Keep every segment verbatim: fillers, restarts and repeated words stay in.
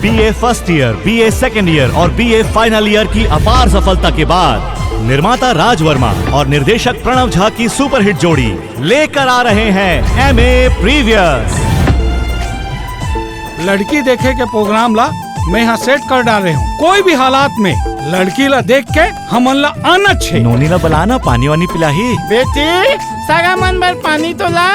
BA first year, BA second year और BA final year की अपार सफलता के बाद निर्माता राज वर्मा और निर्देशक प्रणव झा की सुपरहिट जोड़ी लेकर आ रहे हैं एमए प्रीवियस। लड़की देखे के प्रोग्राम ला मैं यहाँ सेट कर डारे हूँ। कोई भी हालात में लड़की ला देख के हमन ला आना छे। नोनी ला बलाना, पानी वानी पिलाही। बेटी, सगा मन बर पानी तो ला।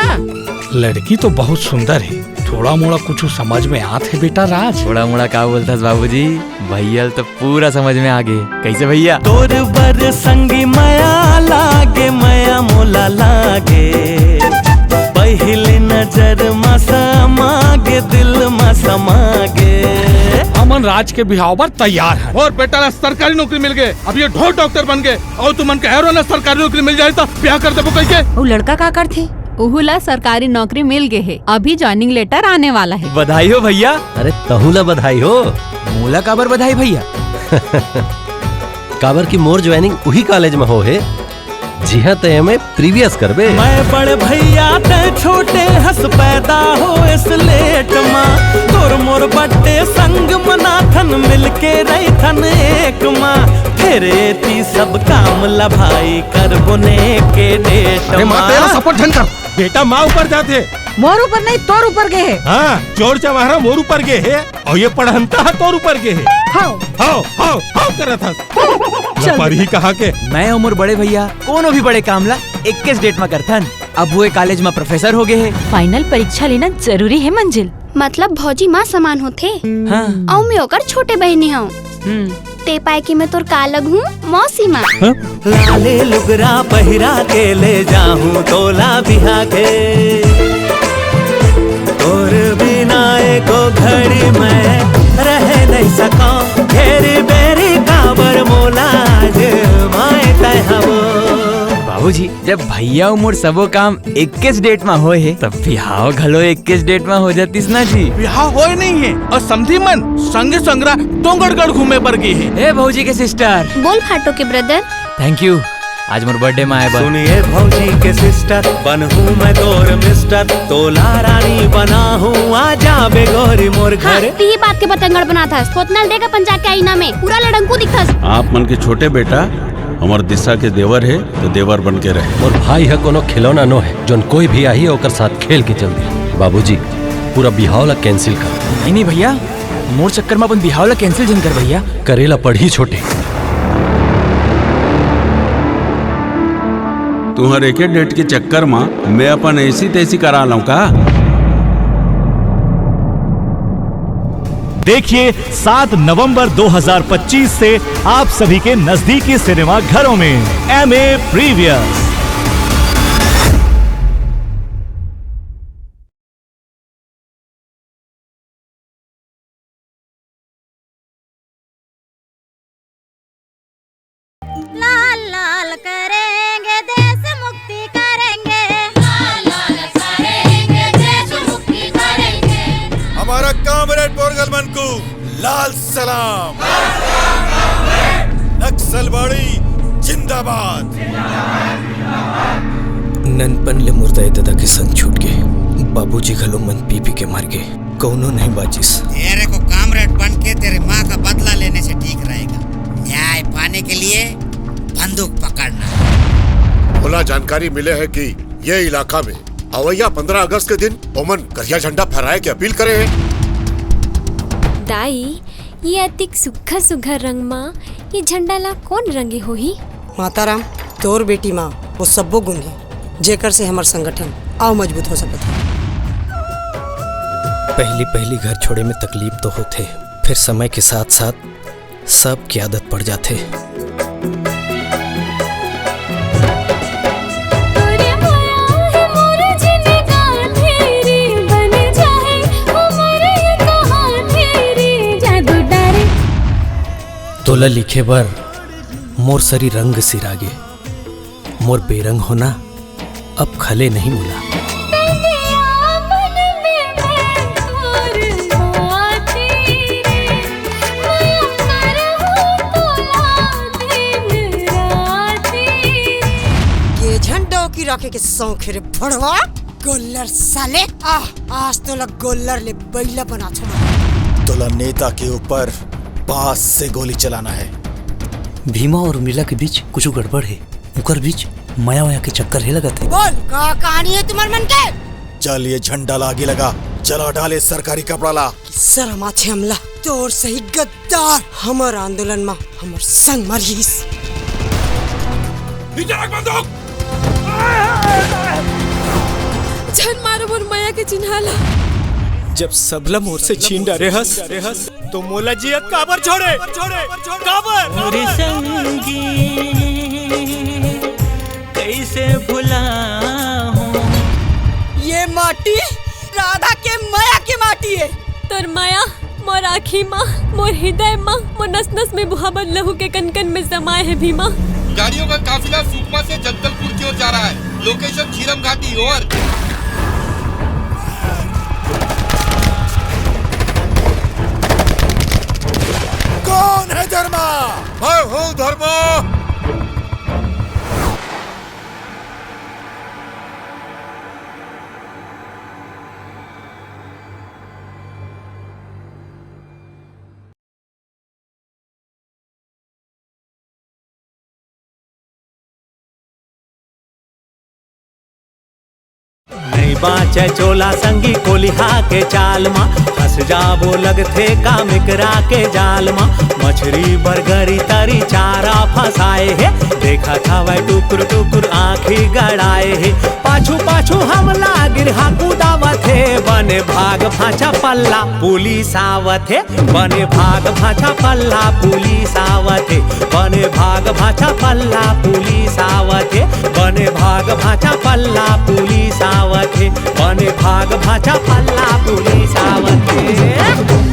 लड़की तो बहुत सुंदर है, थोड़ा मोड़ा कुछ समझ में आत है बेटा राज। थोड़ा मोड़ा का बोलथस बाबूजी, भैया ल तो पूरा समझ में आ गे। कैसे भैया? तोर बर संगी मया लागे, मया मोला लागे। पहली नजर मा समा गे, दिल मा समा गे। हमन राज के बिहाव बर तैयार हन। और बेटा ला सरकारी नौकरी मिल गे, अब ये ढोर डॉक्टर बन गे। और तुमन के एरो ना सरकारी नौकरी मिल जाए तो ब्याह कर देबो कहिके। वो लड़का का करथे? उहू ला सरकारी नौकरी मिल गे हे, अभी ज्वाइनिंग लेटर आने वाला है। बधाई हो भैया। अरे तहू ला बधाई हो। मोला काबर बधाई भैया? काबर कि मोर ज्वाइनिंग उही कॉलेज में हो हे, जिहां तय में प्रीवियस करबे। मैं बड़ भैया तय छोटे हस पैदा हो इस लेट मा, तोर मोर बड्डे संग मनाथन मिलके रहिथन एक मा, फिर एती सब काम ला भाई करबो ने के डेट अरे माँ, मा। तेरा सपोर्ट झन कर। बेटा माँ ऊपर जाथे। मोर ऊपर नहीं, तोर ऊपर गे हे। हाँ, चोर चमारा मोर ऊपर गे हे। और ये पढ़ंता ह तोर ऊपर गे हे। हाव। हाव, हाव, हाव करत हस। चल। लपरही कहाँ के। मैं अउ मोर बड़े भैया कोनो भी बड़े काम ला इक्कीस डेट मा करथन। अब वो एक कॉलेज मा प्रोफेसर हो गे हे। फाइनल परीक्षा लेना जरूरी है मंजिल। मतलब भौजी माँ समान होथे। हाँ। अउ मैं ओकर छोटे बहिनी हूँ। हम्म। ते पाए कि मैं तोर का लगहूँ? मौसी माँ। हाँ? लाले लुगरा पहिरा के ले जाहूँ तोला बिहा के। तोर बिना एको घड़ी मैं रह नहीं सकौं। घेरी बेरी काबर मोला आज माय तय हवो। बाबूजी, जब भैया अउ मोर सबो काम इक्कीस डेट मा होए हे, तब बिहाव घलो इक्कीस डेट मा हो जातिस ना जी। बिहाव होए नहीं हे अउ समधी मन संगे संगरा डोंगरगढ़ घूमे बर गे हे। ए भौजी के सिस्टर। बोल फाटो के ब्रदर। थैंक यू, आज मोर बर्थडे मा आए बर। सुनिए भौजी के सिस्टर, बनहूँ मैं तोर मिस्टर, तोला रानी बनाहूँ, आ जाबे गोरी मोर हाँ, घर। तिही बात के बतंगड़ बनाथस, थोथना ल देख अपन जाके आईना में, पूरा लड़ंकू दिखथस। आप मन के छोटे बेटा हमर दिशा के देवर हे, तो देवर बन के रहे। मोर भाई ह कोनो खिलौना नो हे, जोन कोई भी आही, ओकर साथ खेल के चल दी। बाबूजी, पूरा बिहाव ला कैंसिल कर। नहीं, नहीं भैया, मोर चक्कर में अपन बिहाव ला कैंसिल झन कर भैया। करेला पड़ही छोटे। तुहर एके डेट के चक्कर में मैं अपन ऐसी तैसी करा लूं का? देखिए सात नवंबर दो हज़ार पच्चीस से आप सभी के नजदीकी सिनेमा घरों में एमए प्रीवियस। लाल लाल करेंगे, देश मुक्ति करेंगे। लाल लाल करेंगे, देश मुक्ति करेंगे। हमारा कामरेड पोरगल मनकू, लाल सलाम। नक्सलवाड़ी जिंदाबाद। ननपन ले मोर दाई ददा के संग छूट गे। बाबूजी घलो मन पी पी के मर गे। कौनो नहीं बाचिस। तेरे को कामरेड बन के तेरे माँ का बदला लेने से ठीक रहेगा। न्याय पाने के लिए बंदूक पकड़ना। मोला जानकारी मिले है कि ये इलाका में अवैया पंद्रह अगस्त के दिन ओमन करिया झंडा फहराए के अपील करे हैं। दाई, ये अतिक सुघर सुघर रंग मा ये झंडा ला कौन रंगे होही? माताराम, तोर बेटी मा वो सब्बो गुण हे, जेकर से हमर संगठन अउ मजबूत हो सकत हे। पहली पहली घर छोड़े में तकलीफ तो होथे, फिर समय के साथ साथ सबके आदत पड़ जाथे। तोरे माया हे मोर जिनगान हेरी, बन जाए हमर ये कहान हेरी, जादू डारे। तोला लिखे बर मोर सरी रंग सिरागे, मोर बेरंग होना अब खले नहीं मोला। के झंडा की राखे के शौक हे रे भड़वा, गोल्लर साले। आह, आज तोला गोल्लर ले बैला बनाथों मैं। तोला नेता के ऊपर बांस से गोली चलाना है। भीमा और उर्मिला के बीच कुछ गड़बड़ है। उकर बीच मया वया के चक्कर हे लगत हे। बोल, का कहानी हे तुम्हर मन के? चल, ये झंडा ला आगी लगा, जला डाल ये सरकारी कपड़ा ला। शरम आथे हमला, तोर सही गद्दार हमर आंदोलन मा हमर संग मरिस। नीचे रख बंदूक। झन मारो मोर मया के चिन्हा ला। जब सबला मोर से छीन डारे हस, तो मोला जियत काबर छोड़े? काबर? मोरे संगी, कइसे भुलाहूं? ये माटी राधा के मया के माटी हे। तोर मया मोर आँखी मा, मोर हृदय मा, मोर नस नस में बुहावत लहू के कन कन में समाए हे भीमा। गाड़ियों का काफिला सुकमा से जगदलपुर की ओर जा रहा है। लोकेशन झीरम घाटी, ओवर। कौन है धर्मा? मैं हूँ धर्मा। नइ बाँचे चोला संगी कोलिहा के चाल मा, फंस जाबो लगथे कामिकरा के जाल मा। मछरी बरगरी तरी चारा फंसाए हे, देखत हवय टुकुर टुकुर आँखी गड़ाए हे। पाछू पाछू हमला गिरहा कुदावत हे, बने भाग भांचा पल्ला पुलिस आवत हे। बने भाग भांचा पल्ला पुलिस आवत हे, बने भाग भांचा पल्ला पुलिस आवत हे, बने भाग भांचा पल्ला पुलिस आवत हे, बने भाग भांचा पल्ला पुलिस आवत हे।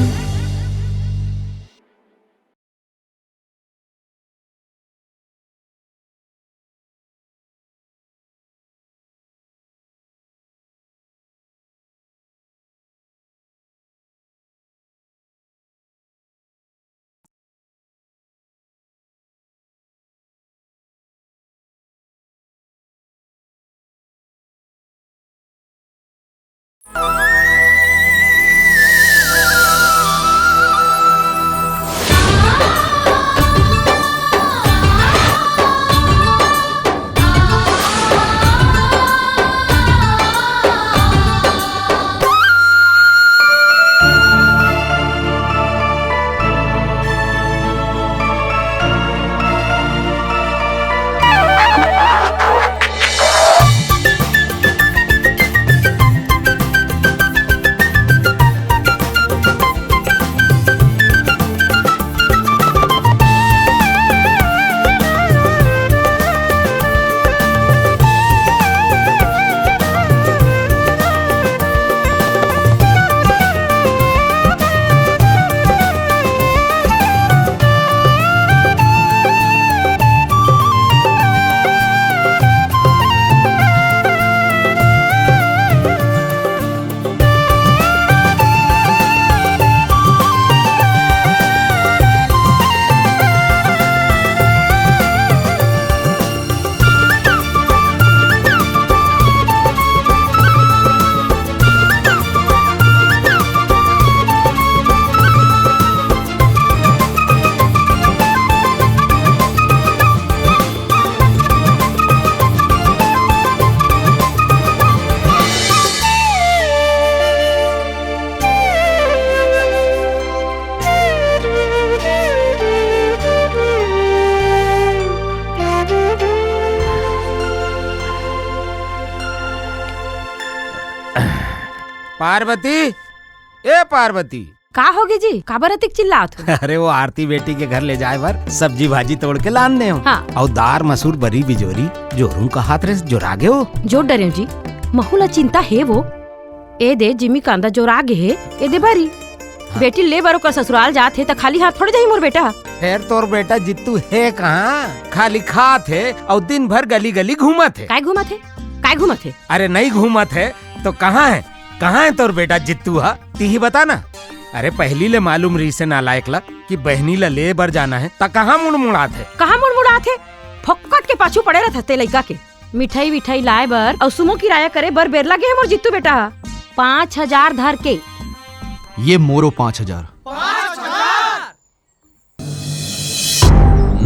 पार्वती, ए पार्वती। का होगे जी? काबर अतिक चिल्लात हो? अरे, वो आरती बेटी के घर ले जाए बर सब्जी भाजी तोड़ के लान दे हो। हाँ। अउ दार मसूर बरी बिजोरी जोरू कहात रे, जोरा गे हो? जोर डरेव जी, महू ला चिंता हे वो। ए दे जिमी कांदा जोरा गे हे, ए दे बरी। हाँ। बेटी ले बर ओकर ससुराल जात हे त खाली हाथ थोड़े जाही मोर बेटा। फेर तोर बेटा जित्तू हे कहाँ? खाली खात हे अउ दिन भर गली गली घूमत हे। काय घूमत हे? काय घूमत हे? अरे नइ घूमत हे तो कहाँ हे? कहाँ हे तोर बेटा जित्तू हा? तिही बता ना। अरे पहली ले मालूम रहिसे नालायक ला कि बहनी ला ले बर जाना हे, त कहाँ मुड़मुड़ात हे? कहाँ मुड़मुड़ात हे? फोकट के पाछू पड़े रहिथे ते लइका के। मिठाई विठाई लाए बर अउ सुमो किराया करे बर बेरला गे हे मोर जित्तू बेटा हा। पाँच हजार धर के। ये मोरो पाँच हजार।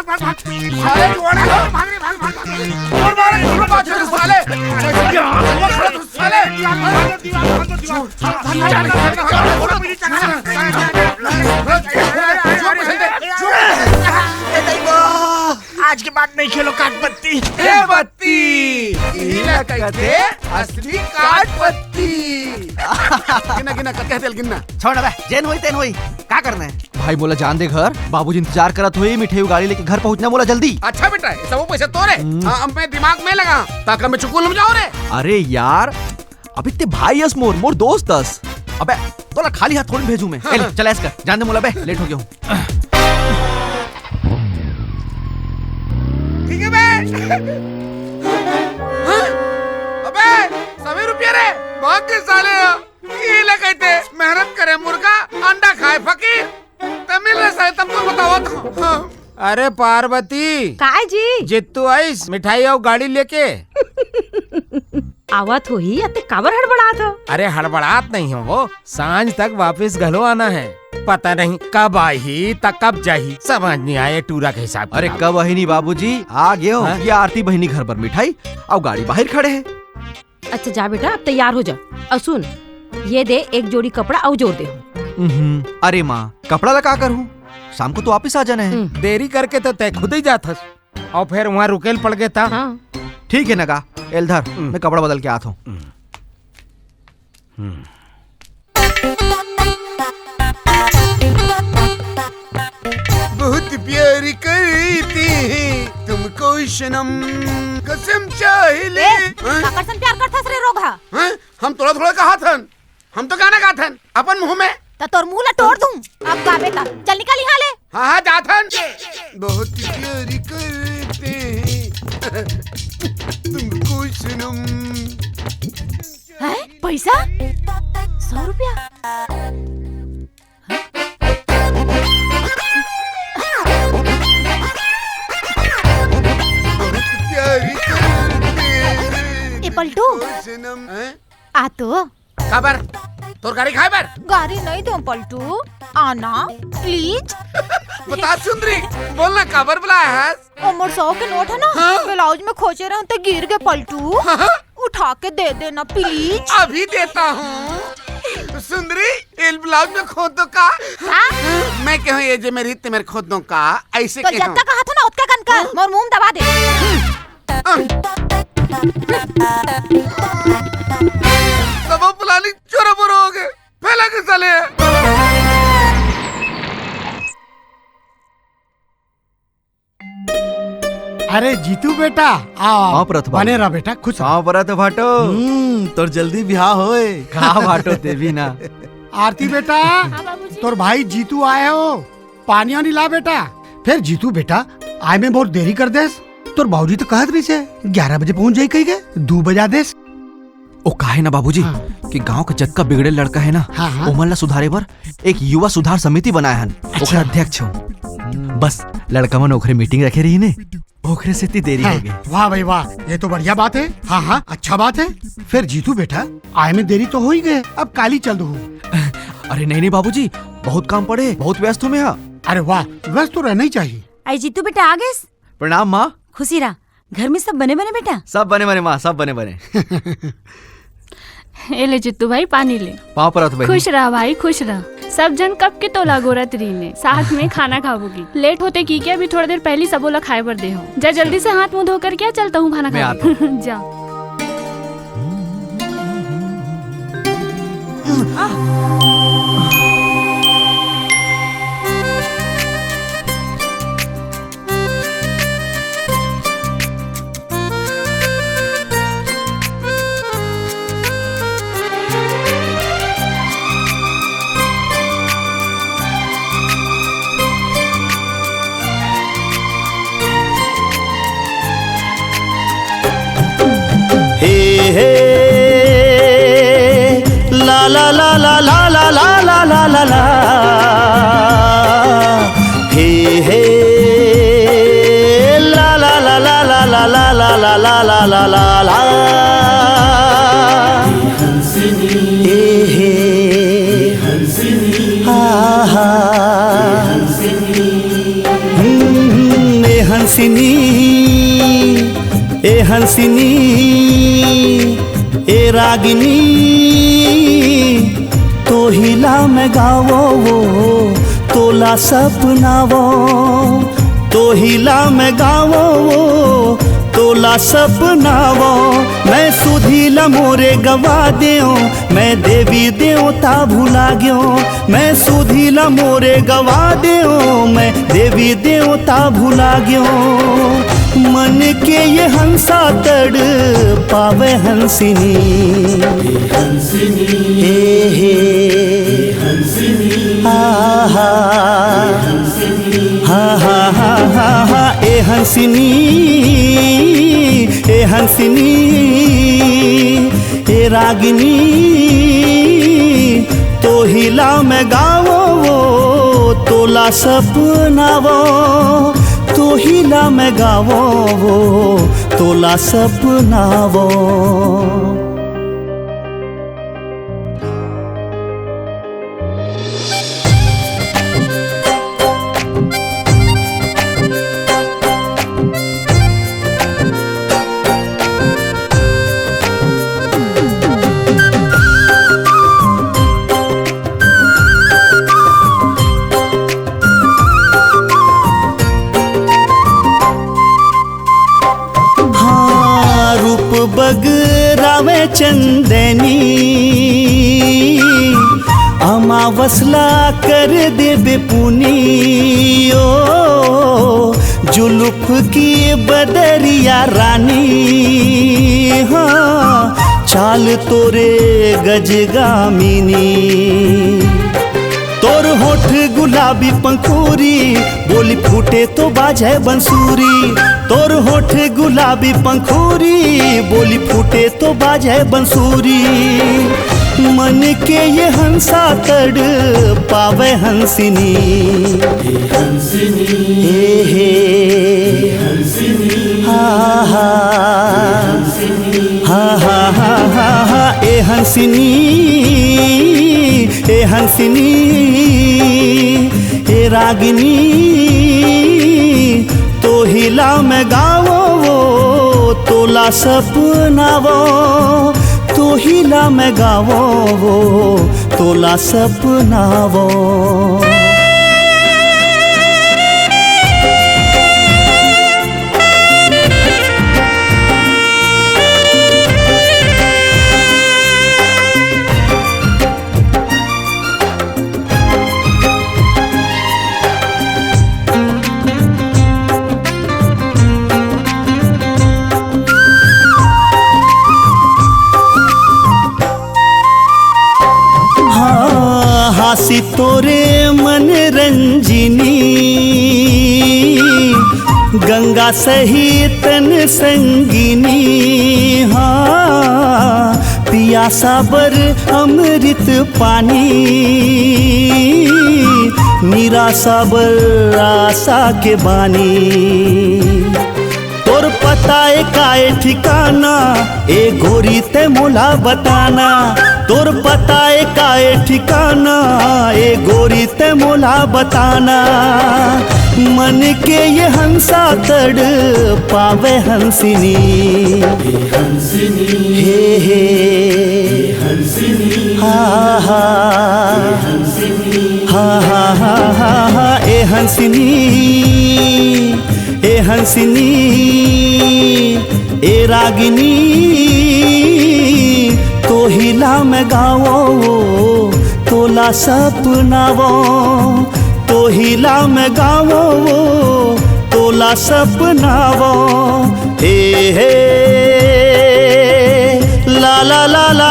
भाग, भाग, भाग। साले, भाग रे, भाग, भाग, भाग। और मार, और मार, साले। साले, आज के बाद नहीं खेलो काट पत्ती। ए बत्ती, इला कथे असली काट पत्ती। गिनना, गिनना, कतका हे तेला गिनना। छोड़ बे, जेन होई तेन होई, का करना हे? भाई मोला जान दे घर, बाबूजी इंतजार करत होही, मिठाई अउ गाड़ी लेके घर पहुंचना हे मोला जल्दी। अच्छा बेटा, ये सब पैसा तोरे? हम्म। हाँ, अब मैं दिमाग में लगा, ताकि मैं चुकुल हो जाऊं रे। अरे यार, अबे ते भाई अस मोर, मोर दोस्त अस। अबे तोला खाली हाथ थोड़ी भेजूं मैं। हाँ, ए ले, हाँ। चल ऐस कर, जान दे मोला बे, लेट हो गया हूँ। ठीक है बे। हाँ? अबे, सभी रुपया रे, भाग के साले। ये ले कहते, मेहनत करे मुर्गा, अंडा खाए फकीर। तमिल रे साले, तुमको बताओ तो। हाँ। अरे पार्वती। काय जी? जित्तू आइस मिठाई अउ गाड़ी लेके। आवत होही, अते काबर हड़बड़ात हो? अरे हड़बड़ात नहीं हो वो, सांझ तक वापस घलो आना हे। पता नहीं कब आही त कब जाही, समझ नहीं आए टूरा के हिसाब अरे किताब। कब आही नहीं बाबूजी, आ गए हो। हाँ? ये आरती बहिनी घर पर मिठाई अउ गाड़ी बाहर खड़े हे। अच्छा जा बेटा, अब तैयार हो जा। अउ सुन, ये दे एक जोड़ी कपड़ा अउ जोर दे। हम्म, अरे माँ, कपड़ा ला का करूँ? शाम को तो वापिस आ जाना हे। हम्म। देरी करके तो तय खुद ही जात हस, अउ फिर वहाँ रुकेल पड़ गए था। हाँ। ठीक हे नगा, एल धर, हम्म। मैं कपड़ा बदल के आत हूँ। हम्म। हम्म। बहुत प्यार करते हैं तुमको सनम, कसम चाहे ले। ए, हाँ? काकर सन प्यार करथस रे रोगहा? हाँ? हम तोला थोड़ा कहा थन, हम तो गाना गाथन अपन मुंह में। त तोर मुंह ला तोड़ दूं, अब गाबे त। चल निकल यहाँ ले। हाँ, हाँ, जाथन। बहुत प्यार करते हैं तुमको सनम। हैं? पैसा? सौ रुपया? बहुत प्यार करते हैं ए पलटू। तुमको सनम। हैं? आ तो। काबर? तोर गारी खाए बर? गारी नहीं दो पलटू, आना, please। बता सुंदरी, बोलना काबर बुलाया हस? ओ मोर सौ के नोट हे ना, हाँ? ब्लाउज में खोंचे रहूं त गिर गे पलटू। हाँ? उठा के दे देना please। अभी देता हूँ। सुंदरी, ये ब्लाउज में खोद दो का? हाँ? मैं कहूँ ये जे मेरी ते मेरे खोद दो का? ऐसे तो कहूँ। जत्ता कहा था ना, उतका कन कर, हाँ? मोर मुंह में दबा दे। सबो planning चोरा बोरा हो गए। फैला के साले। अरे जीतू बेटा, आओ, आओ। पाँव परत बा। बने रह बेटा, खुश रह। पाँव परत भाटो। हम्म, तोर जल्दी बिहाव होए। का भाटो ते भी ना। आरती बेटा, हाँ बाबूजी। तोर भाई जीतू आए हो, पानी वानी ला बेटा। फिर जीतू बेटा, आए में बहुत देरी कर देस। तोर बाबूजी तो कहत रहिस हे, ग्यारह बजे पहुंच जाई कहिके, दू बजा देस। ओ काहे ना बाबूजी, हाँ। कि गांव के जतका बिगड़े लड़का हे ना, हाँ, हाँ। ओमन ला सुधारे बर एक युवा सुधार समिति बनाए हन, अच्छा। ओखर अध्यक्ष हूँ। बस लड़का मन ओखरे meeting रखे रहिन हे, ओखरे सेती देरी हाँ, हो गई। वाह भाई वाह, ये तो बढ़िया बात हे। हाँ, हाँ, अच्छा बात हे। फिर जीतू बेटा, आए में देरी तो हो ही गए, अब काली चल दो। अरे नहीं, नहीं बाबूजी, बहुत काम पड़े, बहुत व्यस्त हूँ मैं यहाँ। अरे वाह, व्यस्त तो रहना ही चाहिए। आई जीतू बेटा आ गए। प्रणाम माँ। खुशी रह, घर में सब बने बने बेटा? सब बने बने माँ, सब बने बने। ए ले जित्तू भाई, पानी ले। पाँव परत बहिनी। खुश रह भाई, खुश रह। सब झन कब के तोला गोरत रहिन हे, साथ में खाना खाबो की। लेट होथे कहिके अभी थोड़ा देर पहली सबो ला खाए बर दे हंव। जा जल्दी से हाथ मुंह धो करके आ, चलता हूँ खाना खाने। मैं आता हूँ। जा। ला ला ला ला ला ला ला ला ला ला। हे हे। ला ला ला ला ला ला ला ला ला ला ला ला ला। ए हे। हा हा। हम्म, ए हंसिनी, ए हंसिनी, ए रागिनी, तोहिला मैं गावो वो, तोला सपनावो, तोहिला मैं गावो वो, तोला सपनावो। मैं सुधिला मोरे गवा देओ, मैं देवी देवता भुला गयो, मैं सुधिला मोरे गवा देओ, मैं देवी देवता भुला गयो। मन के ये हंसा तड़ पावे हंसिनी। ए हे। आ हा। हा हा हा हा हा। ए हंसिनी, ए हंसिनी, ए रागिनी, तोहिला मैं गावो वो, तोला सपनावो, तोहिला मैं गावो वो, तोला सपनावो। हाँ, रूप बगरावे चंदनी, अमावस ला कर देबे पुनी। ओ, जुलुफ की बदरिया रानी, हाँ, चाल तोरे गजगामिनी। तोर होठ गुलाबी पंखुरी, बोली फूटे तो बाजे बंसुरी। तोर होठ गुलाबी पंखुरी, बोली फूटे तो बाजे बंसुरी। मन के ये हंसा तड़ पावे हंसिनी। हे हंसिनी, हे हे, हंसिनी, हा हा, हंसिनी, हा हा हा हा हा। ए हंसिनी, ए हंसिनी, ए रागिनी, तोहिला मैं गावो वो, तोला सपनावो, तोहिला मैं गावो वो, तोला सपनावो। हाँ, हासी तोरे मन रंजिनी, गंगा सही तन संगिनी। हाँ, पियासा बर अमृत पानी, निरासा बर आसा के बानी। तोर पता ए का ए ठिकाना, ए गोरी ते मोला बताना। तोर पता ए का ए ठिकाना, ए गोरी ते मोला बताना। मन के ये हंसा तड़ पावे हंसिनी। हे हंसिनी, हे हे, हे हंसिनी, हा हा, हे हंसिनी, हा हा हा हा हा। ए हंसिनी, ए हंसिनी, ए रागिनी, तोहिला मैं गावो, तोला सपनावो, तोहिला मैं गावो, तोला सपनावो। हे हे, ला ला ला ला।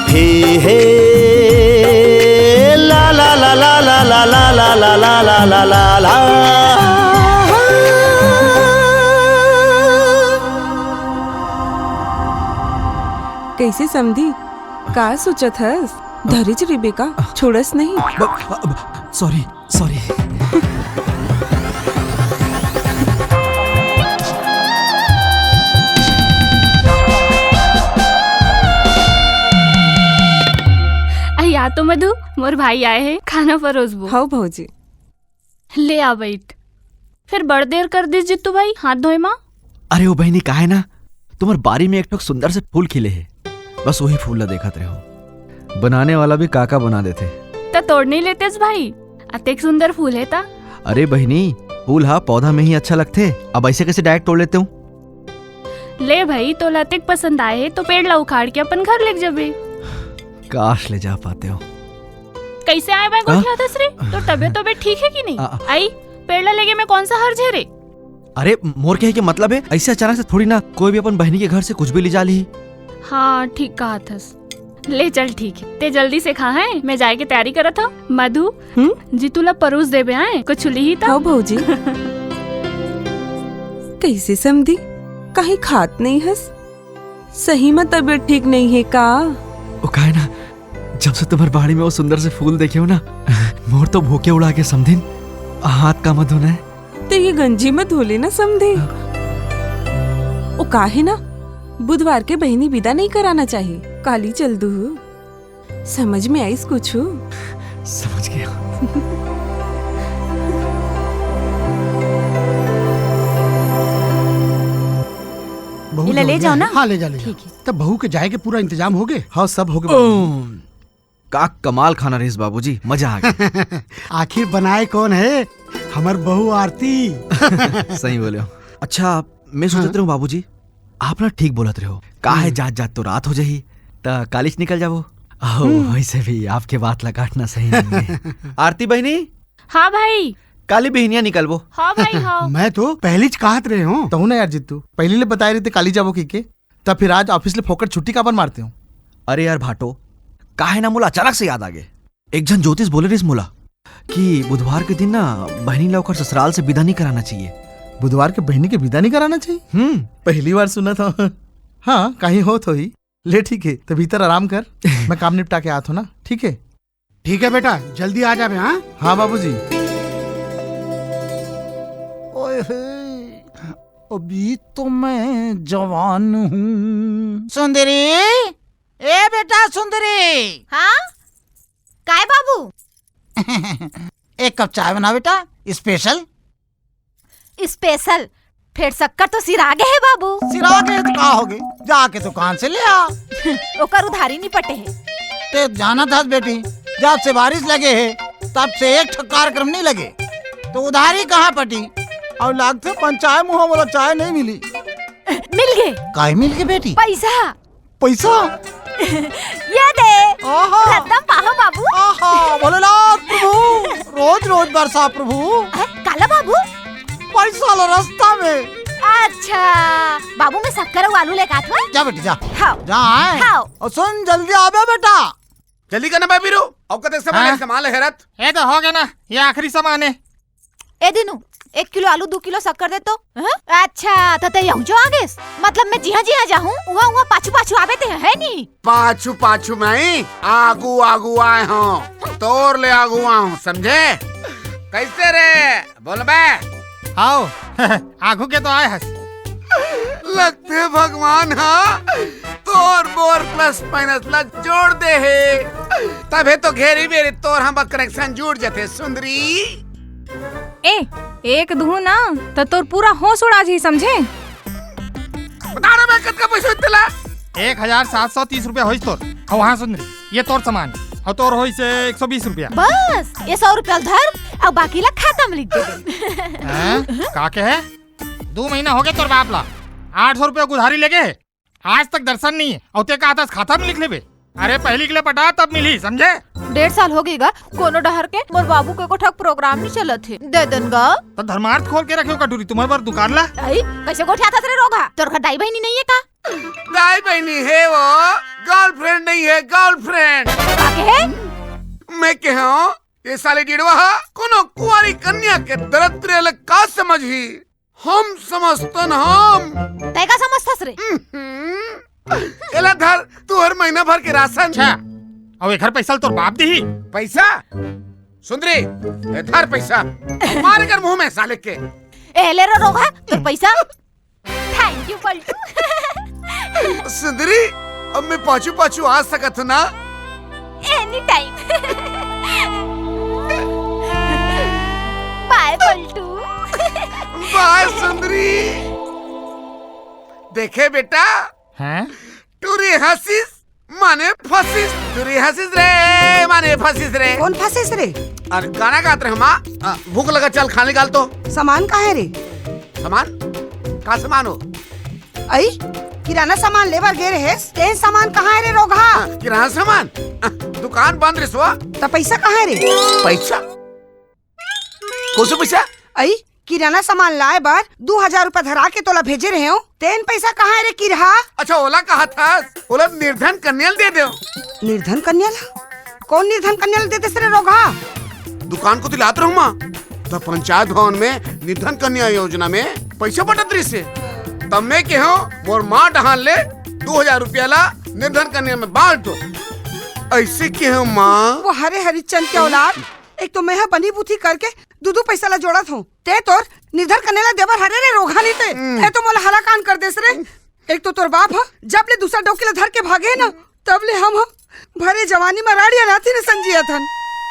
हे हे, ला ला ला ला। से समधी, का सोचत हस? धरिच रिबेका, छोड़स नहीं। Sorry, sorry. अहिया तो मधु, मोर भाई आए हे, खाना परोसबो। हव भौजी। ले आ बैठ। फिर बड़ देर कर दिस जित्तू भाई हाथ धोए मा। अरे ओ बहिनी, का हे ना, तुम्हर बारी में एक ठो सुंदर से फूल खिले हे, बस वही फूल ला देखत रहो। बनाने वाला भी काका बना देथे। त तोड़ नहीं लेतेस भाई, अतेक सुंदर फूल हे ता। अरे बहिनी, फूल हा पौधा में ही अच्छा लगथे, अब ऐसे कैसे डायरेक्ट तोड़ लेते हो? ले भाई, तोला अतेक पसंद आए हे तो पेड़ ला उखाड़ के अपन घर लेग जबे। काश ले जा पाते हो। कैसे आए मैं हाँ? गोठियाथस रे? तोर तबियत तबियत ठीक हे कि नहीं? आ, आ। आई, पेड़ ला लेगे में कौन सा हर्ज हे रे? अरे मोर कहे के मतलब हे, ऐसे अचानक से थोड़ी ना कोई भी अपन बहिनी के घर से कुछ भी ले जा ली। हाँ, ठीक कहाथस। ले चल, ठीक हे, ते जल्दी से खा, हैं? मैं जाए के तैयारी करत हव। मधु, हम्म? जित्तू ला परोस देबे, हैं? कुछ लिही त? हव भौजी। कैसे समधी? कहीं खात नहीं हस? सही में तबियत ठीक नहीं हे का? ओ का हे ना, जब से तुम्हर बाड़ी में वो सुंदर से फूल देखे हो ना, मोर तो भूखे उड़ा के समधिन। हाथ का मत धोना हे। ते ये गंजी में धो लेना समधी। ओ का हे ना, बुधवार के बहिनी विदा नहीं कराना चाहिए। काली चल दू। समझ में आइस कुछ? समझ गया। बहू इला ले जाओ ना। हाँ, ले जा, ले जा। ठीक हे। तब बहू के जाए के पूरा इंतजाम होगे? हाँ, सब होगे बाबूजी। ओम। का कमाल खाना रहिस बाबूजी, मजा आ गया। आखिर बनाए कौन हे? हमर बहू आरती। सही बोले हो। अच्छा, मैं सोचत हाँ। रहे हूँ बाबूजी, आप ना ठीक बोलत रहे हो। का हे, हम्म। जात जात तो रात हो जाही, त कालीच निकल जाबो। अहो, हम्म। वैसे भी आपके बात ला काटना सही नहीं हे। आरती बहिनी। हाँ भाई। काली बिहनिया निकलबो। हाँ भाई, हाँ। मैं तो पहलीच कहत रहे हूँ। तहू ना यार जित्तू, पहली ले बताए रहिते काली जाबो कहिके, तब फिर आज ऑफिस ले फोकट छुट्टी काबर मारते हो? अरे यार भाटो, का हे ना मोला अचानक से याद आ गे। एक झन ज्योतिष बोले रहिस मोला कि बुधवार के दिन ना बहिनी ला ओकर ससुराल से विदा नहीं कराना चाहिए। बुधवार के बहिनी के विदा नहीं कराना चाहिए? हम्म। पहली बार सुनत हव। हाँ, कहीं होत होही। ले ठीक हे, त भीतर आराम कर, मैं काम निपटा के आत हूँ ना, ठीक हे? ठीक हे बेटा, जल्दी आ जाबे, हाँ? हाँ बाबूजी। ओए होए, अभी तो मैं जवान हूँ। सुंदरी, ए बेटा सुंदरी। हाँ? काय बाबू? एक कप चाय बना बेटा, स्पेशल। स्पेशल? फेर शक्कर तो सिरा गे हे बाबू। सिरा गे हे त का होगे, जाके दुकान से ले आ। ओकर उधारी नहीं पटे हे। ते जानत हस बेटी, जब से बारिश लगे हे, तब से एक ठो कार्यक्रम नहीं लगे, तो उधारी कहाँ पटी? अउ लागथे पंचायत मुँह वाला चाय नहीं मिली। मिल गे। काय मिल गे बेटी? पैसा। पैसा? ये दे। आहा। रद्दा पाहो बाबू। आहा, भोलेनाथ प्रभु, रोज रोज बरसा प्रभु। अ, काला बाबू? पैसा ला रस्ता में। अच्छा, बाबू मैं शक्कर अउ आलू लेके आत हूँ। जा बेटी जा। हाँ। जा, आए। हाँ। अउ सुन, जल्दी आबे बेटा। जल्दी करना भाई बीरू, अउ कतेक सामान हाँ। हे, सामान ले हेरत। ए तो होगे ना, ये आखिरी सामान हे। ए दीनू, एक किलो आलू, दू किलो शक्कर दे तो। हाँ? अच्छा, त ते यहूँ जो आ गेस? मतलब मैं जिहाँ जिहाँ जाहूँ, उहाँ उहाँ पाछू पाछू आबे ते, हे नी? पाछू पाछू नहीं, आगू आगू आए हूँ, तोर ले आगू आए हूँ, समझे? कैसे रे, बोल बे। हाव, आगू के तो आए हस। लगथे भगवान हा तोर मोर प्लस माइनस ला जोड़ दे हे, तभे तो घेरी बेरी तोर हमर कनेक्शन जुड़ जथे सुंदरी। ए, एक दुहूँ ना, त तोर पूरा होश उड़ा जी, समझे? बता ना बे, कतका पैसा होइस तेला? एक हजार सात सौ तीस रुपया होइस तोर। अउ हाँ सुंदरी, ये तोर सामान, अउ तोर होइस एक सौ बीस रुपया। बस, ये सौ रुपया धर, अउ बाकी ला खाता में लिख दे। हैं? का कहे? दू महीना होगे तोर बाप ला आठ सौ रुपया के उधारी लेगे हे, आज तक दर्शन नहीं हे, अउ ते कहत हस खाता में लिख लेबे। अरे पहली के ले पटा, तब मिली, समझे? डेढ़ साल होगे गा, कोनो डहर के मोर बाबू के एको ठक प्रोग्राम नहीं चलत हे। दे देन गा। त धर्मार्थ खोल के रखे हो कटोरी, तुम्हर बर दुकान ला। आई, कैसे गोठियाथस रे रोगहा? तोर घर दाई बहिनी नहीं हे का? दाई बहिनी हे वो, गर्लफ्रेंड नहीं हे, गर्लफ्रेंड। का कहे? मैं कहे हूँ, ये साली डिड़वा हा कोनो कुंवारी कन्या के दरिद्र ले का समझही? हम समझथन हम। तै का समझथस रे? हम्म। एला धर, तू हर महीना भर के राशन। अच्छा, अउ एखर पैसा ल तोर बाप दिही? पैसा? सुंदरी, ए धर पैसा, मार एकर मुंह में साले के। ए ले रे रोगहा, तोर पैसा। Thank you पलटू। सुंदरी, अब मैं पाछू पाछू आ सकत हूँ ना? Any time। Bye पलटू। Bye सुंदरी। देखे बेटा, हैं? टूरी हंसिस माने फंसिस, टूरी हंसिस रे माने फंसिस रे। कौन फंसिस रे? अरे गाना गात रहे माँ, अ, भूख लगा, चल खाने निकाल तो। सामान कहाँ है रे? सामान? का सामान हो? अई, किराना सामान लेबर गे रहेस, तेन सामान कहाँ है रे रोगहा? अ, किराना सामान? अ, दुकान बंद रहिस वा। त पैसा कहाँ है रे? पैसा? कौन सा पैसा? अई, किराना सामान लाए बर दू हजार रुपया धरा के तोला भेजे रहे हो, तेन पैसा कहाँ है रे किरहा? अच्छा, ओला कहा था, ओला निर्धन कन्या ल दे दे। निर्धन कन्या ला? कौन निर्धन कन्या ल देते रे रोगहा? दुकान कोती लात रहूं माँ, त पंचायत भवन में निर्धन कन्या योजना में पैसा बटत रहिसे। तब मैं कहेंव, मोर माँ डहान ले दू हजार रुपया ला निर्धन कन्या में बांट दो। ऐसे कहेंव माँ। वो हरे हरिचंद के औलाद, एक तो मैं ह बनी बुथी करके दू दू पैसा ला जोड़त हूँ, ते तोर निर्धन कन्या ला देबर हरे रे रोगहा नी ते। हम्म। ते तो मोला हलाकान कर देस रे। एक तो तोर बाप ह जब ले दूसर डौकी ला धर के भागे हे ना, तब ले हम ह भरे जवानी म राड़ी अनाथी ने संजियत हन।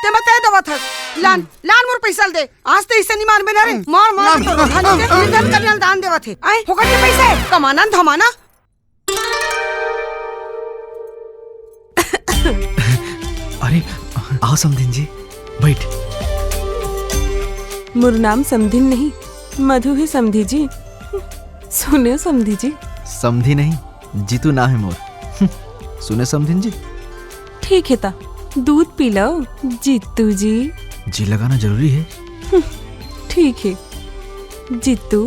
ते मत दवा थस। लान, लान मोर पैसा ल दे। आज ते इसे निमान में ना रे। मार, मार, लान, तो रोगहा नी ते। निर्धन कन्या ल दान देवत हे। आए, फोकट के पैसा है, कमाना न धमाना। अरे, आओ समधिन जी, बैठ। मोर नाम समधिन नहीं, मधु है समधी जी। सुने समधी जी। समधी नहीं, जीतू नाम है मोर। सुने समधिन जी। ठीक है ता, दूध पी लो जीतू जी। जी लगाना जरूरी है। ठीक है जीतू,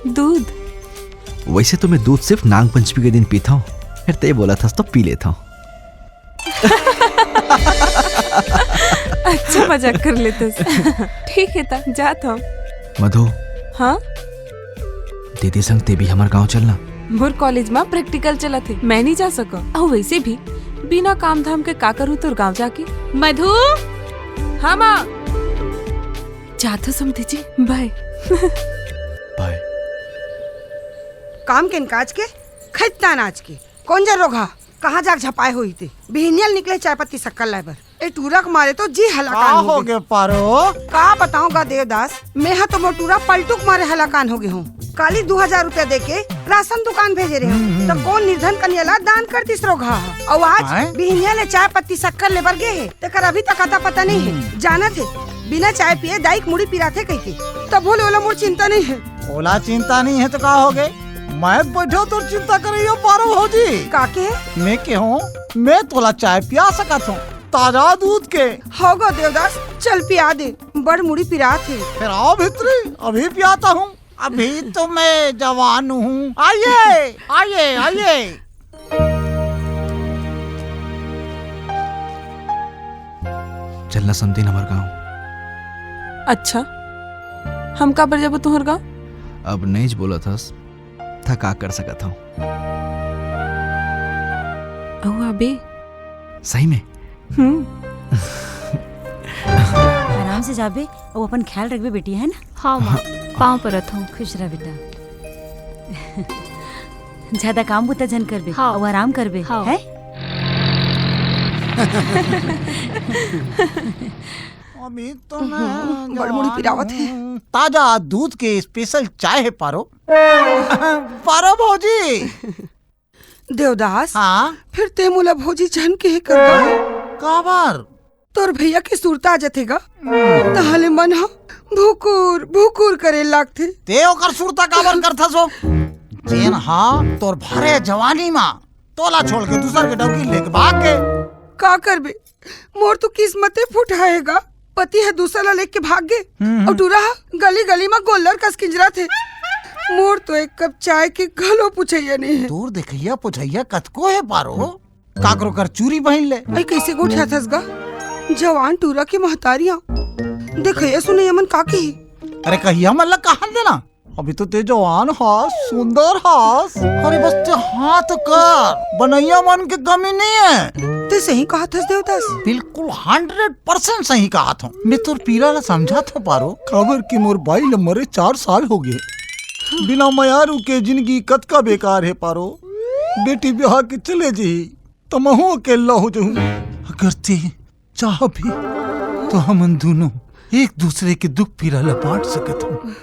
दूध। वैसे तो मैं दूध सिर्फ नाग पंचमी के दिन पीता हूँ, फिर ते बोला था तो पी लेता हूँ। अच्छा मजाक कर लेते। ठीक है ता, जात हूँ। मधु। हाँ? दीदी संग ते भी हमार गांव चलना। मोर कॉलेज में प्रैक्टिकल चलत हे, मैं नहीं जा सकूं। अउ वैसे भी बिना काम धाम के का करूं तोर गांव जाके? मधु। हाँ माँ। जात हूँ समधी जी, बाय। बाय। काम के न काज के, खैतना नाच के। कौन जा रोगहा, कहाँ जाके झपाए होही ते? बिहिनिया ल निकले चाय पत्ती शक्कर लाए बर। ए टूरा के मारे तो जी हलाकान का हो हो गे। गे पारो? का बताऊं गा देवदास, मैं ह तो मोर टूरा पलटू के मारे हलाकान हो गे हूँ। काली दू हजार रुपया दे के राशन दुकान भेजे रहे हूँ, हम्म। तो कौन निर्धन कन्या ला दान कर दिस रोगहा ह। अउ आज आय? बिहिनिया ले चाय पत्ती शक्कर लेबर गे हे, तेकर अभी तक अता पता नहीं है। हम्म। जानत है, बिना चाय पिए दाई के मुड़ी पिराथे कहिके, तभो ले ओला मोर चिंता नहीं है। ओला चिंता नहीं है तो का हो गे? मैं बैठो तो चिंता करे यो पारो भौजी। का के? मैं के हूँ, मैं तोला चाय पिया सकत हूँ, ताजा दूध के। हो गो देवदास, चल पिया दे, बड़ मुड़ी पिरात है। फिर आओ भीतरी, अभी पियाता हूँ। अभी तो मैं जवान हूँ। आइए, आइए, आइए। चलना समधिन हमर गाँव। अच्छा, हम काबर जाबो तुहर गाँव? अब नइच बोलत हस, त का कर सकत हूँ। अउ आबे? सही में? हम्म। आराम से जाबे, अउ अपन ख्याल रखबे बेटी, है ना? हाँ माँ, पाँव परत हूँ। खुश रह बेटा। ज्यादा काम बुता झन करबे, हाँ। अउ आराम करबे, हाँ। है? अभी तो मैं बड़ मुड़ी जवान पिरावत है। हूँ। ताजा दूध के स्पेशल चाय है पारो। पारो भौजी। देवदास, हाँ? फिर ते मोला भौजी झन के हे करबा? काबर? तोर भैया के सुरता आ जथे गा। हम्म। तहाले मन ह भुकुर, भुकुर करे लागथे। ते ओकर सुरता काबर करथस ओ? जेन हा तोर भरे जवानी मा तोला छोड़ के दूसर के डौकी लेके भाग गे। का करबे? मोर तो किस्मते फुटहा हे गा। पति ह दूसर ला लेके भाग गे। हम्म। अउ टूरा ह गली-गली म गोल्लर कस किंजरत हे। मोर तो एक कप चाय के घलो पुछइया नइ हे। तोर देखइया पुछइया कतको हे पारो। काकरो कर चूरी बहिन ले। अई कइसे गोठियाथस गा? जवान टूरा के महतारिया। देखइया सुनइया मन का कही? अरे कहिया मन ला कहा देना। अभी तो ते जवान हस, सुंदर हस। अरे बस ते हाँ तो कर, बनइया मन के कमी नहीं है। ते सही कहत हस देवदास। बिल्कुल हंड्रेड परसेंट सही कहत हूँ। मैं तोर पीरा ला समझत हूँ पारो, काबर कि मोर बाई ला मरे चार साल हो गए। बिना मयारू के जिंदगी कतका बेकार है पारो। बेटी ब्याह के चले जी, त महूँ अकेला हो जाऊँ। अगर ते चाह भी तो हमन दोनों एक दूसरे के दुख पीरा ला बांट सकत हन।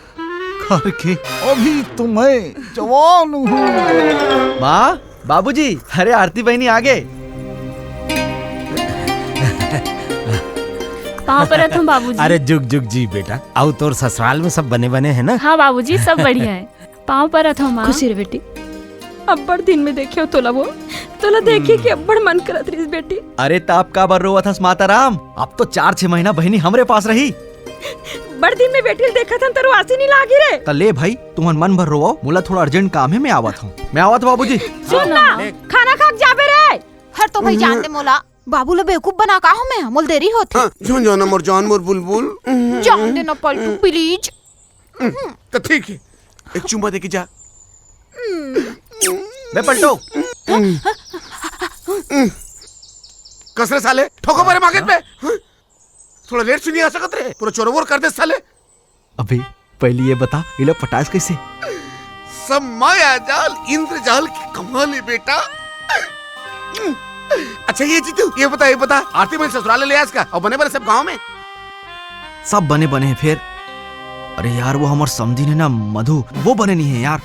करके अभी तो मैं जवान हूँ। माँ, बाबूजी, अरे आरती बहिनी आ गे। पाँव परत हूँ बाबूजी। अरे जुग जुग जी बेटा, अउ तोर ससुराल में सब बने बने है ना? हाँ बाबूजी, सब बढ़िया है। पाँव परत हूँ माँ। खुशी रह बेटी। अब्बड़ दिन में देखे हो तोला वो, तोला देखे के अब्बड़ मन करत रहिस बेटी। अरे त अब काबर रोवत हस माता राम? अब तो चार छह महीना बहिनी हमरे पास रही। बड़ दिन में बेटी ल देखत हन त रोवासी नहीं लागी रे। त ले भाई, तुमन मन भर रोवो, मोला थोड़ा अर्जेंट काम है, मैं आवत हूँ। मैं आवत हूँ बाबूजी। सुन ना, खाना खा के जाबे रे। हर तो भाई जान दे मोला। बाबू ला बेवकूफ बना का हो मैं? मोल देरी होथे। हाँ, झुन जाना मोर जान, मोर बुलबुल। जान देना पलटू, प्लीज। तो ठीक है, एक चुम्मा दे के जा। बे पलटू। कसरे साले, ठोको मेरे मांगेत पे। थोड़ा लेट से नहीं आ सकत रे, पूरा चोरोबोर कर दे साले। अबे पहली ये बता, इला पटास कैसे? सब माया जाल, इंद्रजाल की कमाल है बेटा। अच्छा ये जीतू, ये बता, ये बता, आरती बहिनी ससुराल ले आस का, अउ बने बने सब गांव में? सब बने बने हैं फिर। अरे यार, वो हमर समधी ने ना मधु, वो बने नहीं है यार।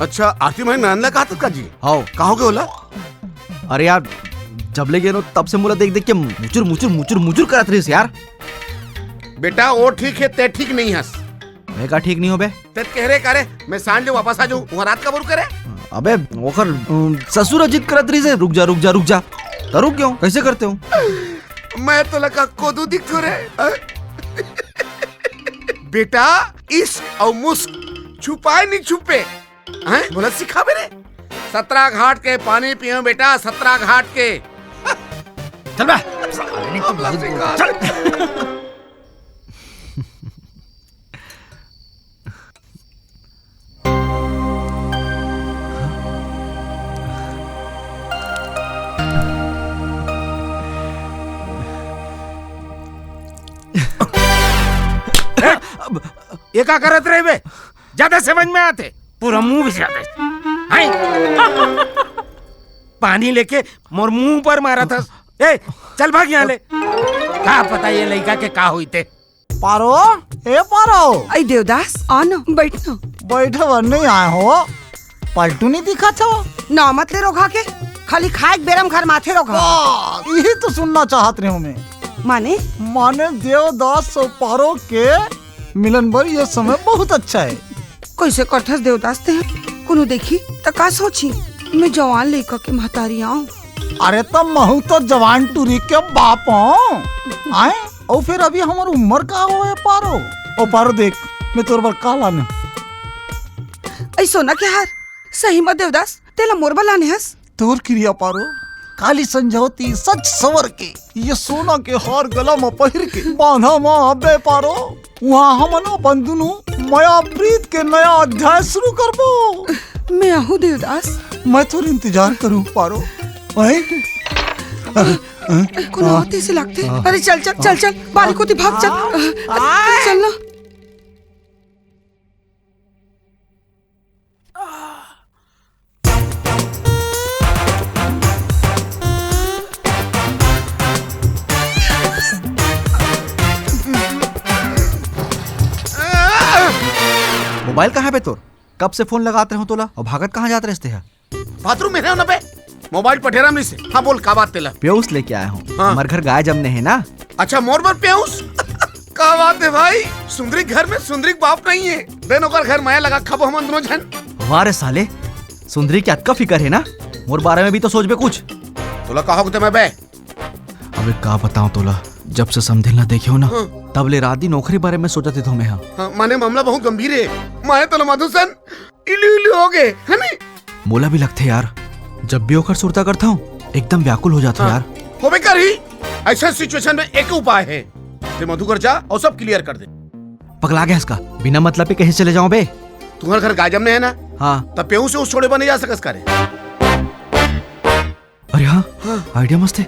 अच्छा, आरती बहिनी ननद ला कहा तक का जी? हाओ। कहा हो गए होला? अरे यार, जब ले गेनो तब से मोला देख देख के मुचुर मुचुर मुचुर मुचुर करत रहिस यार। बेटा, वो ठीक है, ते ठीक नहीं हस। मैं का ठीक नहीं हो बे? ते कह रहे का रे, मैं सांझ ले वापस आ जाऊं, वहाँ रात का बोर करे? अबे ओकर, अम, ससुर जिद करत रहिस हे, रुक जा, रुक जा, रुक जा। तो रुक क्यों? कैसे करते हो? मैं तो लगा कोदू दिख तो रे। बेटा, इश्क और मुस्क छुपाए नहीं छुपे। हैं? बोला सिखा मेरे। सतरा घाट के पानी पियो बेटा, सतरा घाट के। चल बे। साले ने तो बहुत बोल दिया। चल। ये का करत रहे बे? ज्यादा समझ में आते, पूरा मुंह भी ज्यादा। हैं? पानी लेके मोर मुंह पर मारा था। ए, चल भाग यहाँ ले। का पता ये लड़का के का हुई थे। पारो, ए पारो। आई देवदास, आ ना, बैठ ना। बैठे बर नहीं आए हो, पलटू नहीं दिखा था। ना मत ले रोघा के, खाली खाए के बेरम घर माथे रोघा। वाह, यही तो सुनना चाहत रहे हूँ मैं। माने? माने देवदास और पारो के मिलन बर ये समय बहुत अच्छा है। कैसे करथस देवदास ते? कोनो देखी त का सोची? मैं जवान लइका के महतारी आऊं। अरे त महू तो जवान टूरी के बाप हूं। आए? और फिर अभी हमार उम्र का हो है पारो? ओ पारो देख, मैं तोर बर का लाने। ऐ सोना के हार, सही म देवदास, तेला मोर बर लाने हस? तोर किरिया पारो, काली संझौती सच सवर के, ये सोना के हार गला म पहिर के, बांधा म अबे पारो, वहाँ हमन अपन दुनू मया प्रीत के नया अध्याय शुरू करबो। मैं आहू देवदास। मैं तोर इंतजार करूँ पारो। वही। कोनो आते से लगते। अरे चल, चल, चल, चल, बारी कोती भाग, चल। चल ना। मोबाइल कहाँ बे तोर? कब से फोन लगात रहे हो तोला, और भागत कहाँ जात रहते हैं? बाथरूम में रहो ना बे। मोबाइल पठेरा में से। हाँ, बोल, का बात तेला? पेउस लेके आया हूँ। हाँ। हमारे घर गाय जमने है ना। अच्छा, मोर बर पेउस? का बात है भाई, सुंदरी घर में सुंदरी बाप नहीं है। देन ओकर घर मया लगा खाबो हमन दोनों झन। वाह रे साले, सुंदरी के अतका फिकर है ना, मोर बारे में भी तो सोचबे कुछ। तोला का हो गते मैं बे? अबे का बताऊं तोला, जब से समधिन ला देखे हो ना, हाँ। तब ले रात दिन ओखरे बारे में सोचत हूँ मैं। हाँ। हाँ, माने मामला बहुत गंभीर है। माने तोला मधुसन इलू इलू हो गए, है नहीं? मोला भी लगथे यार, जब भी ओकर सुरता करता हूँ, एकदम व्याकुल हो जाता हूँ। हाँ। यार। होबे करही, ऐसा सिचुएशन में एक उपाय है, ते मधु घर जा और सब क्लियर कर दे। पगला गया इसका, बिना मतलब के कहीं चले जाओ बे। तुम्हर घर गाय जमने हे ना? हाँ। तब पेउस से उस छोड़े बर नहीं जा सकस का रे? अरे हाँ, हाँ। Idea मस्त हे।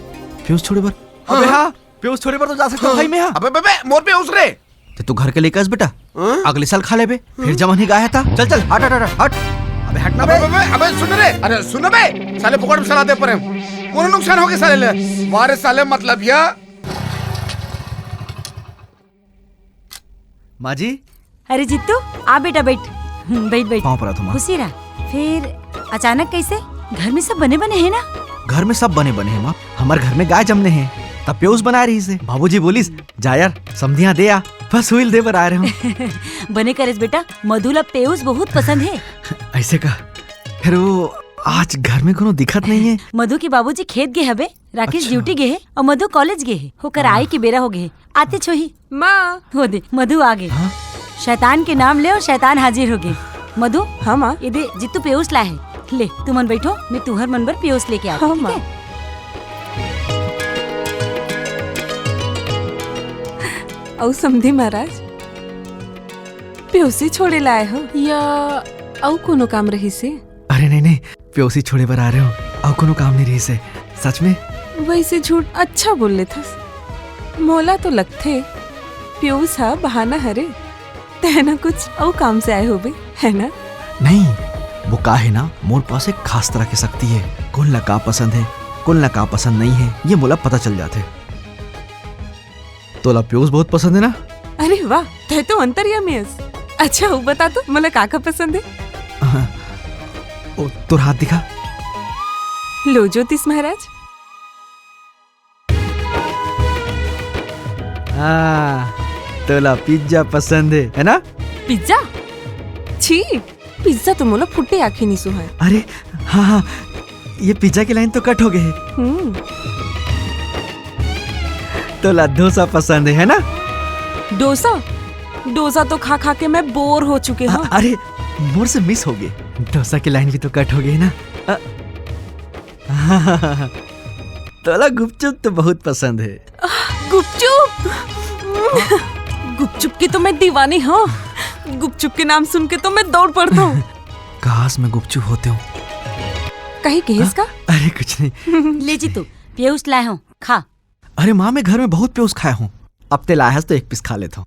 पेउस छोड़े बर। हाँ। अबे हाँ, पेउस छोड़े बर तो जा सकथों हाँ। भाई मैं, हाँ। अबे, अबे, अबे, मोर पेउस रे। ते तो घर के लइका हस बेटा, हाँ? अगले साल खा लेबे, फिर जमन ही गाय हे ता। चल, चल, हट, हट, हट, हट। अबे हट ना अबे, बे। अबे, अबे, अबे, सुन रे, अरे सुन ना बे, साले फोकट में सलाह दे परे। कोनो नुकसान होगे साले ले? वाह रे साले, मतलब या। माँ जी। अरे जित्तू, आ बेटा बैठ। हम्म, बैठ, बैठ। पाँव परत हूँ माँ। खुशी रह। फिर अचानक कैसे? घर में सब बने बने हे ना? घर में सब बने बने हे माँ। हमर घर में गाय जमने हे, तब पेउस बनाए रहिस हे। बाबूजी बोलिस, जा यार, समधिया दे आ, बस उही ल दे बर आए रहेंव। बने करेस बेटा, मधु ला पेउस बहुत पसंद हे। ऐसे का? फिर वो आज घर में कोनो दिखत नहीं हे। मधु के बाबूजी खेत गे हवे, राकेश अच्छा। Duty गे हे अउ मधु college गे हे। ओकर हाँ। आए के बेरा होगे हे, आतेच होही। माँ। वो दे, मधु आगे। हाँ? शैतान के नाम ले अउ शैतान हाजिर होगे। मधु, हाँ माँ। ये दे, जित्तू पेउस लाए हे। ले, तुमन बैठो, मैं तुहर मन बर पेउस लेके आती हूँ, हाँ, ठीक माँ। हे? अउ समधी महाराज, पेउसी छोड़े लाए हो या अउ कोनो काम रहिस हे? अरे नहीं, नहीं, पेउसी छोड़े बर आए रहेंव, अउ कोनो काम नहीं रहिस हे, सच में। वैसे झूठ अच्छा बोल लेथस। मोला तो लगथे, पेउस हा बहाना हरे। तैं ना कुछ अउ काम से आए होबे, है ना? नहीं, वो का हे ना, मोर पास एक खास तरह के शक्ति हे। कोन ला का पसंद हे, कोन ला का पसंद नहीं हे, ये मोला पता चल जाथे। तोला पेउस बहुत पसंद हे ना? अरे वाह, तैं तो अंतर्यामी हस। अच्छा, वो बता तो, मोला का का पसंद हे? हाँ, ओ, तोर हाथ दिखा। लो ज्योतिष महाराज। हाँ, तोला pizza पसंद हे, है ना? Pizza? छी, pizza तो मोला फुट्टे आँखी नी सुहाय। अरे, हाँ, हाँ, ये pizza के line तो cut होगे हे। हम्म। तोला डोसा पसंद हे, है ना? डोसा? डोसा तो खा खा के मैं bore हो चुके हँव। अरे, मोर से miss होगे। डोसा के line भी तो cut होगे हे ना? अ, तोला गुपचुप तो बहुत पसंद हे। गुपचुप? गुपचुप की तो मैं दीवानी हँव। गुपचुप के नाम सुन के तो मैं दौड़ पड़थँव। काश मैं गुपचुप होतेंव। कहीं कहेस का? अरे कुछ नहीं। ले जित्तू, पेउस लाए हँव, खा। अरे माँ, मैं घर में बहुत पेउस खाए हँव, अब तैं लाए हस तो एक piece खा लेथँव।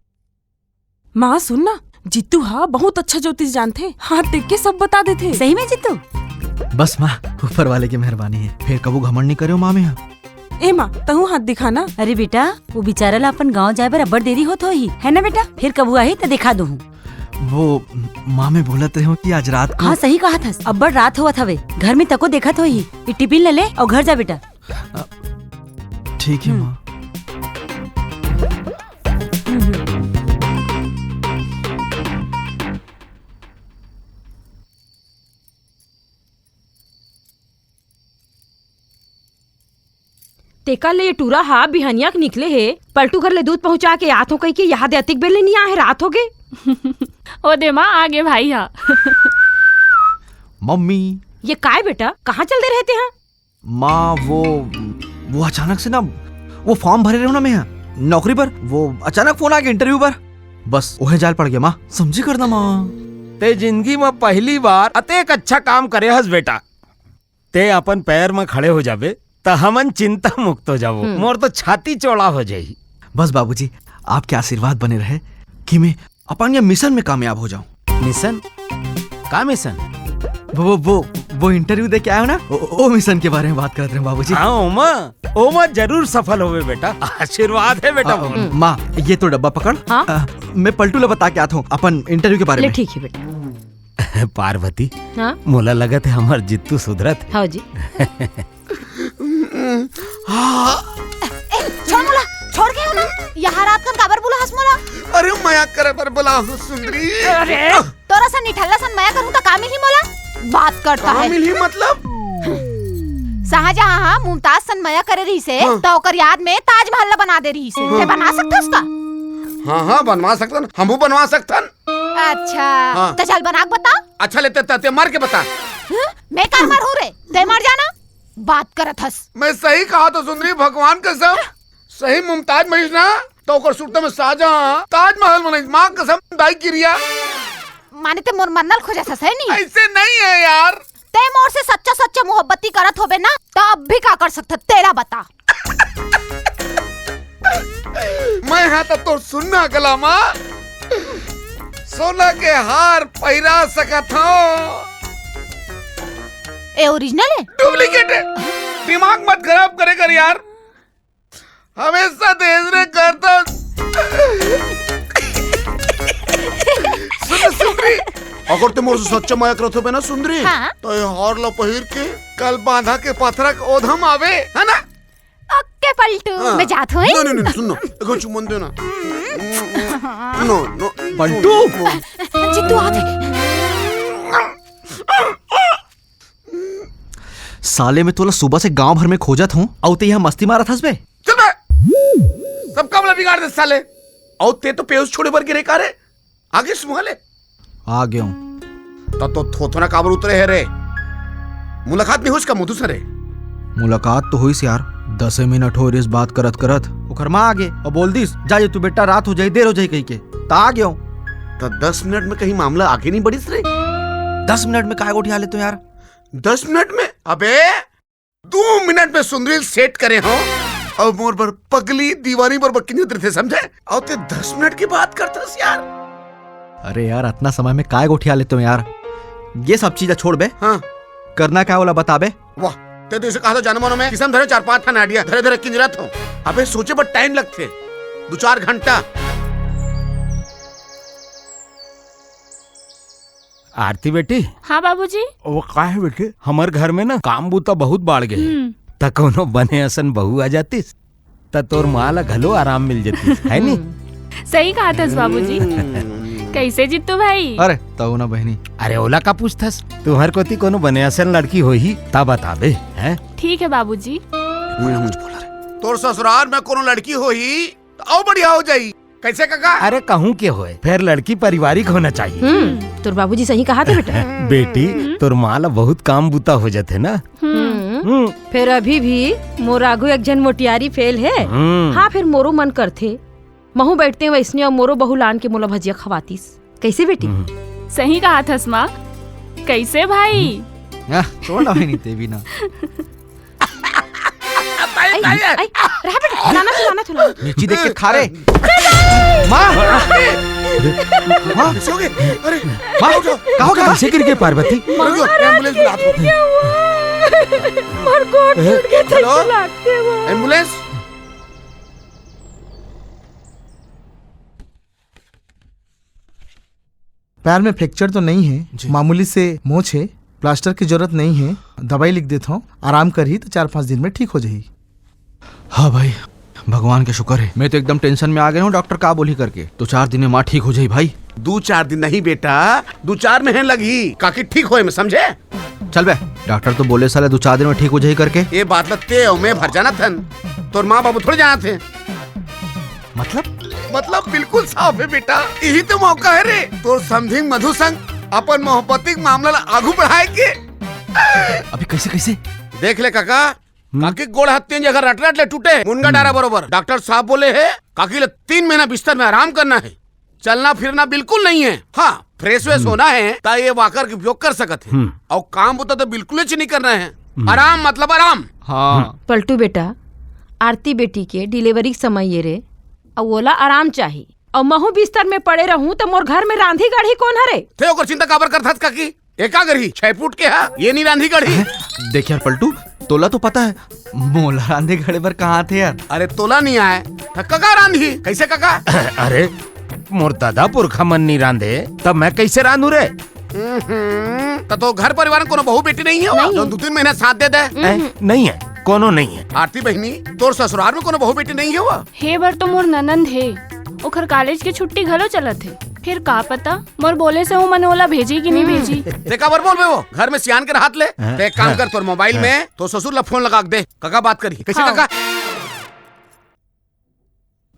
माँ सुन ना, जित्तू हा बहुत अच्छा ज्योतिष जानथे, हाथ देख के सब बता देथे। सही में जित्तू? बस माँ, ऊपर वाले की मेहरबानी हे, फिर कभू घमंड नहीं करेंव माँ मैं हा। ए माँ, तहूँ हाथ दिखा ना। अरे बेटा, वो बेचारा ला अपन गाँव जाए बर अब्बड़ देरी होत होही, है ना बेटा? फिर कभू आही त दिखा दूँ। वो माँ, मैं बोलत रहेंव कि आज रात को हाँ, सही कहत हस, अब्बड़ रात होवत हवे, घर में तको देखत होही। ये टिफिन ले ले अउ घर जा बेटा। ठीक हे माँ। तेकर ले ये टूरा हा बिहनिया के निकले हे, पलटू घर ले दूध पहुंचा के आत हों कहिके, यहाँ दे अतिक बेर ले नी आए हे, रात होगे। ओ दे माँ, आगे भाई हा। मम्मी। ये काय बेटा, कहाँ चल दे रहे थे हाँ? माँ, वो, वो अचानक से ना, वो form भरे रहेंव ना मैं हा, नौकरी बर, वो अचानक phone आगे interview बर, बस ओहे जाल पड़ गे माँ, समझी कर ना माँ। तैं जिंदगी म पहली बार अतेक अच्छा काम करे हस बेटा। तैं अपन पैर म खड़े हो जाबे, त हमन चिंता मुक्त हो जाबो। हम्म। मोर तो छाती चौड़ा हो जाही। बस बाबूजी, आपके आशीर्वाद बने रहे कि मैं अपन ये mission में कामयाब हो जाऊं। Mission? का mission? वो, वो, वो, वो interview दे के आए हो ना, ओ, ओ mission के बारे में बात करत रहेंव बाबूजी। हाँ, ओमा, ओमा जरूर सफल होबे बेटा, आशीर्वाद हे बेटा। आ, मोर। माँ, ये तो डब्बा पकड़। हाँ? आ, मैं पलटू ला बता के आत हों अपन interview के बारे ले, में। ठीक हे बेटा। पार्वती, हाँ? मोला लगत हे हमर जित्तू सुधरत हे। हाँ जी। ए, छोड़ मोला, छोड़ के हो ना। यहाँ रात कन काबर बुलाहस मोला? अरे मया करे बर बुलाहूँ सुंदरी। अरे। तोर असन निठल्ला सन मया करहूँ त का मिलही मोला? बात करता का हे। मिलही मतलब? शाहजहाँ हा मुमताज सन मया करे रहिस हे, हाँ। त ओकर याद में ताजमहल ला बना दे रहिस हे। हाँ। तैं बना सकथस का? हाँ, हाँ, बनवा सकथन, हमहू बनवा सकथन। अच्छा, हाँ। त चल बना के बता। अच्छा ले, तैं, तैं, तैं मर के बता। हं? मैं का मरहूँ रे? तैं मर जाना। बात करत हस। मैं सही कहत हों सुंदरी, भगवान कसम। सही मुमताज महिस ना, त ओकर सुरता में शाहजहाँ ताजमहल बनइस। माँ कसम, दाई किरिया। माने ते मोर मरना ल खोजत हस, है नी? ऐसे नहीं है यार। ते मोर से सच्चा सच्चा मोहब्बती करत होबे ना, त अब भी का कर सकत, तेला बता। मैं हा त तोर सुन्ना गला मा सोना के हार पहिरा सकत हूँ। ए ओरिजिनल है? डुप्लीकेट है। दिमाग मत खराब करे कर यार, हमेशा तेज रे करता। सुन सुंदरी, अगर ते मोर से सच्चा मया करत होबे ना सुंदरी, हाँ। तो ये हार ला पहिर के कल बांधा के पथरा के ओधम आवे, है ना? ओके पलटू, हाँ। मैं जात हूँ, नहीं, नहीं, नहीं, सुन ना, एगो चुम्बन दे ना। नो, नो, पलटू। जीतू, आ गए। साले, मैं तोला सुबह से गांव भर में खोजत हूँ, अउ ते यहाँ मस्ती मारत हस बे। चुप बे। सब काम ला बिगाड़ दे साले। अउ ते तो पेउस छोड़े बर गिरे का रे? आगे सुहा ले। आ गया हूँ। त तो थोथोना काबर उतरे है रे? मुलाकात नहीं होइस का मधु से रे? मुलाकात तो होइस यार, दसे मिनट होय रिहिस बात करत करत, ओकर माँ आ गे अउ बोल दिस, "जा जे तू बेटा, रात हो जाही, देर हो जाही," कहिके। त आ गया हूँ। त दस मिनट में कहीं मामला आगे नहीं बढ़िस रे? दस मिनट में काय गोठिया लेते हो यार? दस मिनट में? अबे, दू मिनट में सुंदरी ल सेट करे हूँ, अउ मोर बर पगली दीवानी बर बकिंजत रहिथे, समझे? अउ ते दस मिनट की बात करत हस यार। अरे यार, अतना समय में काय गोठिया लेते हो यार? ये सब चीज छोड़ बे। हाँ। करना का ओला बता बे। वाह, ते तो इसे कहा था जानो मानो मैं किसम धरे चार पांच ठन आइडिया धरे धरे किंजरत हूँ। अबे सोचे बर टाइम लगथे, दू चार घंटा। आरती बेटी। हाँ बाबूजी। वो का है बेटी, हमर घर में ना काम बूता बहुत बाढ़ गए, हम्म। त कोनो बने असन बहू आ जातिस, त तोर माँ ला घलो आराम मिल जातिस, है नी? हम्म। सही कहा थस बाबूजी। कैसे जीतू भाई? अरे तहु ना बहिनी। अरे ओला का पूछथस, तुम्हर कोती कोनो बने असन लड़की होही त बताबे, हैं? ठीक है बाबूजी। तोर ससुराल में कोनो लड़की होही त अउ बढ़िया हो जाही। कैसे काका? अरे कहूँ के होय, फेर लड़की पारिवारिक होना चाहिए। हम्म, तोर बाबूजी सही कहा थे बेटा। बेटी, तोर माँ ला बहुत काम बूता हो जाथे ना। हम्म। हम्म। फेर अभी भी मोर आगू एक झन मोटियारी फेल है। हम्म। हाँ, फेर मोरो मन करथे, महू बैठते वैसने अउ मोरो बहू लान के मोला भजिया खवातीस। कैसे बेटी? हम्म। सही कहा थस माँ। कैसे भाई? आह, छोड़ ना भाई, नहीं ते भी ना। आई, आई, रहा बेटा, लाना तो, लाना तो, लाना। मिर्ची देख के खा रे। माँ! माँ! कैसे हो गए? अरे, माँ! उठो। कहाँ हो गया? कैसे गिर गए पार्वती? अरे, एम्बुलेंस बुला दो। मोर गोड़ टूट गया, हेलो? कैसे लागते वो? एम्बुलेंस? पैर में फ्रैक्चर तो नहीं है, जी। मामूली से मोच है, प्लास्टर की जरूरत नहीं है, दवाई लिख देता हूँ, आराम करही तो चार पाँच दिन में ठीक हो जाही। हाँ भाई, भगवान के शुक्र है, मैं तो एकदम टेंशन में आ गया हूँ, डॉक्टर का बोलही करके। दो चार दिन में माँ ठीक हो जाही भाई। दो चार दिन नहीं बेटा, दो चार महीने लगही, काकी ठीक होए में, समझे? चल बे, डॉक्टर तो बोले साले दो चार दिन में ठीक हो जाही करके। ये बात ल ते अउ मैं भर जानत हन, तोर माँ बाबू थोड़े जानत हे। मतलब? मतलब बिल्कुल साफ है बेटा, यही तो मौका है रे तोर समधिंग मधु संग अपन मोहब्बती के मामला ला आगू बढ़ाए के। अभी कैसे, कैसे? देख ले काका, हम्म। काकी गोड़ हाथ तीन जगह रट रट ले टूटे, मुनगा हम्म। डारा बरोबर। डॉक्टर साहब बोले है काकी ला तीन महीना बिस्तर में आराम करना है, चलना फिरना बिल्कुल नहीं है। हाँ, फ्रेश व्रेश हम्म। होना है त ये वॉकर के उपयोग कर सकत है। हम्म। अउ काम बुता तो बिल्कुल ही नहीं करना है। हम्म। आराम मतलब आराम। हाँ। हम्म। पलटू बेटा, आरती बेटी के डिलीवरी के समय ये रे, अउ ओला आराम चाही। अउ महू बिस्तर में पड़े रहूं त मोर घर में रांधी गढ़ही कोन हरे? ते ओकर चिंता काबर करथस काकी? एका गढ़ही छह फुट के हा, ये नहीं रांधी गढ़ही। हैं? देख यार पलटू, तोला तो पता है, मोला रांधे गढ़े बर कहाँ आथे यार? अरे तोला नहीं आए, त कका रांधी, कैसे कका? अरे, मोर दादा पुरखा मन नहीं रांधे, तब मैं कैसे रांधू रे? हम्म, त तो घर परिवार में कोनो बहू बेटी नहीं है, नहीं। जो दो तीन महीना साथ दे दे? हैं? नहीं है, कोनो नहीं है। आरती बहिनी, तोर ससुराल में कोनो बहू बेटी नहीं है वो? हे बर तो मोर ननंद हे, ओखर कॉलेज के छुट्टी घलो चलत हे। फिर का पता, मोर बोले से ओमन ओला भेजी कि नहीं हम्म। भेजी। ते काबर बोलबे वो? घर में सियान के रहत ले। हाँ। ते एक काम हाँ। कर, तोर मोबाइल हाँ। में तोर ससुर ला फोन लगा के दे, कका बात करी। कैसे हाँ। कका?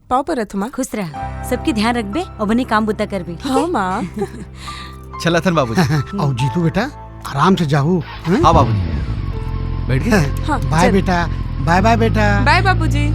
पाँव परत हूँ माँ। खुश रह, सबके ध्यान रखबे अउ बने काम बुता करबे, ठीक हाँ है? माँ। चला थन बाबूजी। अउ जीतू बेटा, आराम से जाहू, हैं? हाँ बाबूजी, बैठ गए। हाँ, बाय चल। बेटा, बाय बाय बेटा। बाय बाबूजी।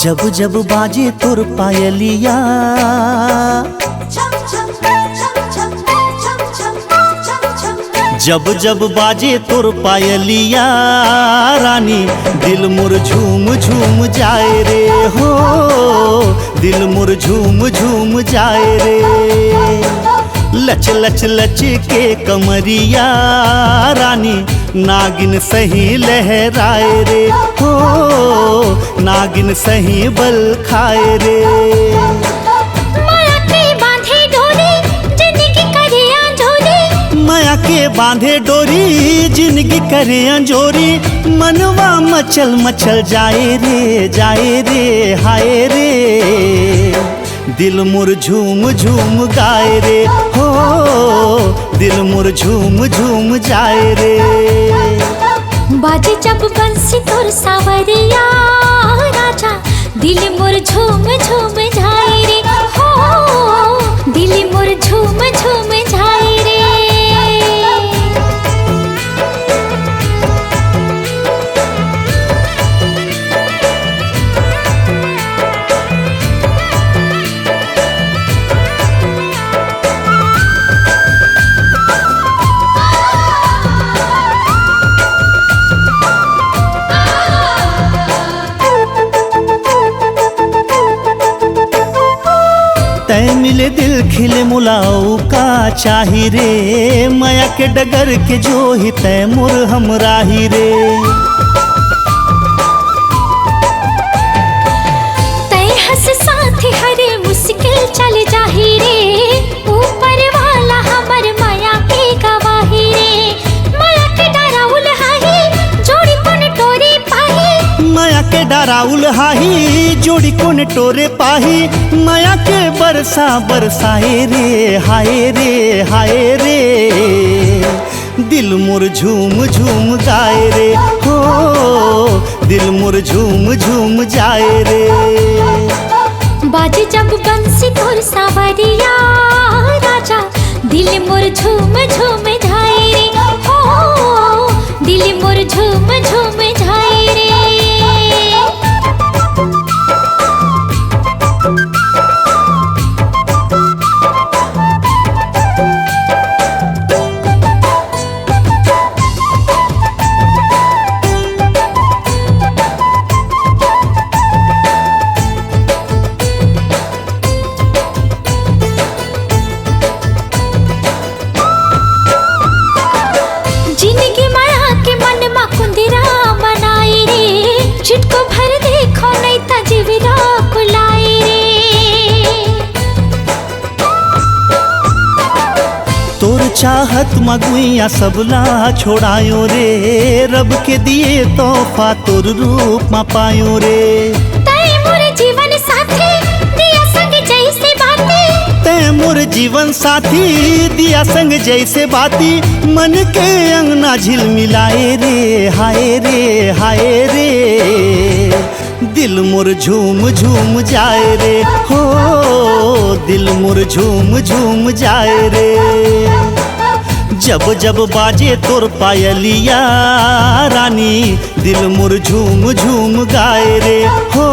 जब जब बाजे तोर पायलिया, जब जब बाजे तोर पायलिया रानी, दिल मोर झूम झूम जाए रे हो, दिल मोर झूम झूम जाए रे। लच लच लच के कमरिया रानी, नागिन सही लहराए रे हो, नागिन सही बल खाए रे। माया के बांधे डोरी, जिंदगी करे अंजोरी। माया के बांधे डोरी, जिंदगी करे अंजोरी। मनवा मचल मचल जाए रे, जाए रे, हाय रे। दिल मोर झूम झूम गाए रे हो, दिल मोर झूम झूम जाए रे। बाजे जब बंसी तोर सावरिया राजा, दिल मोर झूम झूम जाए रे हो, दिल मोर झूम झूम जाए रे। तै मिले दिल खिले मोला अउ का चाही रे, मया के डगर के जोही तै मोर हमराही रे। तै हंस साथ हरे मुश्किल चल जाही रे, ऊपर वाला हमर मया के गवाही रे। मया के डरा उलहाही, जोड़ी कोन टोरी पाही। मया के डरा उलहाही, जोड़ी कोन टोरे पाही। मया के बरसा बरसाए रे, हाय रे, हाय रे। दिल मोर झूम झूम गाए रे हो, दिल मोर झूम झूम जाए रे। बाजे जब बंसी तोर सावरिया राजा, दिल मोर झूम झूम जाए रे हो, दिल मोर झूम झूम जाए रे। जिंदगी मया के मन मा कुंदिरा मनाई रे, चिटको भर देखो नहीं ता जीविरा कुलाई रे। तोर चाहत मा गुइया सबला छोड़ायो रे, रब के दिए तोहफा तोर रूप मा पायो रे। तै मोर जीवन साथी, दिया संग जैसे बाती। तै मोर जीवन साथी, दिया संग जैसे बाती। मन के अंगना झिलमिलाए रे, हाय रे, हाय रे। दिल मोर झूम झूम जाए रे हो, दिल मोर झूम झूम जाए रे। जब जब बाजे तोर पायलिया रानी, दिल मोर झूम झूम गाए रे हो,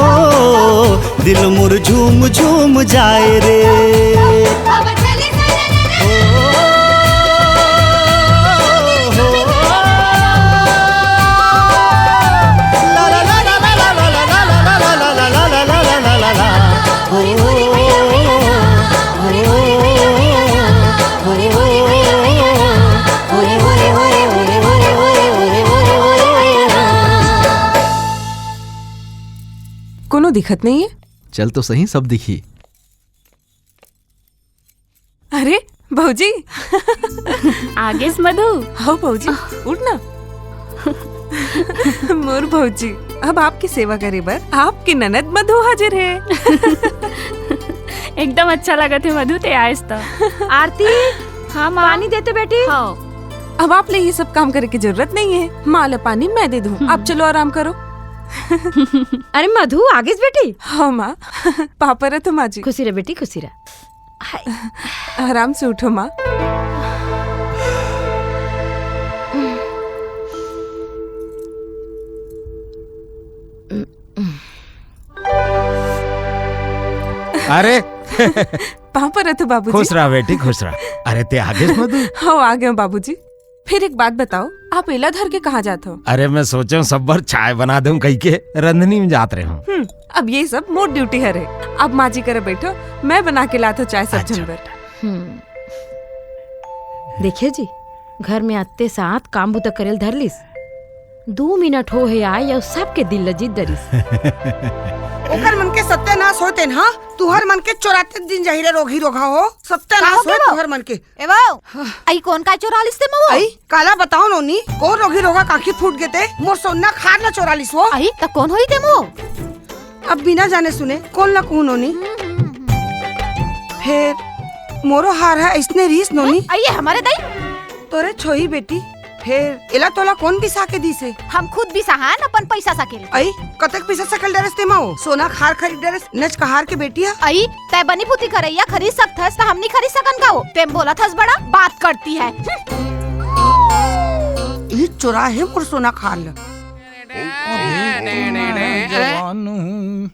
दिल मोर झूम झूम जाए रे। कोनो दिक्कत नहीं है। चल तो सही, सब दिखी। अरे भौजी। आगेस मधु। हाँ भौजी, उठ ना। मोर भौजी, अब आपकी सेवा करे बर आपकी ननद मधु हाजिर है। एकदम अच्छा लगत है मधु, ते आयस त। आरती, हाँ माँ। पानी देते बेटी। हाँ। अब आप ले ये सब काम करे की जरूरत नहीं है, माँ ले पानी मैं दे दूँ। हम्म। आप चलो आराम करो। अरे मधु, आगेस बेटी। हाँ माँ। पाँव परत हँव माँ जी। खुशी रह बेटी, खुशी रह। हाय। आराम से उठो माँ। अरे। पाँव परत हँव बाबूजी। खुश रह बेटी, खुश रह। अरे ते आगेस मधु? हव, आ गेंव बाबूजी। फेर एक बात बताव, आप एला धर के कहाँ जात हव? अरे मैं सोचेंव सब बर चाय बना देंव कहिके रंधनी में जात रहेंव। हम्म, अब ये सब मोर duty हरे। अब माँ जी करा बइठव, मैं बना के लात हँव चाय सब झन बर। हम्म। देखे जी, घर में अत्ते साथ काम बूता करे ल धर लिस। दू मिनट होहे आय अउ सबके दिल ल जीत डरिस। ओकर मन के सत्यानाश होय तेन, हाँ? तुँहर मन के चोराते दिन जाही रे रोगही रोगहा हो। सत्यानाश होय तुँहर मन के। ए वो, अई कोन का चोरा लिस ते मँ वो? अई, काला बताओ नोनी, कोन रोगही रोगहा काखी फूट गे ते, मोर सोना खार ला चोरा लिस वो। अई, त कोन होही ते मँ वो? अब बिना जाने सुने, कोन ला कहूँ नोनी? फेर, मोरो हार ह अइसने रिहिस नोनी। अई, ये हमरे दई। तोरे छोही बेटी, फेर एला तोला कोन बिसा के दिस हे? हम खुद बिसाहन अपन पइसा सकेल। अई, कतेक पइसा सकेल डरेस ते मँ वो? सोना खार खरीद डरेस, नच कहार के बेटी ह। अई, तैं बनी भूती करइया खरीद सकथस, त हम नी खरीद सकन का वो? तें बोलत हस बड़ा, बात करती है। हम्म। ई चोरा हे मोर सोना खार ल। जवान हूँ।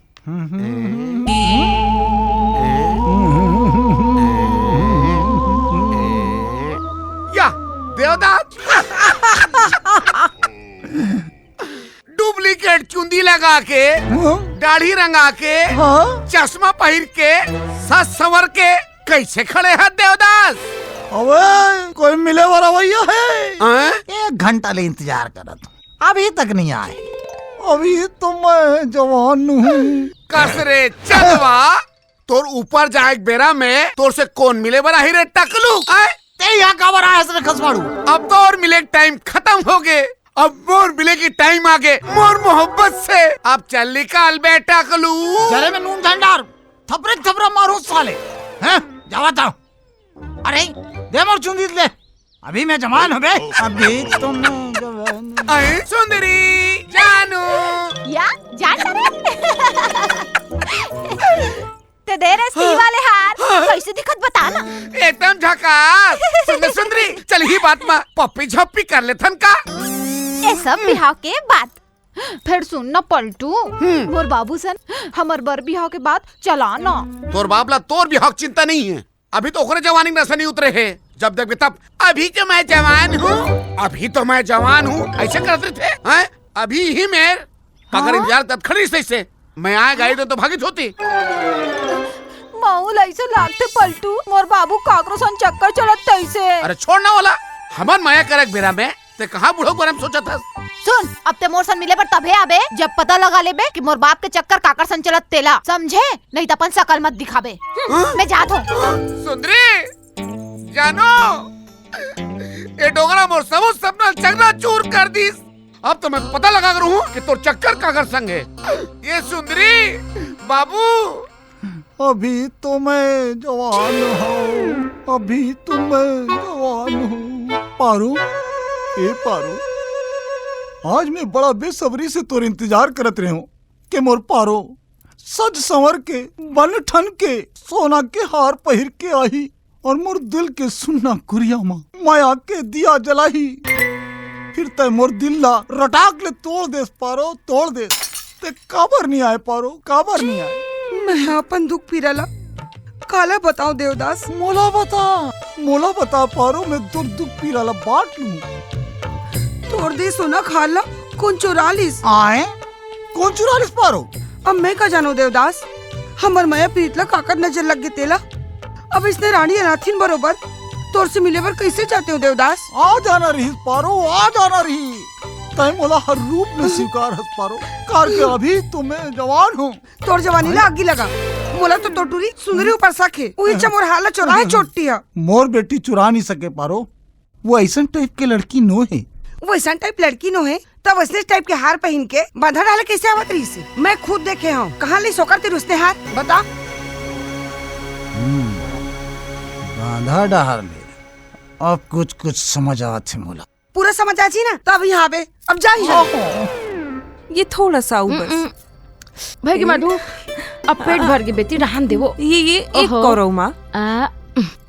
या, देवदास। Duplicate चुंदी लगा के, हाँ? दाढ़ी रंगा के, हाँ? चश्मा पहिर के, सज संवर के कइसे खड़े हस देवदास? अबे, कोई मिले बर अवइया हे? हाँ? एक घंटा ले इंतजार करत हूँ, अभी तक नहीं आए। अभी तो मैं जवान हूँ। कस रे चंदवा, तोर ऊपर जाए के बेरा में तोर से कोन मिले बर आही रे टकलू? आय? तें यहाँ काबर आए हस रे खसवाड़ू? अब तोर मिले के time खतम होगे, अब मोर मिले के time आगे मोर मोहब्बत से। अब चल निकल बे टकलू। जरे में नून झन डार, थपरे थपरा मारूँ साले। हैं? जावत हँव। अरे, दे मोर चुंदी ले। अभी मैं जवान हँव बे। अभी तो मैं जवान हँव। अरे सुंदरी, जानू। या, जान डारे। ते दे रे सी वाले हार, कइसे दिखत बता ना? एकदम झकास। सुंदर सुंदरी, चल इही बात मा पप्पी झप्पी कर लेथन का? ये सब बिहाव के बात। फेर सुन ना पलटू, हम्म। मोर बाबू सन हमर बर बिहाव के बात चला ना। तोर बाप ला तोर बिहाव के चिंता नहीं हे, अभी तो ओकरे जवानी के नसा नहीं उतरे हे। जब देखबे तब, "अभी तो मैं जवान हूँ, अभी तो मैं जवान हूँ," अइसे करत रहिथे, हैं? अभी ही मेर काकर हाँ? इंतजार करत खड़ी रहिस तइसे। मैं आय गाड़ी देंव तो भागिस होती। मऊ ल अइसे लागथे पलटू, मोर बाबू काकरो संग चक्कर चलत तइसे। अरे छोड़ ना ओला, हमन मया करे के बेरा में तें कहाँ बूढ़ो के बारे में सोचत हस? सुन, अब तें मोर संग मिले बर तभे आबे, जब पता लगा लेबे कि मोर बाप के चक्कर काकर संग चलत तेला, समझे? नहीं त अपन सकल मत दिखाबे। हम्म, हाँ? मैं जात हँव। सुंदरी, जानो, ये डोकरा मोर सबो सपना ल चकनाचूर कर दिस। अब तो मैं पता लगा करूँ कि तोर चक्कर काकर संग हे। ये सुंदरी, बाबू। अभी तो मैं जवान हूँ, अभी तो मैं जवान हूँ। पारो, ए पारो, आज मैं बड़ा बेसब्री से तोर इंतजार करत रहेंव कि मोर पारो सज संवर के, बन ठन के, सोना के हार पहिर के आही अउ मोर दिल के सुन्ना कुरिया मा मया के दिया जलाही। फेर तें मोर दिल ला रटाक ले तोड़ देस पारो, तोड़ देस। तें काबर नइ आय पारो, काबर नइ आय? मैं अपन दुख पीरा ला काला बतावँव देवदास? मोला बता, मोला बता पारो, मैं तोर दुख पीरा ला बाँट लूँ। तोर दे सोना खार ला कोन चुरा लिस? आय? कोन चुरा लिस पारो? अब मैं का जानँव देवदास, हमर मया प्रीत ला काकर नजर लग गे तेला। अब अइसने रानी अनाथिन बरोबर तोर से मिले बर कइसे जातेंव देवदास? आ जाना रिहिस पारो, आ जाना रिहिस। तें मोला हर रूप में स्वीकार हस पारो, काबर के अभी तो मैं जवान हूँ। तोर जवानी ला आगी लगा, मोला तो तोर टूरी सुंदरी ऊपर सक हे। उही च मोर हार ला चुराय हे चोट्टी हा। मोर बेटी चुरा नइ सके पारो, वो अइसन type के लड़की नो हे। वो अइसन type लड़की नो हे, तब अइसने type के हार पहिन के बाँधा डहर ले कइसे आवत रिहिस हे? मैं खुद देखे हँव। कहाँ लिस ओकर तीर अइसने हार? बता। हम्म, बाँधा डहर ले। अब कुछ कुछ समझ आवत हे मोला। पूरा समझ आ जाही ना, तब यहाँ आबे। अब जा यहाँ। ये थोड़ा सा अउ बस। हम्म, हम्म। भइगे मधु, अब पेट भर गे बेटी, रहन दे वो। ये, ये एक ओहो। कौरव माँ। आ,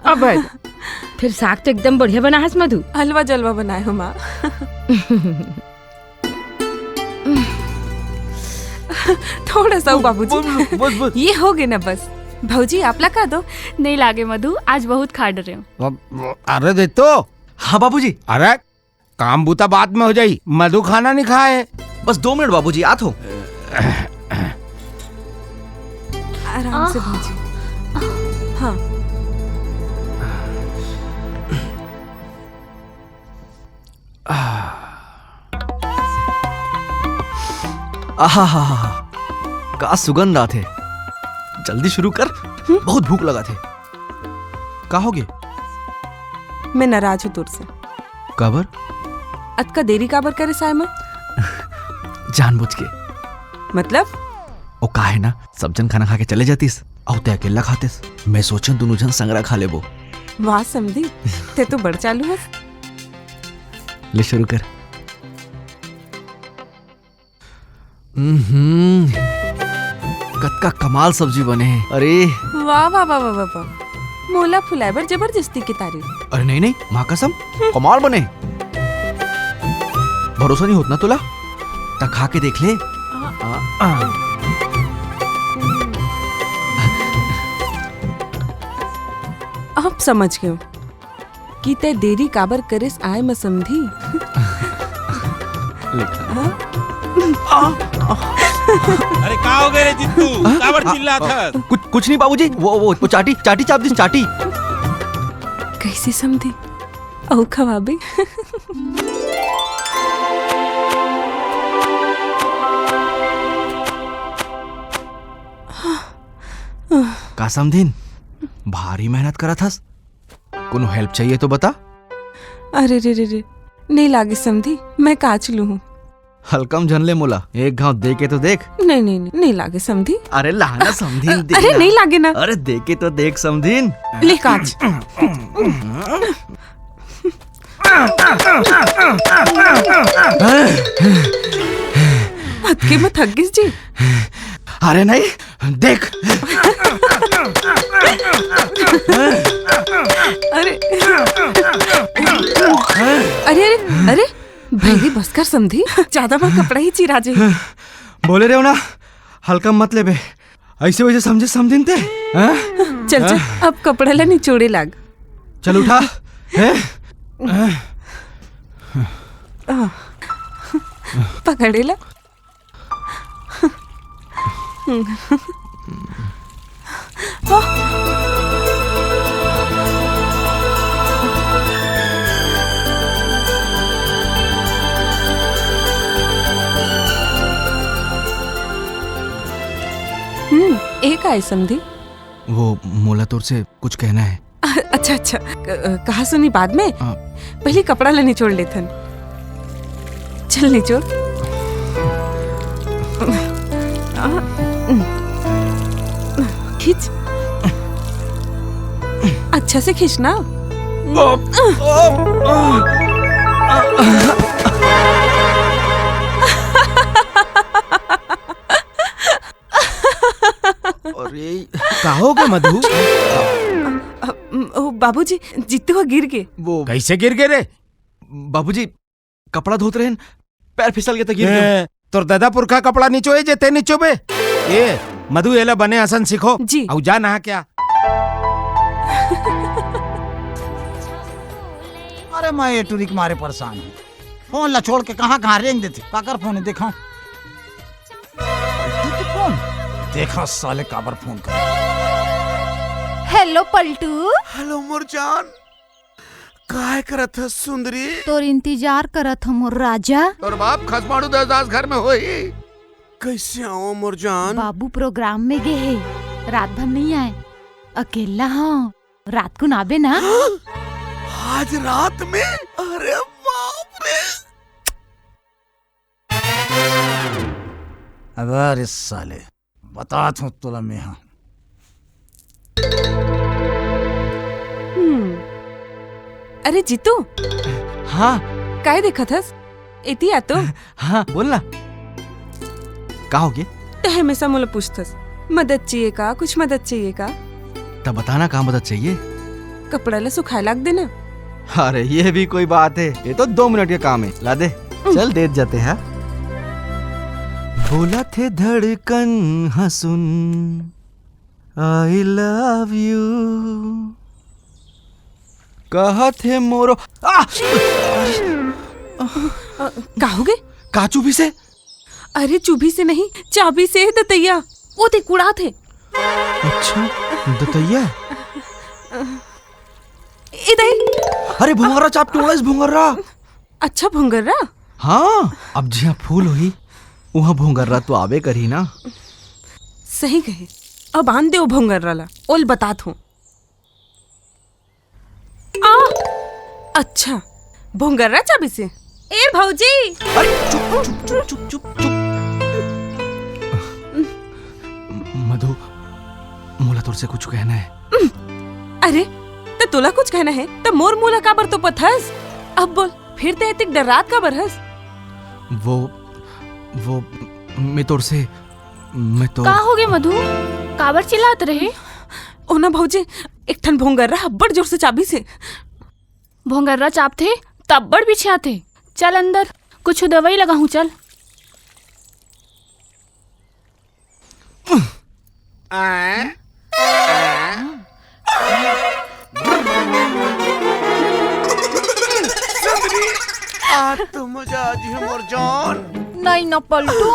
अब भइगे। फेर साग तो एकदम बढ़िया बनाहस मधु। हलवा जलवा बनाए हँव माँ। थोड़ा सा अउ बाबूजी। बस, बस, बस। ये होगे ना बस। भौजी, आप ला का दो? नहीं लागे मधु, आज बहुत खा डरे हूँ। अब, अरे दे तो। हाँ बाबूजी। अरे काम बूता बाद में हो जाई, मधु खाना नहीं खाए। बस दो मिनट बाबूजी, आत हो। आराम से भौजी। हाँ। आहा हा हा। का सुगंध आथे। जल्दी शुरू कर। हम्म? बहुत भूख लगा थे। का होगे? मैं नाराज हूँ तोर से। काबर? अतका देरी काबर करे साय में? जानबूझ के। मतलब? ओ का है ना, सब जन खाना खा के चले जातिस, अउ ते अकेला खातिस। मैं सोचे दोनों जन संगरा खा लेबो। वाह समधी, ते तो बड़ चालू हस। ले शुरू कर। हम्म, कतका कमाल सब्जी बने हे। अरे। वाह, वाह, वाह, वाह, वाह, वाह। मोला फुलाए बर जबरदस्ती के तारीफ। अरे नहीं, नहीं, माँ कसम, कमाल बने। भरोसा नहीं होत ना तोला? त खा के देख ले। आ, आ। अब समझ गयो। कि तै देरी काबर करेस आए म समधी? लिखा। हाँ? अरे का हो गए रे जित्तू? हाँ? काबर हाँ, चिल्लात हाँ, हस? कुछ, कुछ नहीं बाबूजी, वो, वो, वो चाटी, चाटी चाप दिस, चाटी। कैसे समधी? अउ खवाबे? का समधिन? भारी मेहनत करत हस। कोनो help चाहिए तो बता। अरे रे रे रे, नहीं लागे समधी, मैं काच लू हूँ। हल्कम झन ले मोला, एक घाव दे के तो देख। नहीं, नहीं, नहीं, नहीं लागे समधी। अरे ला ना समधी, दे अरे ना। नहीं लागे ना। अरे दे के तो देख समधिन। ले काच। अतके में थक गिस जी। अरे नहीं, देख। अरे। अरे, अरे, अरे, भाई, बस कर समधी, ज्यादा मोर कपड़ा ही चिरा जे। बोले रहे हो ना, हल्का मत लेबे, ऐसे वैसे समझे समधिन ते, हाँ? चल, चल, हाँ? अब कपड़ा ला निचोड़े लाग। चल उठा, हैं? आ, पकड़े ला। हम्म, एक आए समधी। वो मोला तोर से कुछ कहना है। अ-, अच्छा, अच्छा, क-, अ, कहा सुनी बाद में। हाँ। पहले कपड़ा ला निचोड़ लेथन। चल निचोड़। आ, खींच। अच्छा से खींच ना। अरे, का हो गे मधु? अ, अ, ओ, बाबूजी, जीतू ह गिर गे। वो कैसे गिर गे रे? बाबूजी, कपड़ा धोत रहेन, पैर फिसल गे त गिर गे। ए, तोर ददा पुरखा कपड़ा निचोए जे ते निचोबे। ए, मधु, एला बने असन सिखो। जी। अउ जा नहा के आ। अरे, मैं ए टुरी के मारे परेशान हूँ। फोन ला छोड़ के कहाँ कहाँ रेंग देथे। काकर फोन हे, देखा। फोन। देखा साले काबर फोन कर। हेलो पलटू। हेलो मोर जान। काय करत हस सुंदरी? तोर इंतजार करत हूँ मोर राजा। तोर बाप खसमाड़ू देवदास घर में होही। कैसे आओ मोर जान? बाबू प्रोग्राम में गे हे, रात भर नहीं आए। अकेला हूँ, रात कुन आबे ना। आज रात में? अरे बाप रे। अबे रे साले, बतात हूँ तोला मेहा। हम्म। अरे जीतू। हाँ। काय देखत हस? एती आ तो। हाँ, बोल ना। का हो गे? ते हमेशा मोला पूछथस, "मदद चाहिए का? कुछ मदद चाहिए का?" तब बताना, का मदद चाहिए? कपड़ा ला सुखाए लाग देना। अरे, ये भी कोई बात है? ये तो दो मिनट के काम है। ला दे। चल, देत जाते हैं। बोलथे धड़कन ह सुन, I love you। कहत हे मोरो। आ! का होगे? का चुभिस हे? अरे, चुभिस हे नहीं, चाबिस हे दतइया। ओ देख, उड़ात हे। अच्छा, दतइया? ए दे। अरे, भोंगर्रा चाप के उड़ाइस, भोंगर्रा। अच्छा, भोंगर्रा? हाँ, अब जिहाँ फूल होही, उहाँ भोंगर्रा तो आबे करही ना। सही कहे। अब आन दे ओ भोंगर्रा ला, ओला बतात हों। आ! अच्छा, भोंगर्रा चाबिस हे। ए भौजी! अरे, चुप, चुप, चुप, चुप, चुप, चुप। मधु, मोला तोर से कुछ कहना हे। अरे, त तोला कुछ कहना हे, त मोर मुंह ला काबर तोपत हस? अब बोल, फेर तैं एतिक डर्रात काबर हस? वो, वो, मैं तोर से, मैं तोर का होगे मधु? काबर चिल्लात रहे? ओ ना भौजी, एक ठन भोंगर्रा अब्बड़ जोर से चाबिस हे। भोंगर्रा चाबथे, त अब्बड़ बिछियाथे। चल अंदर, कुछु दवई लगाहूं, चल। आज तो मजा आ जी मोर जान। नहीं न पलटू,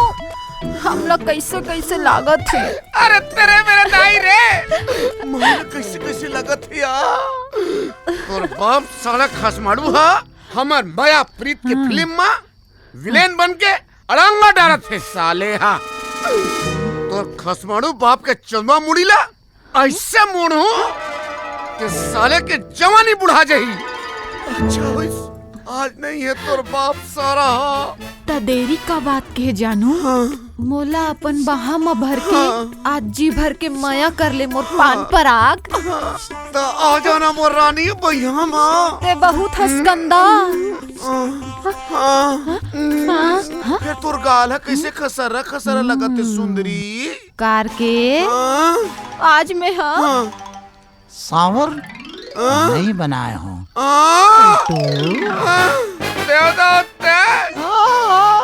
हमला कैसे कैसे लागत हे। अरे तेरे मेरे दाई रे, मोला कैसे कैसे लागत हे यार। तोर बाप साला खसमाड़ू हा, हमर मया प्रीत के हाँ। फिल्म मा विलेन बन के अड़ंगा डारत हे साले हा। तोर खसमाड़ू बाप के चंदवा मुड़ी ला ऐसे मोड़हूं कि साले के जवानी बुढ़ा जाही। अच्छा होइस, आज नहीं हे तोर बाप सारा हा। त देरी का बात कहे जानू? हाँ। मोला अपन बाहा म भर के हाँ। आज जी भर के मया कर ले मोर पान पराग। त आ जाना मोर रानी बइहा मा। तैं बहुत हस गंदा। हाँ, हाँ। फेर तोर गाल ह कैसे खसरा खसरा लगत हे सुंदरी। कार के हाँ। आज मैं हा हाँ। सावर हाँ। नहीं बनाए हों। हाँ। हाँ। देवदत्त। हाँ।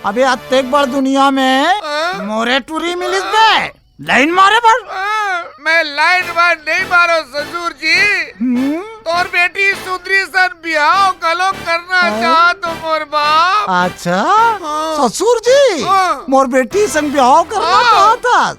अबे अतेक बड़ दुनिया में हाँ। मोरे टूरी मिलिस बे। लाइन मारे बर। हाँ, मैं लाइन मार नहीं मारो ससुर जी। हम्म। तोर बेटी सुंदरी सन बिहाव घलो करना हाँ। चाहत हो मोर बाप। अच्छा, हाँ। ससुर जी, हाँ। मोर बेटी संग बिहाव करना हाँ। चाहत हस।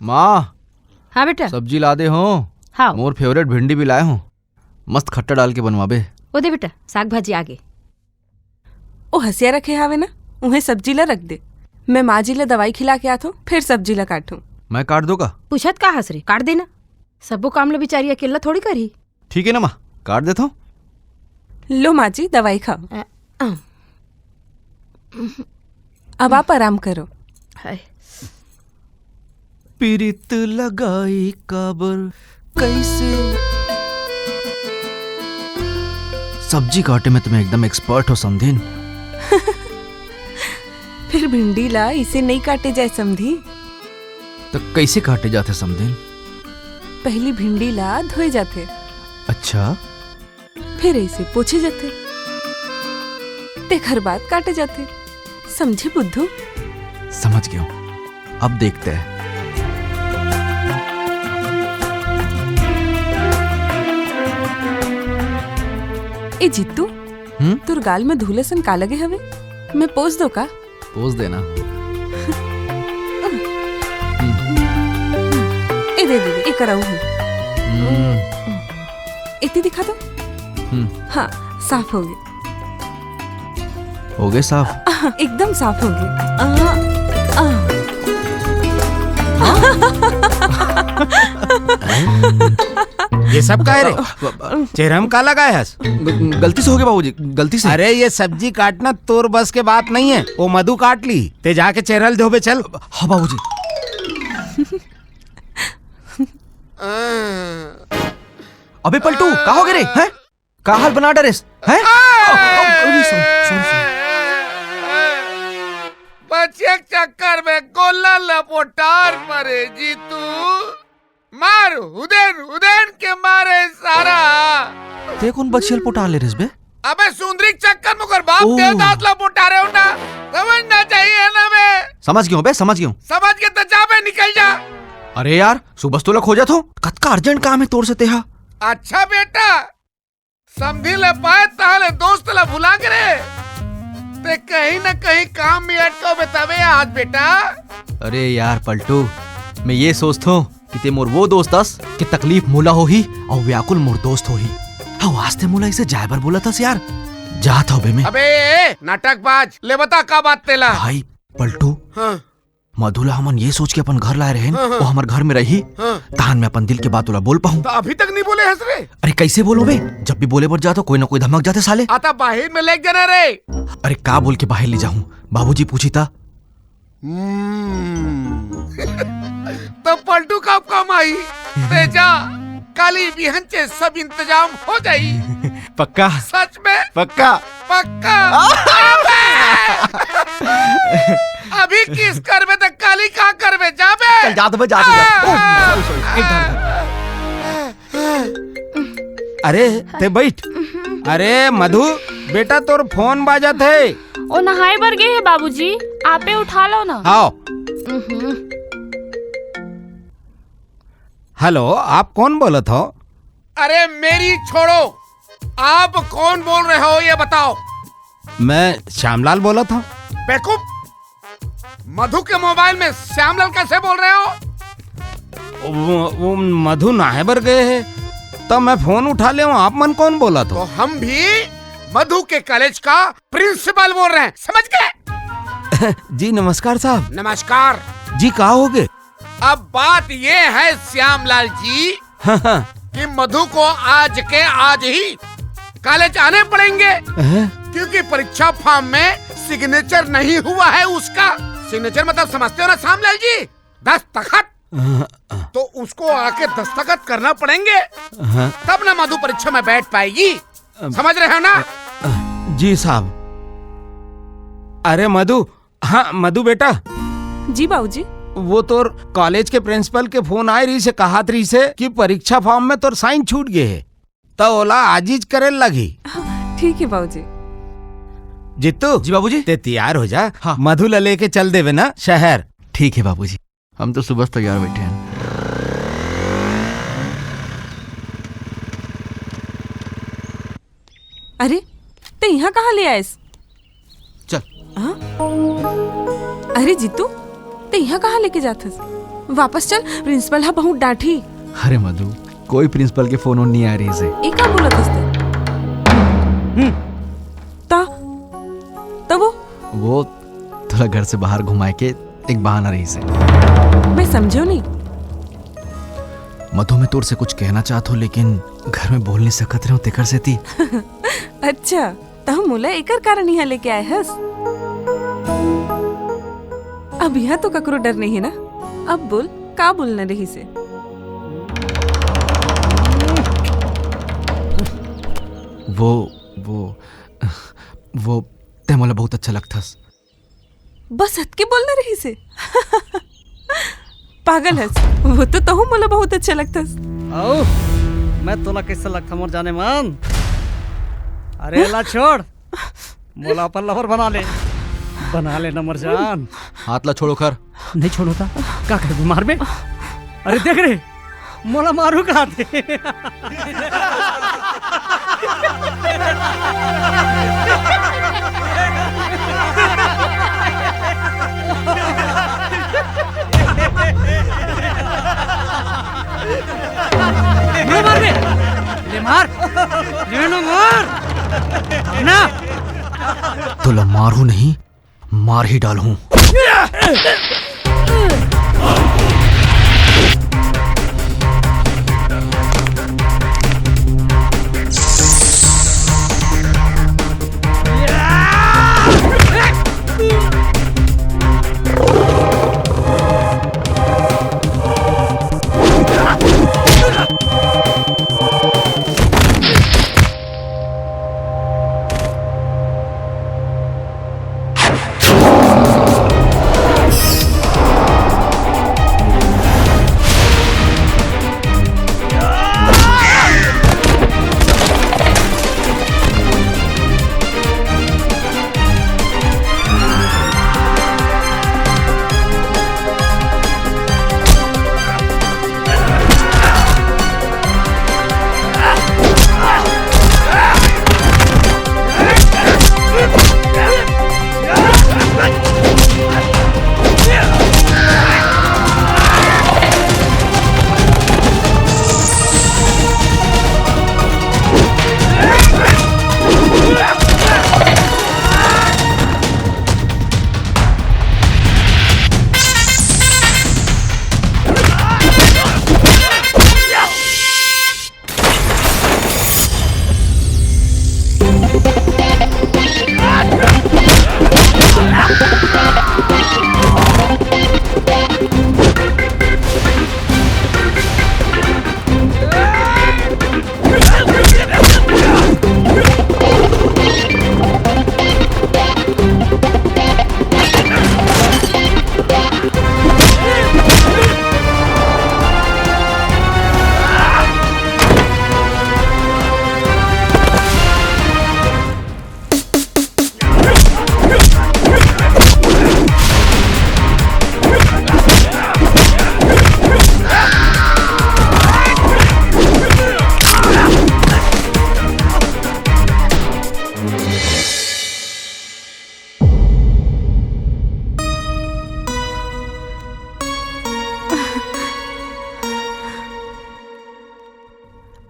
माँ, हाँ बेटा। सब्जी ला दे हो। हाँ। मोर फेवरेट भिंडी भी लाए हो, मस्त खट्टा डाल के बनवाबे। ओ दे बेटा, साग भाजी आगे। ओ हसिया रखे हावे ना, उहें सब्जी ला रख दे। मैं माँ जी ला दवाई खिला के आत हों, फिर सब्जी ला काटूं। मैं काट दो का? पूछत का हस रे, काट देना। सबो काम ला बिचारी अकेला थोड़ी करही। ठीक है ना माँ, काट देता हूँ। लो माँ जी, दवाई खाओ। अ, अ। अब आप आराम करो। हाय। पीरित लगाई काबर, कैसे? सब्जी काटे में तो मैं एकदम एक्सपर्ट हो समधिन। फिर भिंडी ला इसे नहीं काटे जाए समधी। तो कैसे काटे जाथे समधिन? पहली भिंडी ला धोए जाथे। अच्छा। फिर ऐसे पोछे जाथे, तेखर बाद काटे जाथे। समझे बुद्धू? समझ गया हूँ। अब देखते हैं। ए जित्तू, हम्म? तोर गाल में धूल असन का लगे हवे? मैं पोछ दो का? पोछ देना। ए दे, दे, दे, ए कराऊ हूँ। हम्म। एती दिखा दो। हम्म। हाँ, साफ हो गए। हो गए साफ? आ, एकदम साफ हो गए। आ, आ। ये सब का है रे? चेहरा में का लगाए हस? ग-, गलती से हो गया बाबूजी, गलती से। अरे, ये सब्जी काटना तोर बस के बात नहीं है, वो मधु काट ली। ते जाके चेहरा ल धोबे, चल। हाँ बाबूजी। अबे पलटू, का हो गए रे? हैं? का हाल बना डरेस? हैं? अरे, sorry, sorry, sorry। बच्चे के चक्कर में गोला लपोटार परे जीतू। मार, हुदेन, हुदेन के मारे सारा। ते कोन बछिया ल पोटा ले रेस बे? अबे सुंदरी के चक्कर में ओकर बाप ओ। देवदास ला पोटा रहे हो ना, समझना चाहिए ना बे। समझ गयो बे, समझ गयो। समझ के तो जा बे, निकल जा। अरे यार, सुबह से तोला खोजत हो, कतका urgent काम हे तोर से तेहा। अच्छा बेटा, समधी ले पाए ताले दोस्त ला भुला गे रे। ते कहीं ना कहीं काम में अटको बे तबे आज बेटा। अरे यार पलटू, मैं ये सोचथों कि ते मोर वो दोस्त अस कि तकलीफ मोला होही अउ व्याकुल मोर दोस्त होही। अउ आज ते मोला इसे जाए बर बोलत हस यार। जात हव बे मैं। अबे ए, नाटकबाज, ले बता का बात तेला। भाई पलटू, हाँ। मधु ला हमन ये सोच के अपन घर लाए रहेन, हाँ, हाँ। वो हमर घर में रही, हाँ। तहान मैं अपन दिल के बात ओला बोल पाहूं। तो अभी तक नहीं बोले हस रे? अरे कैसे बोलो बे, जब भी बोले बर जात हो कोई ना कोई धमक जाथे साले। आता बाहिर में लेके जाना रे। अरे का बोल के बाहिर ले जाहूं, बाबूजी पूछी ता। हम्म। तो पलटू कब काम आई? ते जा, काली बिहन चे सब इंतजाम हो जाई। पक्का? सच में? पक्का? पक्का। अबे! अभी kiss करबे त काली का करबे? जाबे? चल, जा तो बे, जा तो बे। ओह, sorry, sorry, एक धार, धार। अरे, ते बैठ। अरे, मधु, बेटा, तोर फोन बाजत हे। ओ नहाए बर गे हे, बाबूजी, आपे उठा लो ना। आओ। उहुं। हेलो, आप कौन बोलत हो? अरे, मेरी छोड़ो, आप कौन बोल रहे हो, ये बताओ। मैं श्यामलाल बोलत हूँ। बेवकूफ, मधु के मोबाइल में श्यामलाल कैसे बोल रहे हो? वो, वो मधु नहाए बर गए हे, तो मैं फोन उठा ले हूँ। आप मन कौन बोलत हो? तो हम भी मधु के कॉलेज का प्रिंसिपल बोल रहे हैं, समझ गए? जी नमस्कार साहब। नमस्कार। जी का हो गए? अब बात ये है श्यामलाल जी हाँ, हाँ। कि मधु को आज के आज ही कॉलेज आने पड़ेंगे, हैं? क्योंकि परीक्षा फॉर्म में सिग्नेचर नहीं हुआ है उसका। सिग्नेचर मतलब समझते हो ना श्यामलाल जी, दस्तखत। हाँ, हाँ। तो उसको आके दस्तखत करना पड़ेंगे, हाँ। तब ना मधु परीक्षा में बैठ पाएगी। अम, समझ रहे हो ना? अ, जी साहब। अरे मधु, हाँ, मधु बेटा। जी बाबूजी। वो तोर कॉलेज के प्रिंसिपल के फोन आए रहिस हे, कहत रहिस हे कि परीक्षा फॉर्म में तोर साइन छूट गए हे, त ओला आजिज करे लगही। हाँ, ठीक है बाबूजी। जित्तू। जी बाबूजी। ते तैयार हो जा, हाँ। मधु ला लेके चल देवे ना शहर। ठीक है बाबूजी, हम तो सुबह से तैयार बैठे हैं। अरे, ते यहाँ कहाँ ले आयस? चल। हाँ? अरे जीतू, ते यहाँ कहाँ लेके जाथस? वापस चल, प्रिंसिपल हा बहुत डांटही। अरे मधु, कोई प्रिंसिपल के फोन वोन नहीं आ रहिस हे। ए का बोलत हस ते? हम्म। ता, तब वो? वो थोड़ा घर से बाहर घुमाए के एक बहाना रहिस हे। मैं समझो नहीं। मधु, मैं तोर से कुछ कहना चाहत हूँ, लेकिन घर में बोल नहीं सकत रहे हूँ, तेकर सेती। अच्छा, त मोला एकर कारण यहाँ लेके आए हस? अब यहाँ तो ककरो डर नहीं है ना? अब बोल, का बोलना रहिस हे? वो, वो, वो, ते मोला बहुत अच्छा लगथस। बस अतके बोलना रहिस हे। पागल हस, वो तो तहूँ मोला बहुत अच्छा लगथस। आओ, मैं तोला कैसे लगथा मोर जाने मन? अरे ला छोड़, मोला अपन लवर बना ले, बना ले ना मोर जान। हाथ ला छोड़ो कर। नहीं छोड़ो ता, का कर बीमार में? अरे देख रे, मोला मारू कहाथे। ले मार बे, ले मार, ले नो मार ना। तोला मारू नहीं, मार ही डालूं।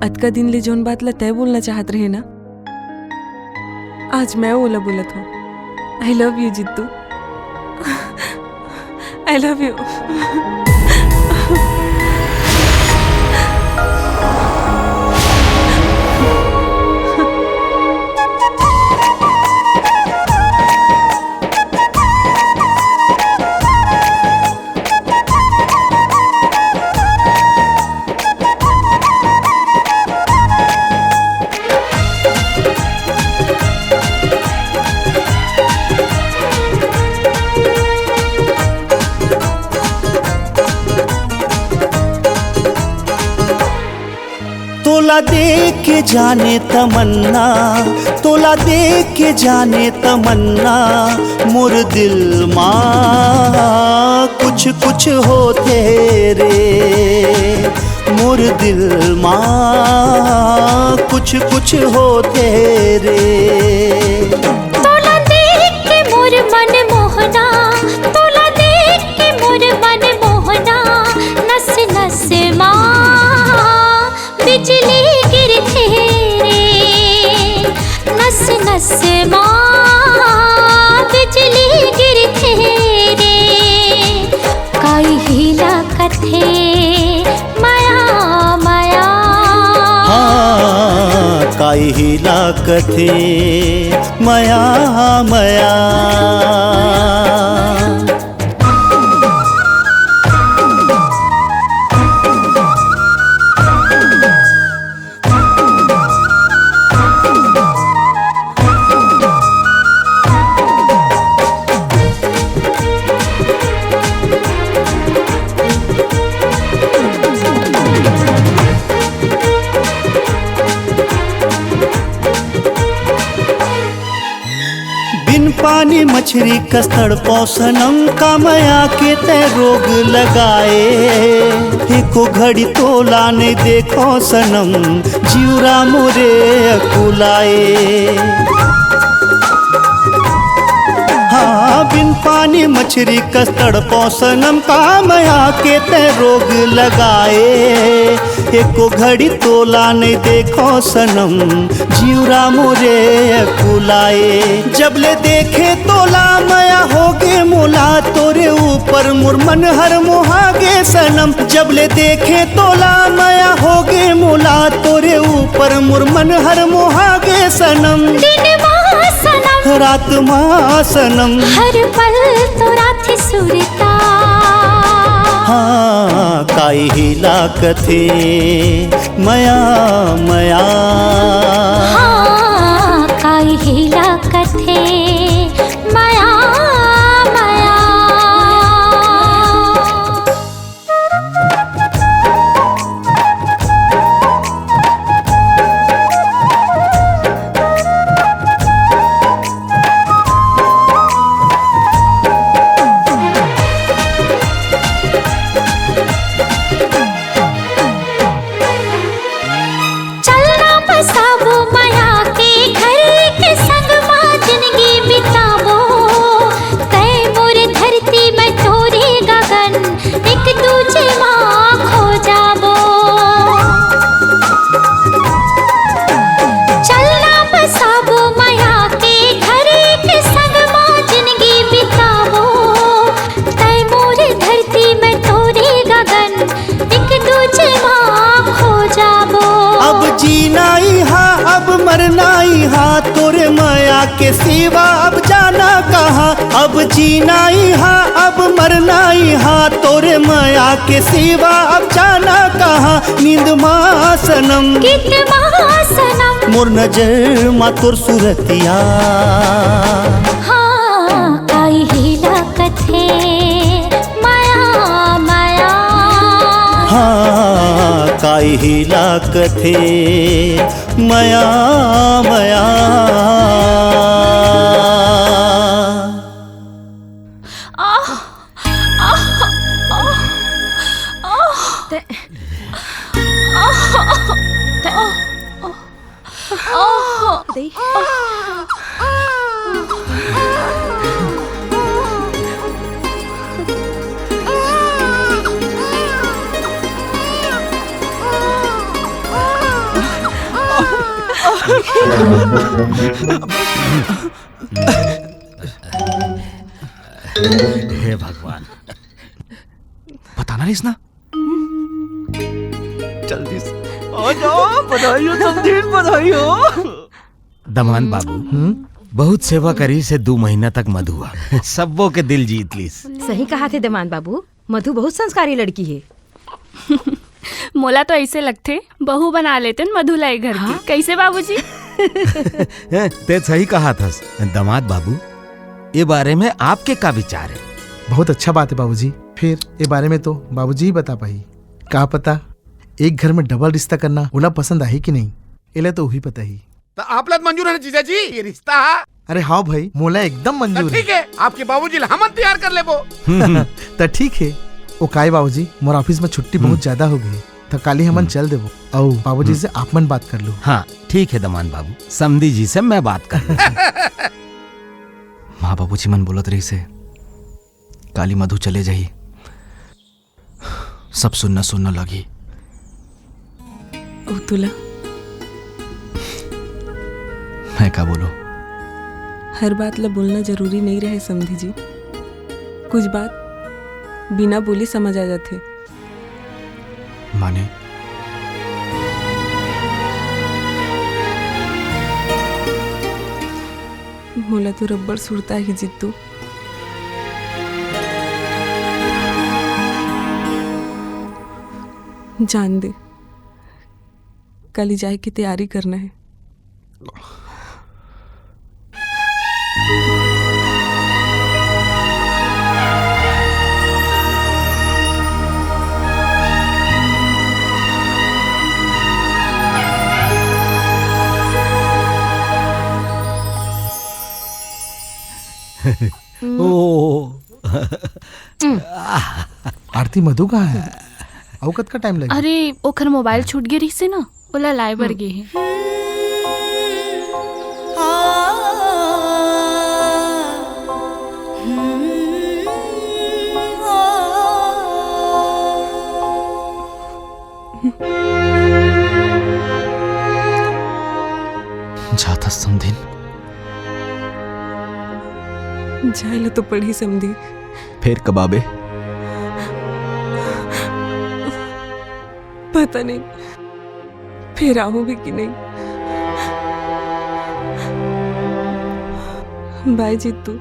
अतका दिन ले जोन बात ला तय बोलना चाहत रहे ना, आज मैं ओला बोलत हूँ। I love you, Jittu. I love you। तोला देख के जाने तमन्ना, तोला देख के जाने तमन्ना, मोर दिल मा कुछ कुछ होथे रे, मोर दिल मा कुछ कुछ होथे रे। तोला देख के मोर मन मोहना, तोला देख के मोर मन मोहना, नस नस मा बिजली गिरथे रे, नस नस मा बिजली गिरथे रे। काई हीला कथे मया मया। हाँ, काई हीला कथे मया मया। बिन पानी मछरी कस तड़पो सनम, का मया के तै रोग लगाए। एको घड़ी तोला नहीं देखो सनम, जिउरा मोरे अकुलाए। हाँ, बिन पानी मछरी कस तड़पो सनम, का मया के तै रोग लगाए। एको घड़ी तोला नहीं देखो सनम, जिउरा मोरे अकुलाए। जब ले देखे तोला मया होगे मोला, तोरे ऊपर मोर मन हर मोहागे सनम। जब ले देखे तोला मया होगे मोला, तोरे ऊपर मोर मन हर मोहागे सनम। दिन मा सनम, रात मा सनम, हर पल तोर आथे सुरता। हाँ, काई हीला कथे मया मया। हाँ, काई हीला कथे मया मया। चलना बसाबो मया के घर, के संग मा जिनगी बिताबो। तै मोर धरती, मैं तोरे गगन, एक दूजे मा खो जाबो। चलना बसाबो मया के घर, के संग मा जिनगी बिताबो। तै मोर धरती, मैं तोरे गगन, एक दूजे मा खो जाबो। अब जीना इहाँ, अब मरना इहाँ, तोरे मया के सिवा अब जाना कहाँ। अब जीना इहाँ, अब मरना इहाँ, तोरे मया के सिवा अब जाना कहाँ। नींद मा सनम, गीत मा सनम, मोर नजर मा तोर सुरतिया। हाँ, काई हीला कथे मया मया। हाँ, काई हीला कथे मया मया। आह, आह, आह, आह। ते, आह, ते, आह। हे भगवान। बताना रहिस ना। जल्दी से आ जाओ, बधाई हो समधी, बधाई हो। दमांद बाबू, हम्म? बहुत सेवा करिस हे दू महीना तक मधु ह। सब्बो के दिल जीत लिस। सही कहाथे दमांद बाबू, मधु बहुत संस्कारी लड़की हे। मोला तो ऐसे लगथे, बहू बना लेतेन मधु ला ए घर के। हाँ? कैसे बाबूजी? ते सही कहाथस। दमांद बाबू, ए बारे में आपके का विचार हे? बहुत अच्छा बात हे बाबूजी। फेर ए बारे में तो बाबूजी ही बता पाही। का पता एक घर में डबल रिश्ता करना ओला पसंद आही कि नहीं, एला तो उही पता ही। त आप ला मंजूर हे ना जीजा जी, ये रिश्ता? अरे हाँ भाई, मोला एकदम मंजूर हे। ठीक हे, आपके बाबूजी ला हमन तैयार कर लेबो। त ठीक हे। ओ काय बाबूजी, मोर office में छुट्टी बहुत ज्यादा हो गई हे, त काली हमन चल देबो। अउ बाबूजी से आप मन बात कर लो। हाँ, ठीक हे दमांद बाबू, समधी जी से मैं बात कर लूँ। माँ बाबूजी मन बोलत रहिस हे, काली मधु चले जाही, सब सुन्ना सुन्ना लगही। अउ तुला? मैं का बोलूं? हर बात ला बोलना जरूरी नइ रहे समधी जी। कुछ बात बिना बोली समझ आ जाथे। माने? मोला तो रब्बड़ सुरता ही जित्तू। जान दे, काली जाए के तैयारी करना हे। ओ। आरती, मधु कहाँ हे? अउ कतका time लगही? अरे, ओखर mobile छूट गे रहिस हे ना, ओला लाए बर गे हे। जाथस समधिन। जाए ल तो पड़ही समधी। फेर कब आबे? पता नहीं, फेर आहूं भी कि नहीं। Bye जीतू।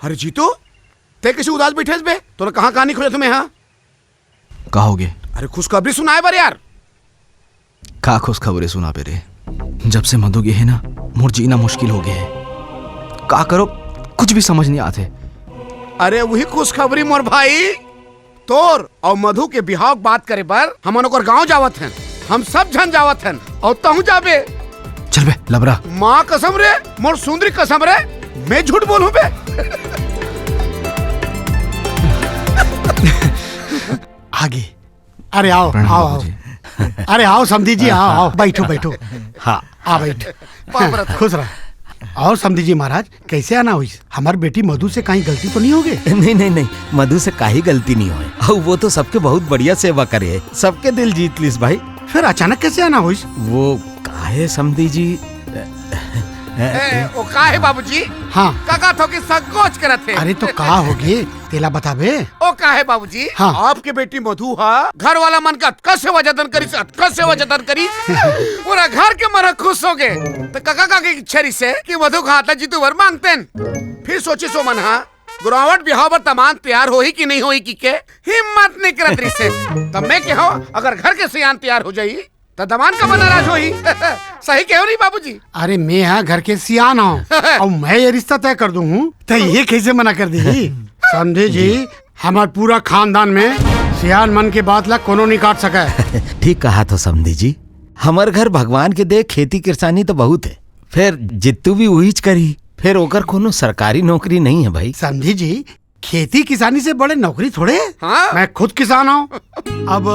अरे जीतू, ते कैसे उदास बैठे बे? तोला कहाँ कहानी खोजत हँव मैं, हाँ? का होगे? अरे खुशखबरी सुनाए बर यार। का खुशखबरी सुनाबे रे? जब से मधु गे हे ना, मोर जीना मुश्किल हो गे हे। का करों, कुछ भी समझ नहीं आथे। अरे वही खुशखबरी मोर भाई, तोर अउ मधु के बिहाव के बात करे बर हमन ओकर गांव जावत हन। हम सब झन जावत हन अउ तहूं जाबे। चल बे लबरा। माँ कसम रे, मोर सुंदरी कसम रे, मैं झूठ बोलूं बे? आगे। अरे आओ, प्रणाम आओ, आओ। बाबूजी। अरे आओ समधी जी, आओ, आओ, बैठो, बैठो। हाँ। आ बैठ। बाप रे। खुश रह। अउ समधी जी महाराज, कैसे आना होइस? हमर बेटी मधु से कहीं गलती तो नहीं होगे? नहीं, नहीं, नहीं, मधु से काहीं गलती नहीं होय। अउ वो तो सबके बहुत बढ़िया सेवा करे हे, सबके दिल जीत लिस भाई। फिर अचानक कैसे आना होइस? वो का हे समधी जी, ए, ओ का हे बाबूजी? हाँ। का कहत हो कि संकोच करत हे? अरे तो का होगे? तेला बताबे? ओ का हे बाबूजी? हाँ। आपके बेटी मधु हा घर वाला मन का अतका सेवा जतन करिस, अतका सेवा जतन करिस। पूरा घर के मन ह खुश होगे। त कका काकी के इच्छा रहिसे कि मधु के हाथ ला जीतू बर मांगतेन। फिर सोचिस ओ मन हा, गुरावट बिहाव बर दमांद तैयार होही कि नहीं होही कहिके हिम्मत नहीं करत रहिसे। त मैं कहेंव, अगर घर के सियान तैयार हो जाही, त दमांद काबर नाराज होही? सही कहेंव नहीं बाबूजी? अरे, मैं हा घर के सियान हंव, अउ मैं ये रिश्ता तय कर दूं हूँ, त ये कैसे मना कर दिही? समधी जी, हमर पूरा खानदान में सियान मन के बात ला कोनो नहीं काट सकय। ठीक कहत हो समधी जी, हमर घर भगवान के दे खेती किसानी तो बहुत हे, फेर जित्तू भी उहीच करही, फेर ओकर कोनो सरकारी नौकरी नहीं हे भाई। समधी जी, खेती किसानी से बड़े नौकरी थोड़े। हाँ? मैं खुद किसान हूँ। अब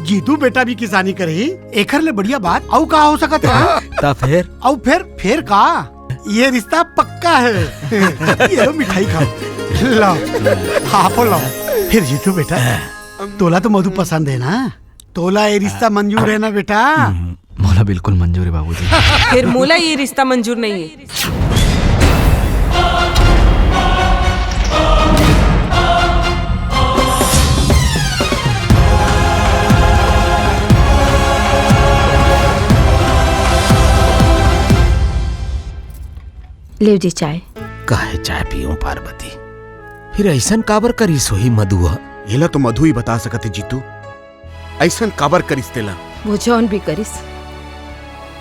जीतू बेटा भी किसानी करही, एकर ले बढ़िया बात अउ का हो सकत हे? हाँ? त फेर? अउ फेर, फेर का? ये रिश्ता पक्का हे। ये लो मिठाई खाओ। लाओ, आपो लाओ। फेर जीतू बेटा, तोला तो मधु पसंद हे ना? तोला ये रिश्ता मंजूर हे ना बेटा? हम्म, मोला बिल्कुल मंजूर हे बाबूजी। फेर मोला ये रिश्ता मंजूर नहीं हे। लेव जी चाय। काहे चाय पीऊं पार्वती? फेर अइसन काबर करिस होही मधु ह? एला तो मधु ही बता सकत हे जीतू। अइसन काबर करिस तेला? वो जौन भी करिस,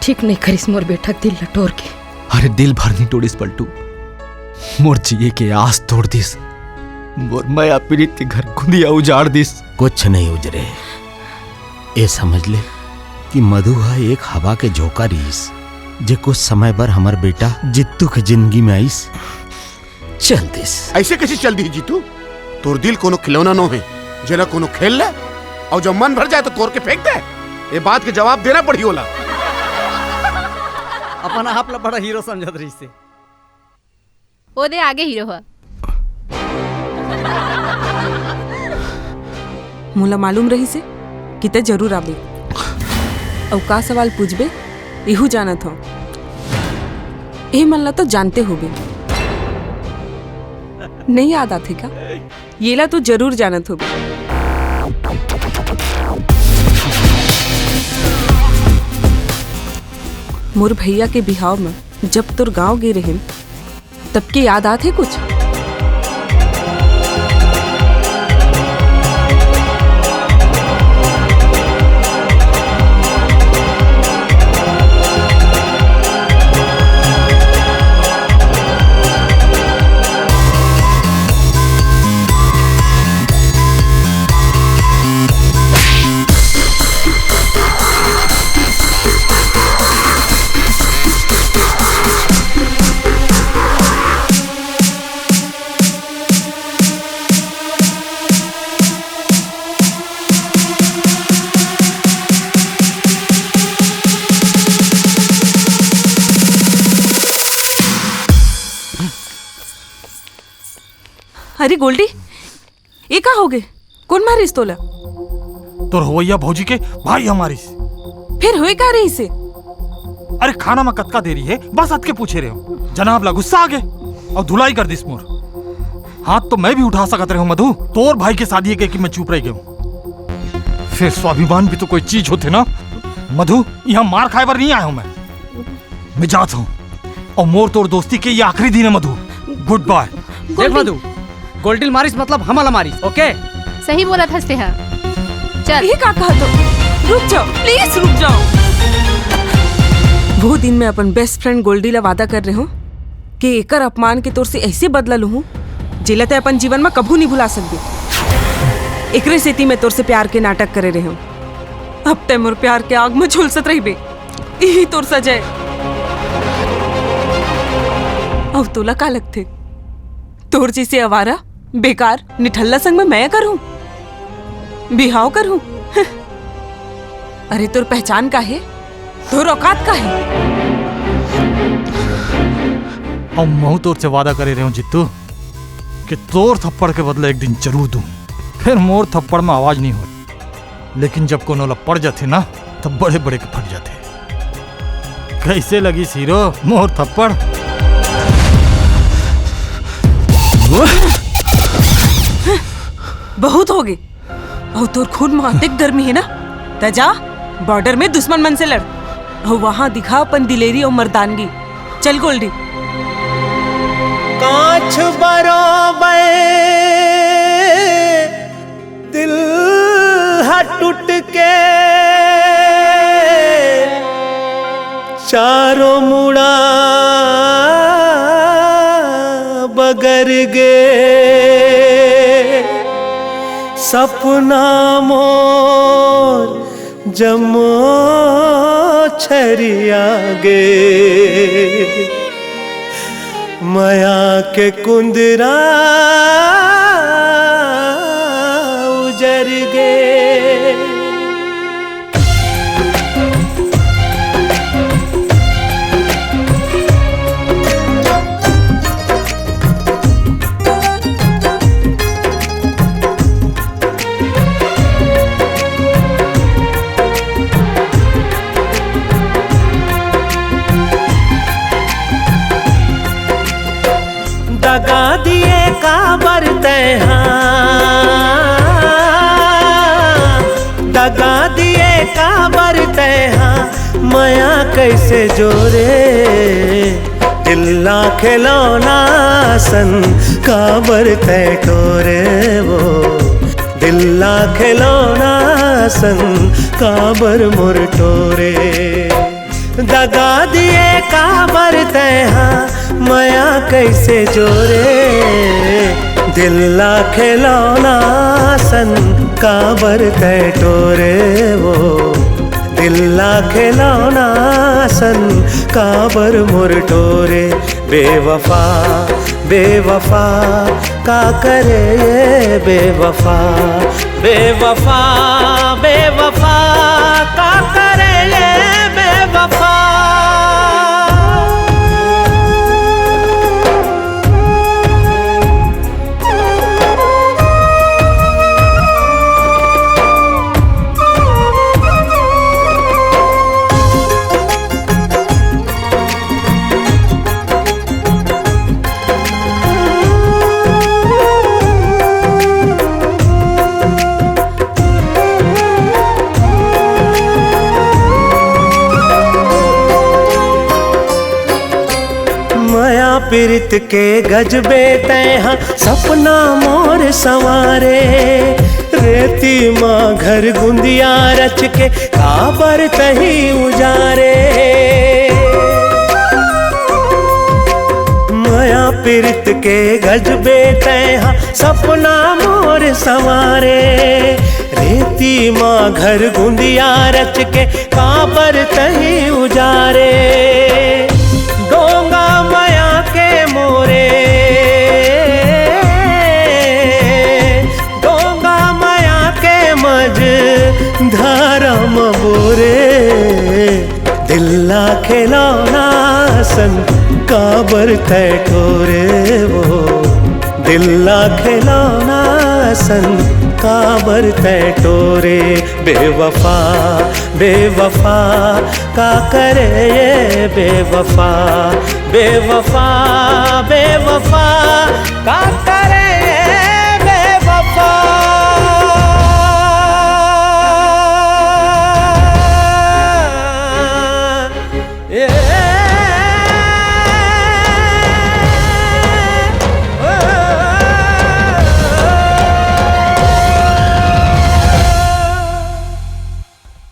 ठीक नहीं करिस मोर बेटा के दिल ल टोर के। अरे दिल भर नहीं टोड़िस पलटू, मोर जिए के आस तोड़ दिस, मोर मया पीरित के घर खुंदिया उजाड़ दिस। कुछ नहीं उजरे, ए समझ ले कि मधु ह एक हवा के झोंका रिहिस, जे कुछ समय बर हमर बेटा जित्तू के जिंदगी में आइस। चल दिस। अइसे कइसे चल दिही जीतू? तोर दिल कोनो खिलौना नो हे, जेला कोनो खेल ले, अउ जब मन भर जाए तो तोर के फेंक दे। ये बात के जवाब देना पड़ही ओला। अपन आप ला बड़ा हीरो समझत रहिस हे। ओ दे आगे हीरो ह। मोला मालूम रहिस हे कि तैं जरूर आबे। अउ का सवाल पूछबे, इहू जानत हंव। ए मन ला तो जानते होबे। नहीं याद आथे का? येला तो जरूर जानत होबे। मोर भैया के बिहाव म जब तोर गांव गे रहेन, तब के याद आथे कुछ? अरे गोल्डी, ए का होगे? कोन मारिस तोला? तोर हवैया भौजी के भाई ह मारिस। फेर होय का रहिसे? अरे खाना म कतका देरी हे, बस अतके पूछे रहेंव। जनाब ला गुस्सा आगे अउ धुलाई कर दिस मोर। हाथ तो मैं भी उठा सकत रहेंव मधु, तोर भाई के शादी हे कहिके मैं चुप रह गेंव। फेर स्वाभिमान भी तो कोई चीज होथे ना मधु, इहां मार खाय बर नहीं आय हंव मैं। मैं जात हंव। अउ मोर तोर दोस्ती के ये आखिरी दिन हे मधु। Good bye। देख मधु, गोल्डी ल मारिस मतलब हमला मारिस, OK? सही बोलत हस तेहा। चल। ये का कहत हो? रुक जाओ, please रुक जाओ। वो दिन मैं अपन best friend गोल्डी ला वादा करे रहेंव कि एकर अपमान के तोर से अइसे बदला लूहूं, जेला तैं अपन जीवन म कभू नहीं भुला सकबे। एकरे सेती मैं तोर से प्यार के नाटक करे रहेंव। अब तैं मोर प्यार के आग म झुलसत रहिबे। इही तोर सजा हे। अउ तोला का लगथे? तोर जइसे आवारा, बेकार, निठल्ला संग म मैं करहूं? बिहाव करहूं? अरे तोर पहचान का हे? तोर औकात का हे? अउ महूं तोर से वादा करे रहेंव जित्तू कि तोर थप्पड़ के बदला एक दिन जरूर दूं। फेर मोर थप्पड़ म आवाज नहीं होय। लेकिन जब कोनो ला पड़ जाथे ना, तब बड़े-बड़े के फट जाथे। कइसे लगिस हीरो मोर थप्पड़? बहुत होगे। अउ तोर खून म अतेक गर्मी हे ना, त जा border में दुश्मन मन से लड़। अउ वहां दिखा अपन दिलेरी अउ मर्दानगी। चल गोल्डी। कांच बरोबर दिल ह टूट के चारों मुड़ा बगर गे। सपना मोर जम्मो छरिया गे। मया के कुंदरा कर गे। दगा दिए काबर तैं हा, दगा दिए काबर तैं हा, मया कैसे जोरे, दिल ला खिलौना सन काबर तैं टोरे वो, दिल ला खिलौना सन काबर मोर टोरे। दगा दिए काबर तैं हा, मया कैसे जोरे, दिल ला खिलौना सन काबर तैं टोरे वो, दिल ला खिलौना सन काबर मोर टोरे। बेवफा, बेवफा, का करे ये बेवफा, बेवफा, बेवफा, का करे ये बेवफा। मया पीरित के गजबे तैं हा सपना मोर संवारे, रेती मा घर गुंदिया रच के काबर तहीं उजारे। मया पीरित के गजबे तैं हा सपना मोर संवारे, रेती मा घर गुंदिया रच के काबर तहीं उजारे। डोंगा मया के मोरे, डोंगा मया के मझधारा म बोरे, दिल ला खिलौना सन काबर तैं टोरे वो, दिल ला खिलौना सन काबर तैं टोरे। बेवफा, बेवफा, का करे ये बेवफा, बेवफा, बेवफा, का करे ये बेवफा। ए,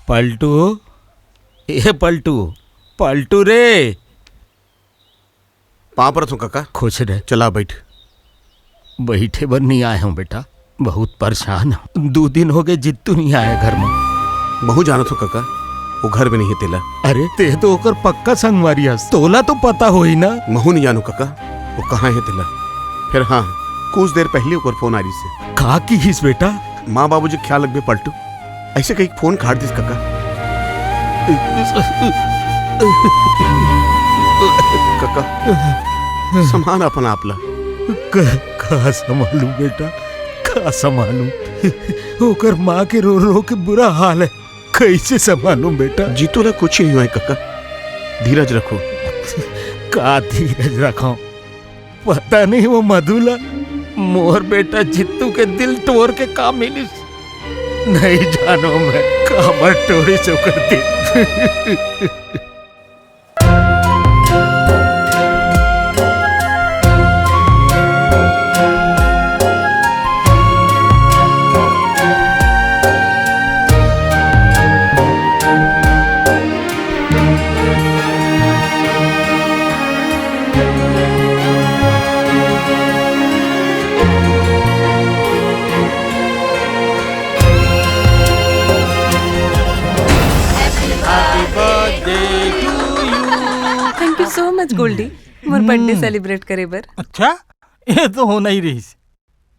पलटू, ए पलटू, पलटू रे। पाँव परत हूँ कका। खुश रह। चला बैठ। बैठे बर नहीं आए हूँ बेटा, बहुत परेशान हूँ। दो दिन हो गए जित्तू नहीं आया घर में। महू जानत हूँ कका, वो घर में नहीं है तेला। अरे ते तो ओकर पक्का संगवारी हस, तोला तो पता होही ना। महू नहीं जानू कका, वो कहाँ है तेला। फिर हाँ, कुछ देर पहले ओकर फोन आ रही से। का किहिस बेटा? माँ बाबूजी के ख्याल रखबे पलटू। ऐसे कहीं फोन काट दिस कका। कका, संभाल अपन आप ला। क-, का संभालू बेटा, का संभालू? ओकर माँ के रो रो के बुरा हाल है, कैसे संभालू बेटा? जीतू ला कुछ नहीं हुआ है कका, धीरज रखो। का धीरज रखो? पता नहीं वो मधु ला मोर बेटा जित्तू के दिल टोर के का मिलिस। नहीं जानो मैं काबर टोरिस ओकर दिल। Thank you so much Goldie, मोर बर्थडे सेलिब्रेट करे बर। अच्छा, ये तो होना ही रहिस।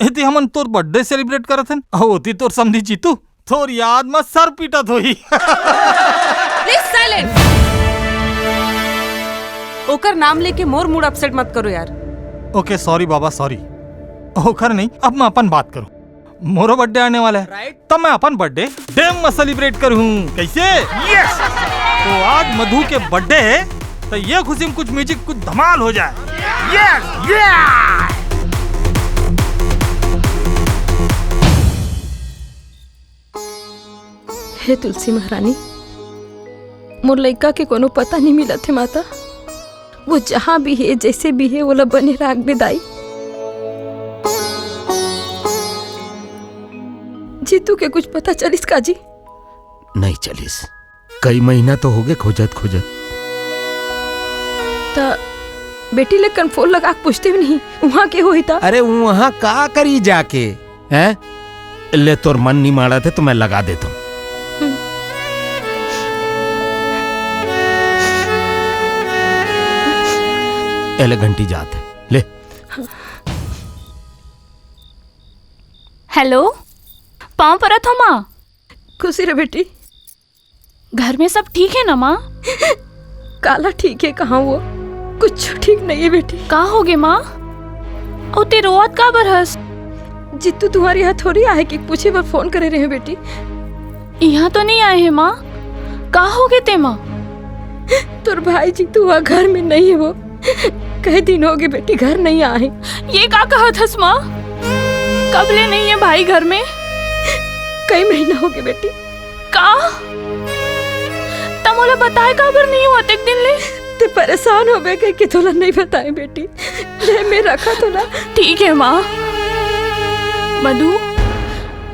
एती हमन तोर बर्थडे सेलिब्रेट करत हन, अउ ओती तोर समधी जीतू तोर याद म सर पीटत होही। Please silent. ओकर नाम लेके मोर मूड अपसेट मत करो यार। ओके, सॉरी बाबा, सॉरी। ओकर नहीं, अब मैं अपन बात करूं। मोरो बर्थडे आने वाला है, राइट? तब मैं अपन बर्थडे डैम में सेलिब्रेट करूं। कैसे? यस। तो आज मधु के बर्थडे है, तो ये खुशी में कुछ म्यूजिक, कुछ धमाल हो जाए। Yes, yes. हे तुलसी महारानी, मोर लइका के कोनो पता नहीं मिलत हे माता। वो जहाँ भी हे, जैसे भी हे, ओला बने राख दे दाई। जीतू के कुछ पता चलिस का जी? नहीं चलिस। कई महीना तो होगे खोजत खोजत। त बेटी ले कन फोन लगा के पूछते भी नहीं, उहाँ के होही त? अरे उहाँ का करी जाके, हैं? ले तोर मन नहीं माड़त हे तो मैं लगा देता हूँ। हम्म। एले घंटी जात हे, ले। हेलो, पाँव परत हो माँ। खुशी रह बेटी। घर में सब ठीक है ना माँ? काला ठीक है, कहाँ वो? कुछ ठीक नहीं है बेटी। का होगे माँ? अउ ते रोवत काबर हस? जीतू तुम्हारे यहाँ थोड़ी आए कि पूछे बर फोन करे रहे बेटी। यहाँ तो नहीं आए हैं माँ। का होगे ते माँ? तोर भाई जीतू वहाँ घर में नहीं है वो। कई दिन होगे बेटी, घर नहीं आए। ये का कहत हस माँ? कब ले नहीं है भाई घर में? कई महीना होगे बेटी। का? त मोला बताए काबर नहीं हुआ अतेक दिन ले? ते परेशान होबे कहिके तोला नहीं बताए बेटी। ले मैं रखा तोला। ठीक है माँ। मधु,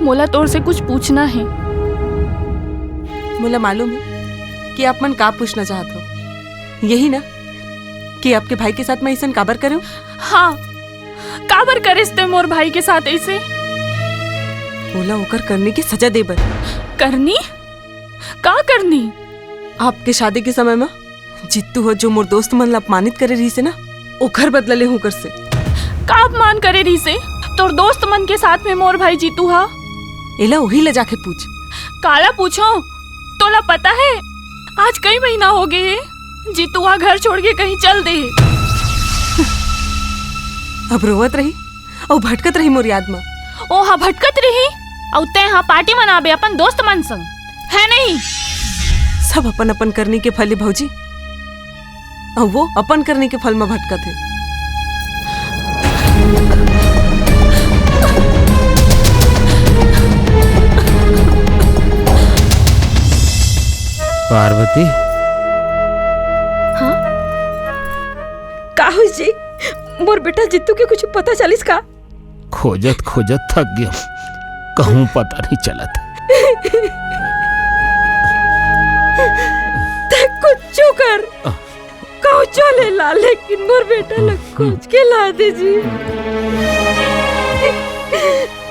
मोला तोर से कुछ पूछना है। मोला मालूम है कि आप मन का पूछना चाहत हो। यही ना कि आपके भाई के साथ मैं अइसन काबर करूं? हाँ, काबर करिस ते मोर भाई के साथ ऐसे? ओला ओकर करनी के सजा दे बर। करनी? का करनी? आपके शादी के समय में जीतू ह जो मोर दोस्त मन ला अपमानित करे रहिस हे ना, ओकर बदला ले हूं ओकर से। का अपमान करे रहिस हे? तोर दोस्त मन के साथ में मोर भाई जीतू हा। एला वही ले जाके पूछ। काला पूछो? तोला पता है, आज कई महीना हो गए हे, जीतू हा घर छोड़ के कहीं चल दे। अब रोवत रही अउ भटकत रही मोर याद म। ओ हा भटकत रही, अउ तैं हा पार्टी मनाबे अपन दोस्त मन संग, है नहीं? सब अपन अपन करनी के फल हे भौजी, अउ वो अपन करनी के फल म भटकत हे। पार्वती। हाँ? का हुई जी? मोर बेटा जीतू के कुछ पता चलिस का? खोजत खोजत थक गया, कहूँ पता नहीं चलत। ते कुछ कर, आ। कुछ ले ला, लेकिन मोर बेटा ला खोज के ला दे जी।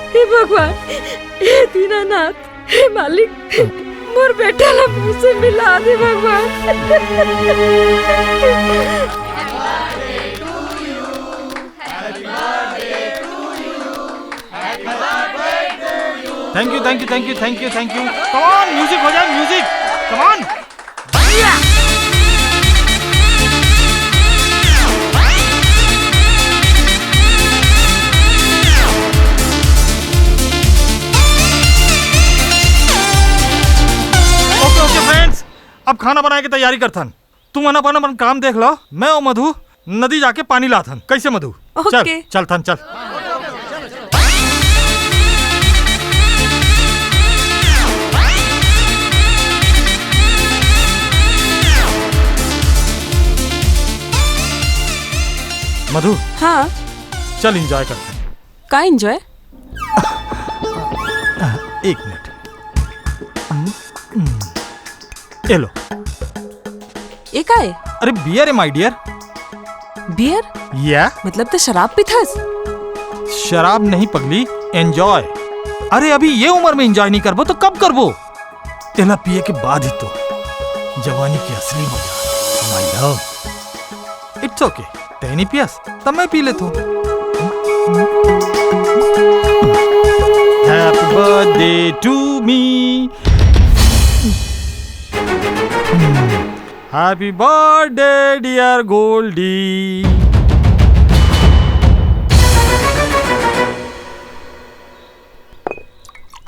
हे भगवान, हे दीनानाथ, हे मालिक, मोर बेटा ला मुँह से मिला दे भगवान। Thank you, thank you, thank you, thank you, thank you। Come on, music हो जाए, music। Come on। Okay, okay, friends, अब खाना बनाए के तैयारी करथन। तुमन अपन अपन काम देख लो, मैं अउ मधु नदी जाके पानी लाथन। कैसे मधु? Okay। चल, चलथन, चल। मधु। हाँ। चल, enjoy करथन। का enjoy? एक मिनट। हम्म, हम्म। ये लो। ये का है? अरे, beer है, my dear। Beer? Yeah। मतलब, ते शराब पीथस? शराब नहीं, पगली, enjoy। अरे, अभी ये उम्र में enjoy नहीं करबो, तो कब करबो? तेला पिए के बाद ही तो जवानी के असली मजा। My love। It's okay, तैं नहीं पियस, तब मैं पी लेथों। Happy birthday to me. Happy birthday, dear Goldie.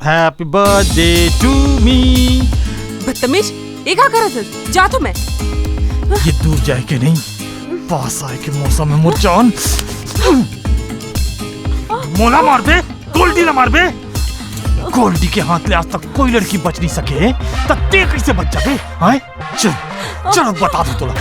Happy birthday to me. बदतमीज, ये का करत हस? जा तो मैं। ये दूर जाए के नहीं, पास आए के मौसम में मोर जान। मोला मारबे, गोल्डी ला मारबे। गोल्डी के हाथ ले आज तक कोई लड़की बच नहीं सके, त ते कैसे बच जाबे? हाय, चल, चल, अब बता दो तोला।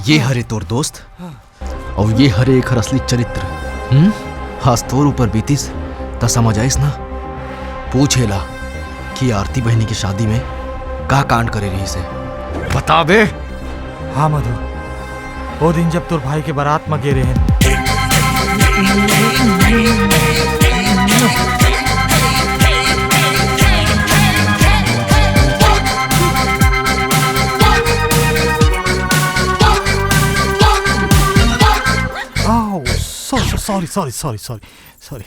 ये हरे तोर दोस्त, अउ ये हरे एखर असली चरित्र। हम्म? आज तोर ऊपर बीतिस, त समझ आइस ना? पूछ एला कि आरती बहिनी के शादी में का कांड करे रहिस हे। बता बे। हाँ मधु, ओ दिन जब तोर भाई के बारात म गे रेहेन, आओ, सॉरी, सॉरी, सॉरी।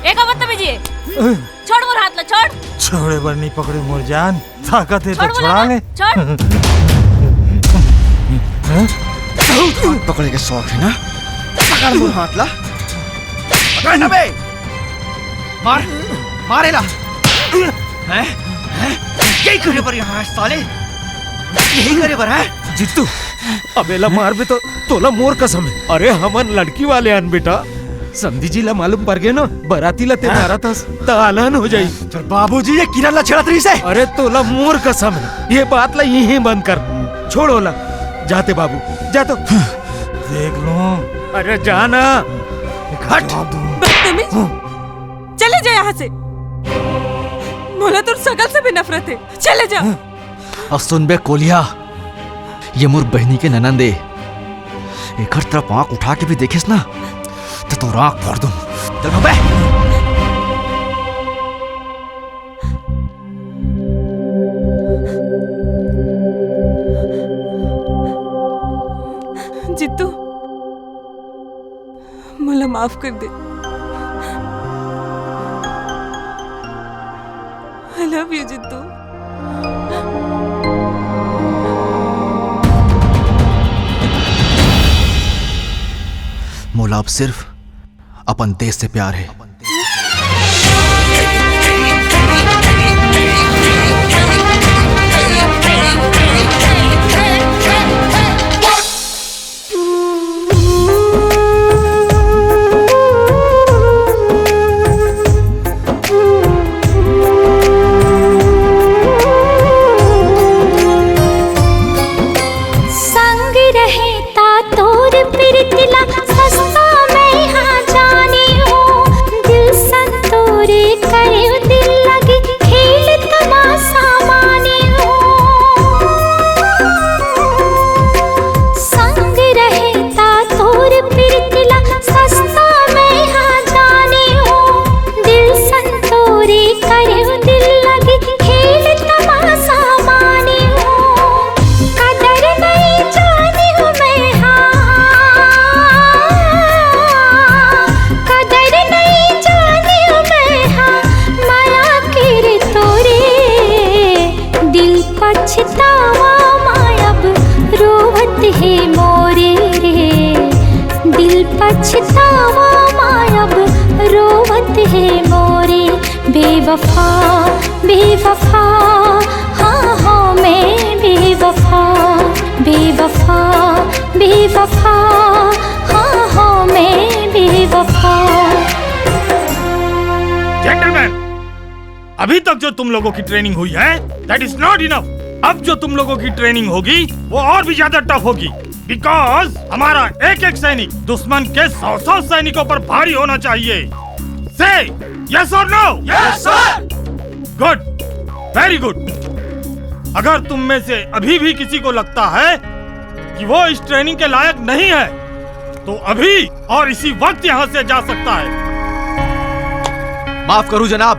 एका बदतमीजी है। छोड़ मोर हाथ ला, छोड़। छोड़े बर नहीं पकड़े मोर जान, ताकत है तो छोड़ बोला छोड़ा ना, ले। छोड़। हैं? हाथ पकड़े के शौक है ना? पकड़ मोर हाथ ला। पकड़ ना बे। मार, मार एला। हैं? हैं? यही करे बर यहाँ है साले। यही करे बर है। जीतू, अब एला मारबे तो तोला मोर कसम है। अरे हमन लड़की वाले अन बेटा, समधी जी ला मालूम पड़ गे ना, बराती ला ते हाँ। मारत हस, त आलहन हो जाई। तोर बाबूजी ये किरण ला छेड़त रहिस हे। अरे तोला मोर कसम है, ये बात ला यहीं बंद कर, छोड़ ओला, जा ते बाबू, जा तो। देख लो। अरे जा ना। हट। जवाब दूं। बदतमीज, चले जा यहाँ से। मोला तोर सकल से भी नफरत हे, चले जा। अउ सुन बे कोलिया, ये मोर बहिनी के ननंद ए, एकर तरफ आंख उठा के भी देखेस ना, त तोर आंख फोड़ दूं। चल भाग बे। जीतू, मोला माफ कर दे। I love you, Jeetu. मोला अब सिर्फ अपन देश से प्यार हे। संग रहे ता तोर प्रीति ला सस्ता मैं हा जाने हो। दिल संतोरे करे दिल लगी खेल तमाशा माने हो। संग रहे ता तोर प्रीति ला सस्ता मैं हा जाने हो। दिल संतोरे करे दिल लगी खेल तमाशा माने हो। कदर नहीं जाने हो मैं, हाँ, कदर नहीं जाने हो मैं, हाँ, माया के रे तोरे। दिल पछतावा मायब रोवत हे मोरे रे। दिल पछतावा मायब रोवत हे मोरे। बेवफा, बेवफा, हाँ, हाँ, मैं बेवफा। बेवफा, बेवफा, हाँ, हाँ, मैं बेवफा। जेंटलमैन, अभी तक जो तुम लोगों की ट्रेनिंग हुई है, that is not enough। अब जो तुम लोगों की ट्रेनिंग होगी, वो और भी ज्यादा टफ होगी, बिकॉज हमारा एक एक सैनिक दुश्मन के सौ सौ सैनिकों पर भारी होना चाहिए। से यस और no? Yes sir. Good, very good. अगर तुम में से अभी भी किसी को लगता है कि वो इस ट्रेनिंग के लायक नहीं है, तो अभी और इसी वक्त यहाँ से जा सकता है। माफ करू जनाब,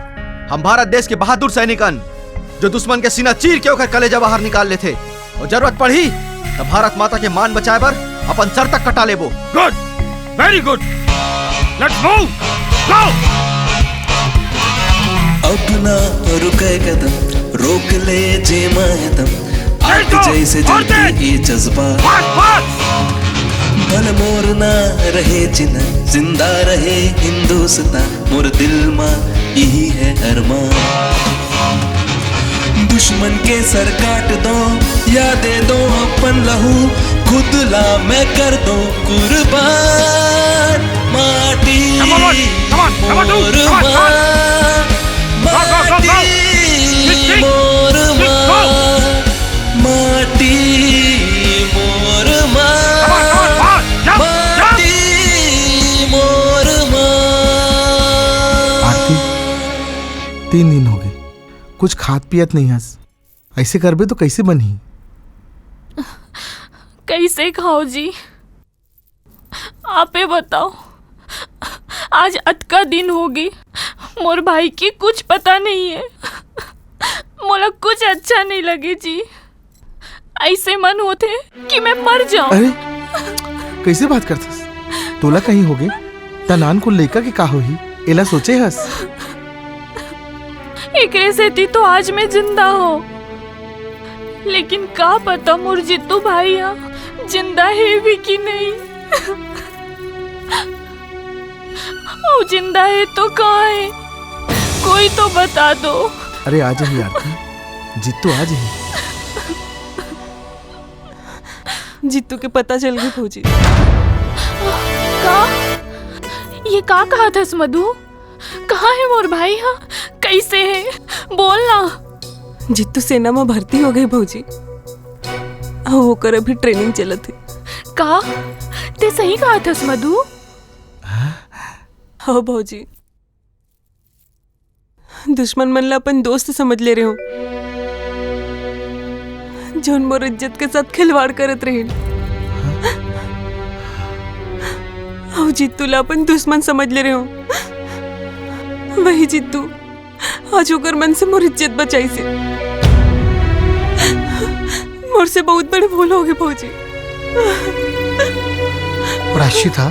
हम भारत देश के बहादुर सैनिक अन, जो दुश्मन के सीना चीर के ओकर कलेजा बाहर निकाल लेथे, और जरूरत पड़ही त भारत माता के मान बचाए बर अपन सर तक कटा लेबो। गुड, वेरी गुड। लेट्स मूव, गो। अब ना रुके कदम, रोक ले जे मायदम। आग जैसे जलती ये जज्बा। भले मोर ना रहे चिन्ह, जिंदा रहे हिंदुस्तान। मोर दिल मा यही है अरमान। दुश्मन के सर काट दो या दे दो अपन लहू, खुद ला मैं कर दो कुर्बान। माटी मोर माँ, माटी मोर माँ, माटी मोर माँ, माटी मोर माँ। आरती, तीन दिन हो गए, कुछ खात पियत नहीं हस। ऐसे करबे तो कैसे बनही? कैसे खाओ जी? आपे बताओ, आज अतका दिन होगे, मोर भाई के कुछ पता नहीं है। मोला कुछ अच्छा नहीं लगे जी। ऐसे मन होथे कि मैं मर जाऊं। अरे, कैसे बात करथस? तोला कहीं होगे? त नानकुन लइका के का होही? एला सोचे हस? एकरे सेती तो आज मैं जिंदा हो, लेकिन का पता मोर जीतू भाई ह जिंदा हे भी कि नहीं। वो जिंदा हे तो कहाँ हे? कोई तो बता दो। अरे आ जाही आरती, जीतू आ जाही। जीतू के पता चल गई भौजी। का? ये का कहत हस मधु? कहाँ हे मोर भाई ह? कैसे हे? बोल ना। जीतू सेना में भर्ती हो गई भौजी। अउ ओकर अभी ट्रेनिंग चलत हे। का? ते सही कहत हस मधु? हो भौजी, दुश्मन मन ला अपन दोस्त समझ ले रहे हो, जौन मोर इज्जत के साथ खिलवाड़ करत रहिन। अउ जित्तू ला अपन दुश्मन समझ ले रहे हो, वही जित्तू आज ओकर मन से मोर इज्जत बचाइसे। मोर से बहुत बड़े भूल होगे भौजी। प्रायश्चित हा,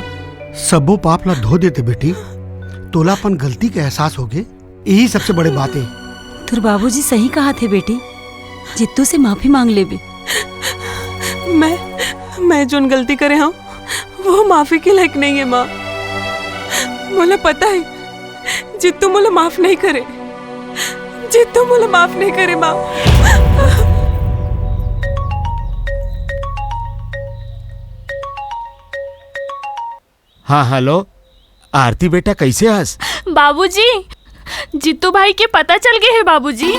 सबो पाप ला धो देते बेटी। तोला अपन गलती के एहसास होगे, यही सबसे बड़े बात हे। तोर बाबूजी सही कहा थे बेटी, जित्तू से माफी मांग लेबे। मैं मैं जोन गलती करे हूँ, वो माफी के लायक नहीं है माँ। मोला पता है, जित्तू मोला माफ नहीं करे, जित्तू मोला माफ नहीं करे माँ। हाँ, हेलो। आरती बेटा, कैसे हस? बाबूजी, जित्तू भाई के पता चल गए है बाबूजी।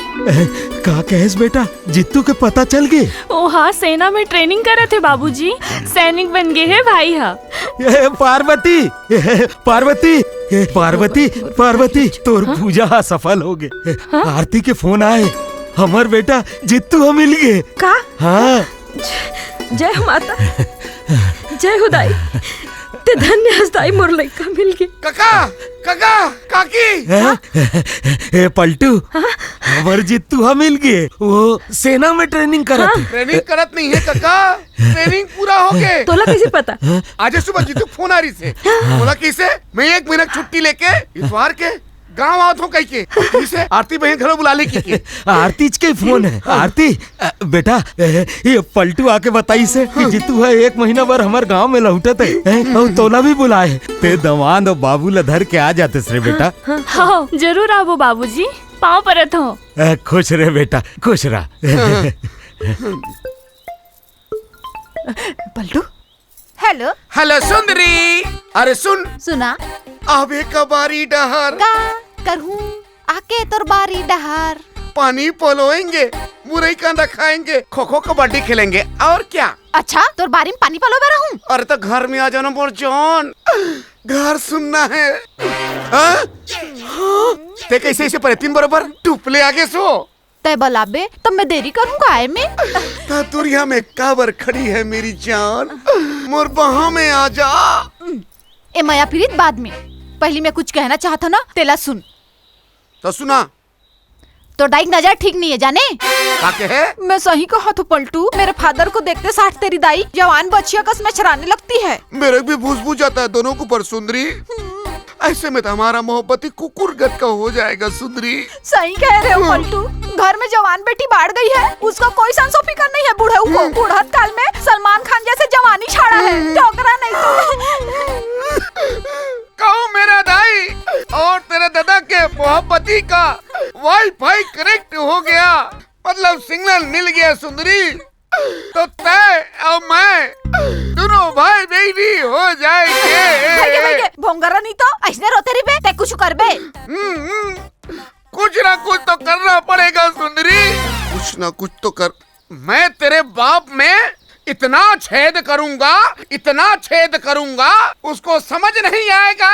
का कहेस बेटा, जित्तू के पता चल गए? ओ हाँ, सेना में ट्रेनिंग करत है बाबूजी, सैनिक बन गए है भाई हा। ए, पार्वती, ए, पार्वती, ए, पार्वती, पार्वती, तोर पूजा हा सफल हो गए। आरती के फोन आए, हमर बेटा जित्तू हा मिल गए। का? हाँ। जय हो माता, जय हो दाई, ते धन्य हस दाई, मोर लइका मिल गए। कका, कका, काकी। हैं? ए पलटू, हमर जित्तू हा मिल गए। वो सेना में ट्रेनिंग करत हे। ट्रेनिंग करत नहीं है कका, ट्रेनिंग पूरा हो गए। तोला कैसे पता? आज सुबह जित्तू फोन आ रही से, बोला कैसे मैं एक महीना छुट्टी लेके इतवार के गांव आवत हूँ कह के। इसे आरती बहन घरों बुला ले की के। आरती के फोन है। आरती, अ, बेटा, ए, ये पलटू आके बताइस हे कि जित्तू हा एक महीना बर हमर गांव में लौटत है, हैं? और तोला भी बुलाए। ते दमांद और बाबू ला धर के आ जाते रे बेटा। हाँ, जरूर आबो बाबूजी, पाँव परत हूँ। अ, खुश रह बेटा, खुश रह। पलटू। हेलो। हेलो सुंदरी, अरे सुन। सुना। आबे का बारी डहर। का करहूं आके तोर बारी डहर। पानी पलोएंगे, मुरई कांदा खाएंगे, खो खो कबड्डी खेलेंगे, और क्या? अच्छा, तोर बारी में पानी पलोबे रहूं? अरे तो घर में आ जाना मोर जान, घर सुनना है। हाँ? हाँ? ते कैसे ऐसे परे तीन बरोबर टुपले आगे सो? तय बलाबे तब मैं देरी करूंगा आए में। ता दुरिया में काबर खड़ी है मेरी जान, मोर बाहों में आ जा। ए मया फिरित बाद में, पहली मैं कुछ कहना चाहत हूँ ना, तेला सुन। तो सुना। तोर दाई के नजर ठीक नहीं है जाने। का कहे? मैं सही कहा तो पलटू, मेरे फादर को देखते साथ तेरी दाई जवान बच्चिया कस में छराने लगती है। मेरे भी भूस भूस जाता है दोनों के ऊपर सुंदरी। ऐसे में तो हमारा मोहब्बती कुकुर गत का हो जाएगा सुंदरी। सही कह रहे हो पलटू, घर में जवान बेटी बाढ़ गई है, उसका कोई संसो फिकर नहीं है बूढ़ऊ को। बुढ़त काल में सलमान खान जैसे जवानी छाड़ा है, डोकरा नहीं तो। कहूँ मेरा दाई और तेरे दादा के मोहब्बती का वाईफाई कनेक्ट हो गया, मतलब सिग्नल मिल गया सुंदरी, तो तय और मैं दोनों भाई बहनी हो जाएंगे। भैया, भैया, भोंगरा नहीं तो ऐसने रोते रहिबे, ते कुछ करबे। हम्म, हम्म, कुछ ना कुछ तो करना पड़ेगा सुंदरी, कुछ ना कुछ तो कर। मैं तेरे बाप में इतना छेद करूंगा, इतना छेद करूंगा, उसको समझ नहीं आएगा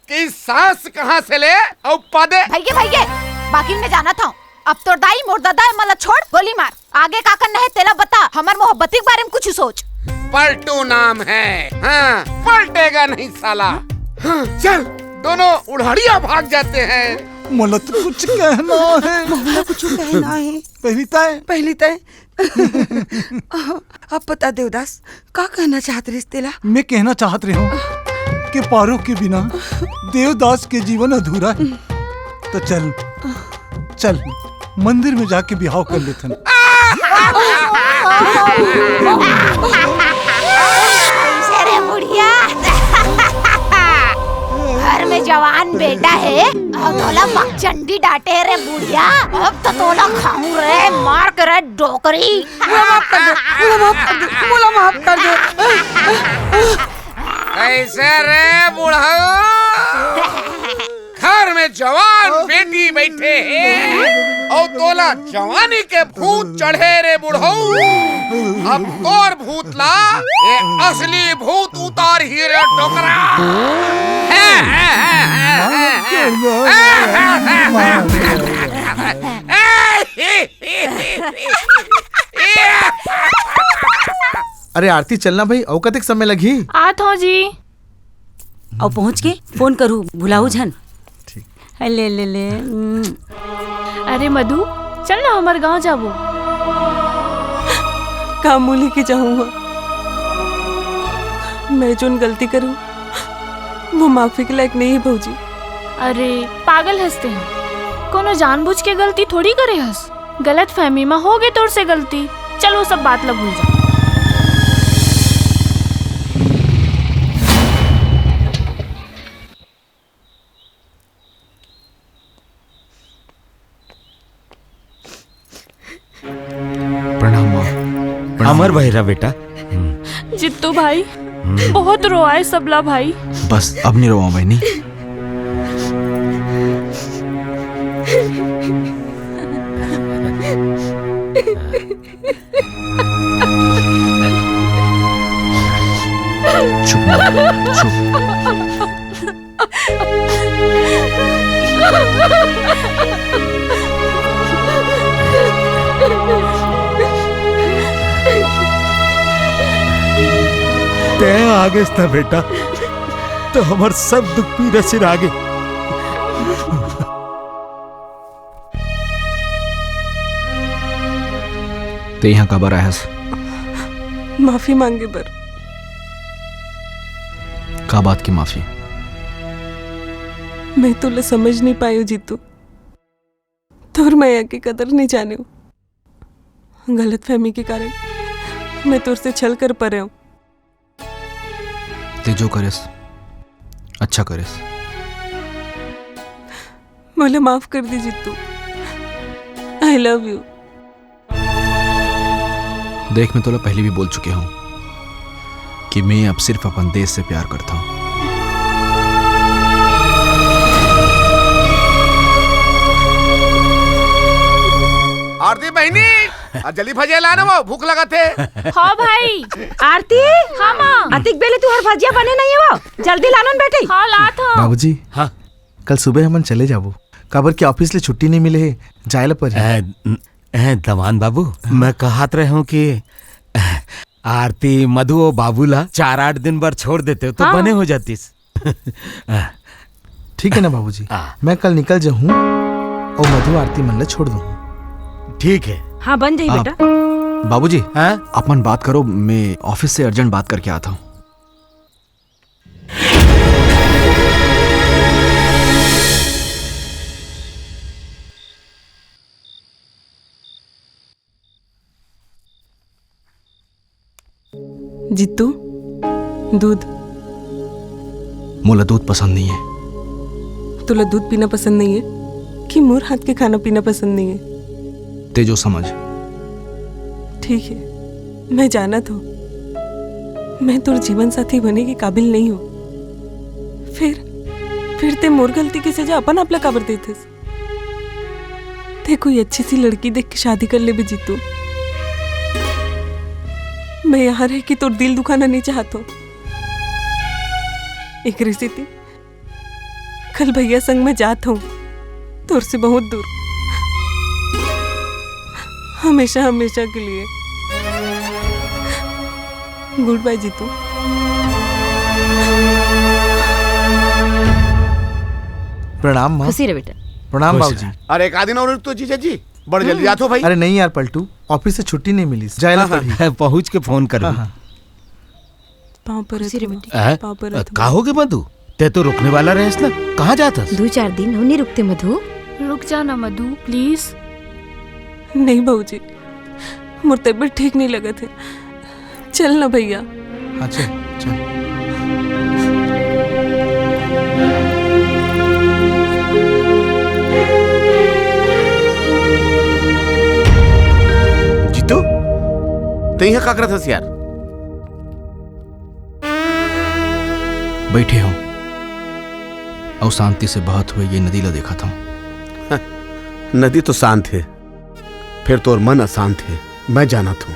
कि सांस कहाँ से ले और पदे। भैया, भैया, बाकी मैं जाना था। अब तोर दाई मोर दादा है, मला छोड़, गोली मार। आगे का करना है तेला बता, हमर मोहब्बती के बारे में कुछ सोच। पलटू नाम है, हाँ, पलटेगा नहीं साला। हाँ, चल, दोनों उड़हड़िया भाग जाते हैं। मला तो कुछ कहना है। मला कुछ कहना है। पहली तय। पहली तय। अब बता देवदास, का कहना चाहत रहिस तेला? मैं कहना चाहत रहे हूँ कि पारो के बिना देवदास के जीवन अधूरा है। तो चल, चल मंदिर में जाके बिहाव कर लेथन। कैसे रे बुढ़िया? घर में जवान बेटा है और तोला मकचंडी डांटे रे बुढ़िया। अब तो तोला खाऊं रे, मार के रे डोकरी। मोला माफ कर दे, मोला माफ कर दे, मोला माफ कर दे। कैसे रे बुढ़ऊ? घर में जवान बेटी बैठे हैं और तोला जवानी के भूत चढ़े रे बुढ़ऊ। अब तोर भूत ला ये असली भूत उतारही रे डोकरा। अरे आरती, चलना भाई, अउ कतेक समय लगही? आत हौं जी। अउ पहुंच के फोन करू, भुलाहू झन। ठीक। ले, ले, ले। हम्म। अरे मधु, चल ना, हमर गांव जाबो। का मुंह लेके जाहूं? मैं जोन गलती करूं, वो माफी के लायक नहीं है भौजी। अरे पागल हस तें, कोनो जानबूझ के गलती थोड़ी करे हस। गलतफहमी म होगे तोर से गलती। चल, वो सब बात ल भूल जा। प्रणाम माँ। प्रणाम। अमर बहिरा बेटा। जित्तू भाई, बहुत रोआए सबला भाई। बस, अब नहीं रोवा बहिनी। चुप माँ, चुप। तैं आ गेस ना बेटा, त हमर सब दुख पीरा सिरागे। तैं इहाँ काबर आए हस? माफी मांगे बर। का बात के माफी? मैं तोला समझ नहीं पायो जीतू। तोर मया के कदर नहीं जानेंव। गलतफहमी के कारण मैं तोर से छल कर परेंव। तैं जो करेस, अच्छा करेस। मोला माफ कर दे जीतू। I love you। देख, मैं तोला पहली भी बोल चुके हूँ कि मैं अब सिर्फ अपन देश से प्यार करता हूँ। आरती बहिनी, आ जल्दी भजिया लाना वो, भूख लगत हे। हाँ भाई। आरती। हाँ माँ। अतिक बेले तुँहर भजिया बने नहीं हे वो, जल्दी लाना न बेटी। हाँ लात हँव। बाबूजी, हाँ। कल सुबह हमन चले जाबो, काबर कि office ले छुट्टी नहीं मिले हे, जाए ला परही। ए, न-, ए, दमान बाबू, हाँ। मैं कहत रहेंव कि, ए, आरती, मधु अउ बाबू ला चार आठ दिन बर छोड़ देतेव तो हाँ। बने हो जातिस। ठीक हे ना बाबूजी, हाँ। मैं कल निकल जाहूँ अउ मधु आरती मन ला छोड़ दूँ। ठीक हे। हाँ, बन जाही हाँ। बेटा। बाबूजी, हाँ? आप मन बात करो, मैं office से urgent बात करके आता हूँ। जीतू, दूध। मोला दूध पसंद नहीं हे। तोला दूध पीना पसंद नहीं हे कि मोर हाथ के खाना पीना पसंद नहीं हे? तैं जो समझ। ठीक हे, मैं जानत हँव, मैं तोर जीवन साथी बने के काबिल नहीं हँव। फिर, फिर तैं मोर गलती के सजा अपन आप ला काबर देथस? तैं कोई अच्छी सी लड़की देख के शादी कर लेबे जीतू। मैं यहाँ रह के तोर दिल दुखाना नहीं चाहत हँव। एकरे सेती कल भैया संग मैं जात हँव, तोर से बहुत दूर, हमेशा हमेशा के लिए। Goodbye जीतू। प्रणाम माँ। खुशी रह बेटा। प्रणाम खुश बाबूजी। रह। अरे एक आध दिन अउ रुक तो जीजा जी, बड़ जल्दी जात हँव भाई। अरे नहीं यार पलटू, office से छुट्टी नहीं मिलिस, जाए ला हाँ, हाँ। परही। पहुँच के फोन करबे। हाँ, हाँ। पाँव परत हँव। हैं? पाँव परत हँव। का होगे मधु? तैं तो रुकने वाला रहेस ना, कहाँ जात हस? दू चार दिन अउ नहीं रुकते मधु। रुक जा ना मधु, please। नहीं बाबूजी, मोर तबीयत ठीक नहीं लगत हे। चल ना भैया। हाँ, चल, चल। जीतू, तैं इहाँ का करत हस यार? बइठे हँव अउ शांति से बहत हुए ये नदी ला देखत हँव। नदी तो शांत हे, फेर तोर मन अशांत हे, मैं जानत हँव।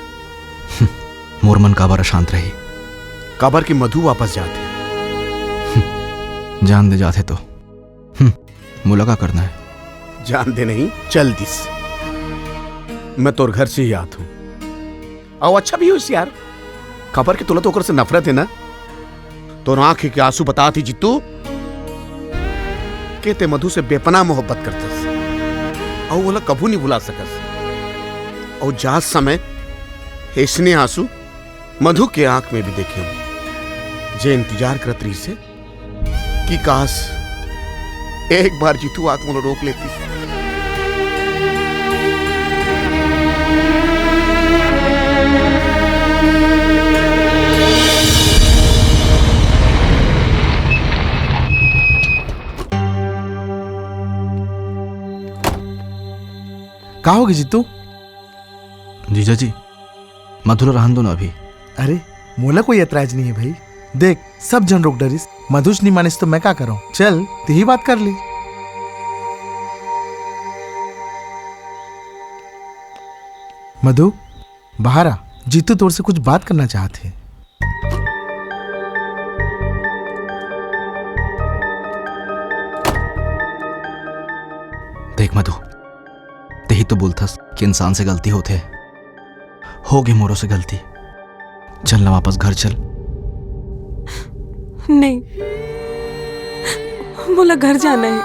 मोर मन काबर अशांत रही? काबर कि मधु वापस जात हे। जान दे जात हे तो। मोला का करना हे? जान दे नहीं, चल दिस। मैं तोर घर से ही आत हूँ। अउ अच्छा भी होइस यार, काबर के तोला तो ओकर से नफरत हे ना। तोर आंख के आंसू बतात हे जीतू, के ते मधु से बेपनाह मोहब्बत करथस, अउ ओला कभू नहीं भुला सकस। अउ जात समय अइसने आंसू मधु के आंख में भी देखे हूँ, जे इंतजार करत रहिस हे कि काश एक बार जीतू आके मोला रोक लेतिस। का होगे जीतू? जीजा जी, मधु ला रहन दो ना अभी। अरे, मोला कोई एतराज नहीं हे भाई। देख, सब झन रोक डरिस, मधुच नहीं मानिस तो मैं का करंव? चल, तिही बात कर ले। मधु, बाहर आ, जीतू तोर से कुछ बात करना चाहत हे। देख मधु, तेही तो बोलथस कि इंसान से गलती होथे। होगे मोरो से गलती। चल ना, वापस घर चल। नहीं, मोला घर जाना हे।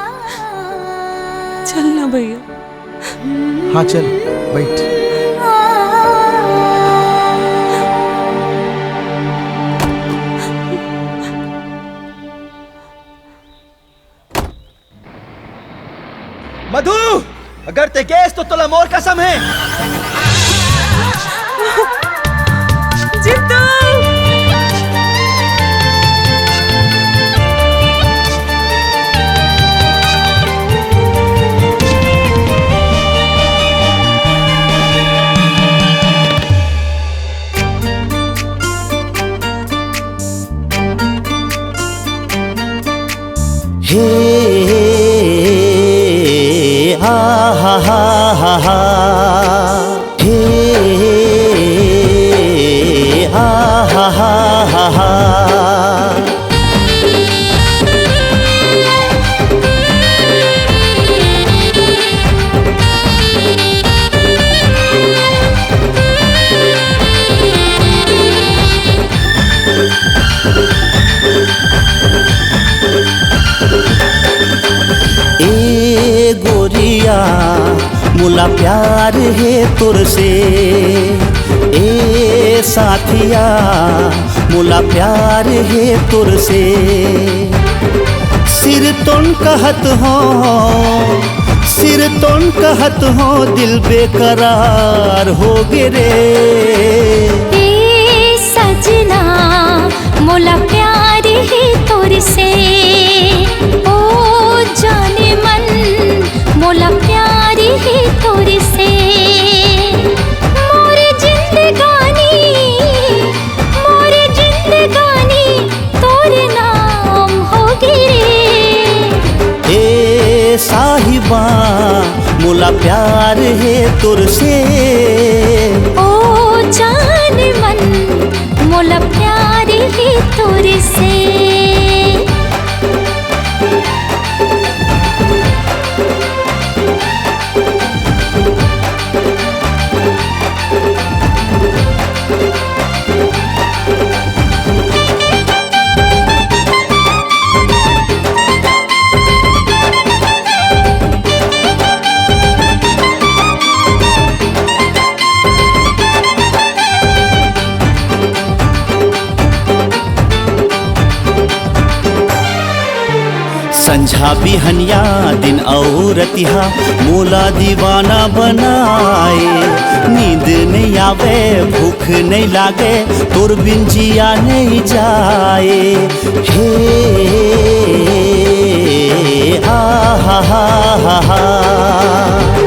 चल ना भैया। हाँ, चल, बैठ। मधु, अगर ते गेस तो तोला मोर कसम हे। जीतू। हे, आ, हा, हा, हा, हा। हे, आ, हा, हा, हा, हा। ए गोरिया, मोला प्यार हे तोर से, ए साथिया, मोला प्यार हे तोर से। सिरतोन कहत हों, सिरतोन कहत हों, दिल बेकरार होगे रे। ए सजना, मोला प्यार हे तोर से, ओ जाने मन, मोला प्यार हे तोर से। मोर जिंदगानी, मोर जिंदगानी तोर नाम होगे रे। ए साहिबा, मोला प्यार हे तोर से। ओ जान मन, मोला प्यार हे तोर से। संझा बिहनिया दिन अउ रतिहा मोला दीवाना बनाए। नींद नइ आवे, भूख नइ लागे, तोर बिन जिया नइ जाए। हे, आ, हा, हा, हा, हा।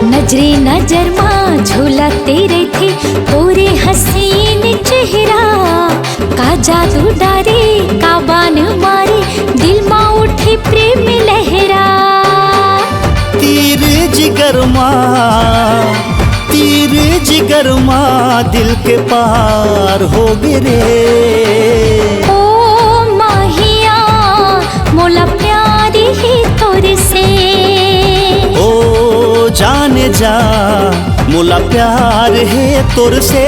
नजरे नजर मा झूलत रहिथे तोरे हसीन चेहरा। का जादू डारे, का बान मारे, दिल मा उठे प्रेम लहरा। तीर जिगर मा, तीर जिगर मा, दिल के पार होगे रे। ओ माहिया, मोला प्यार हे तोर से, मोला प्यार हे तोर से।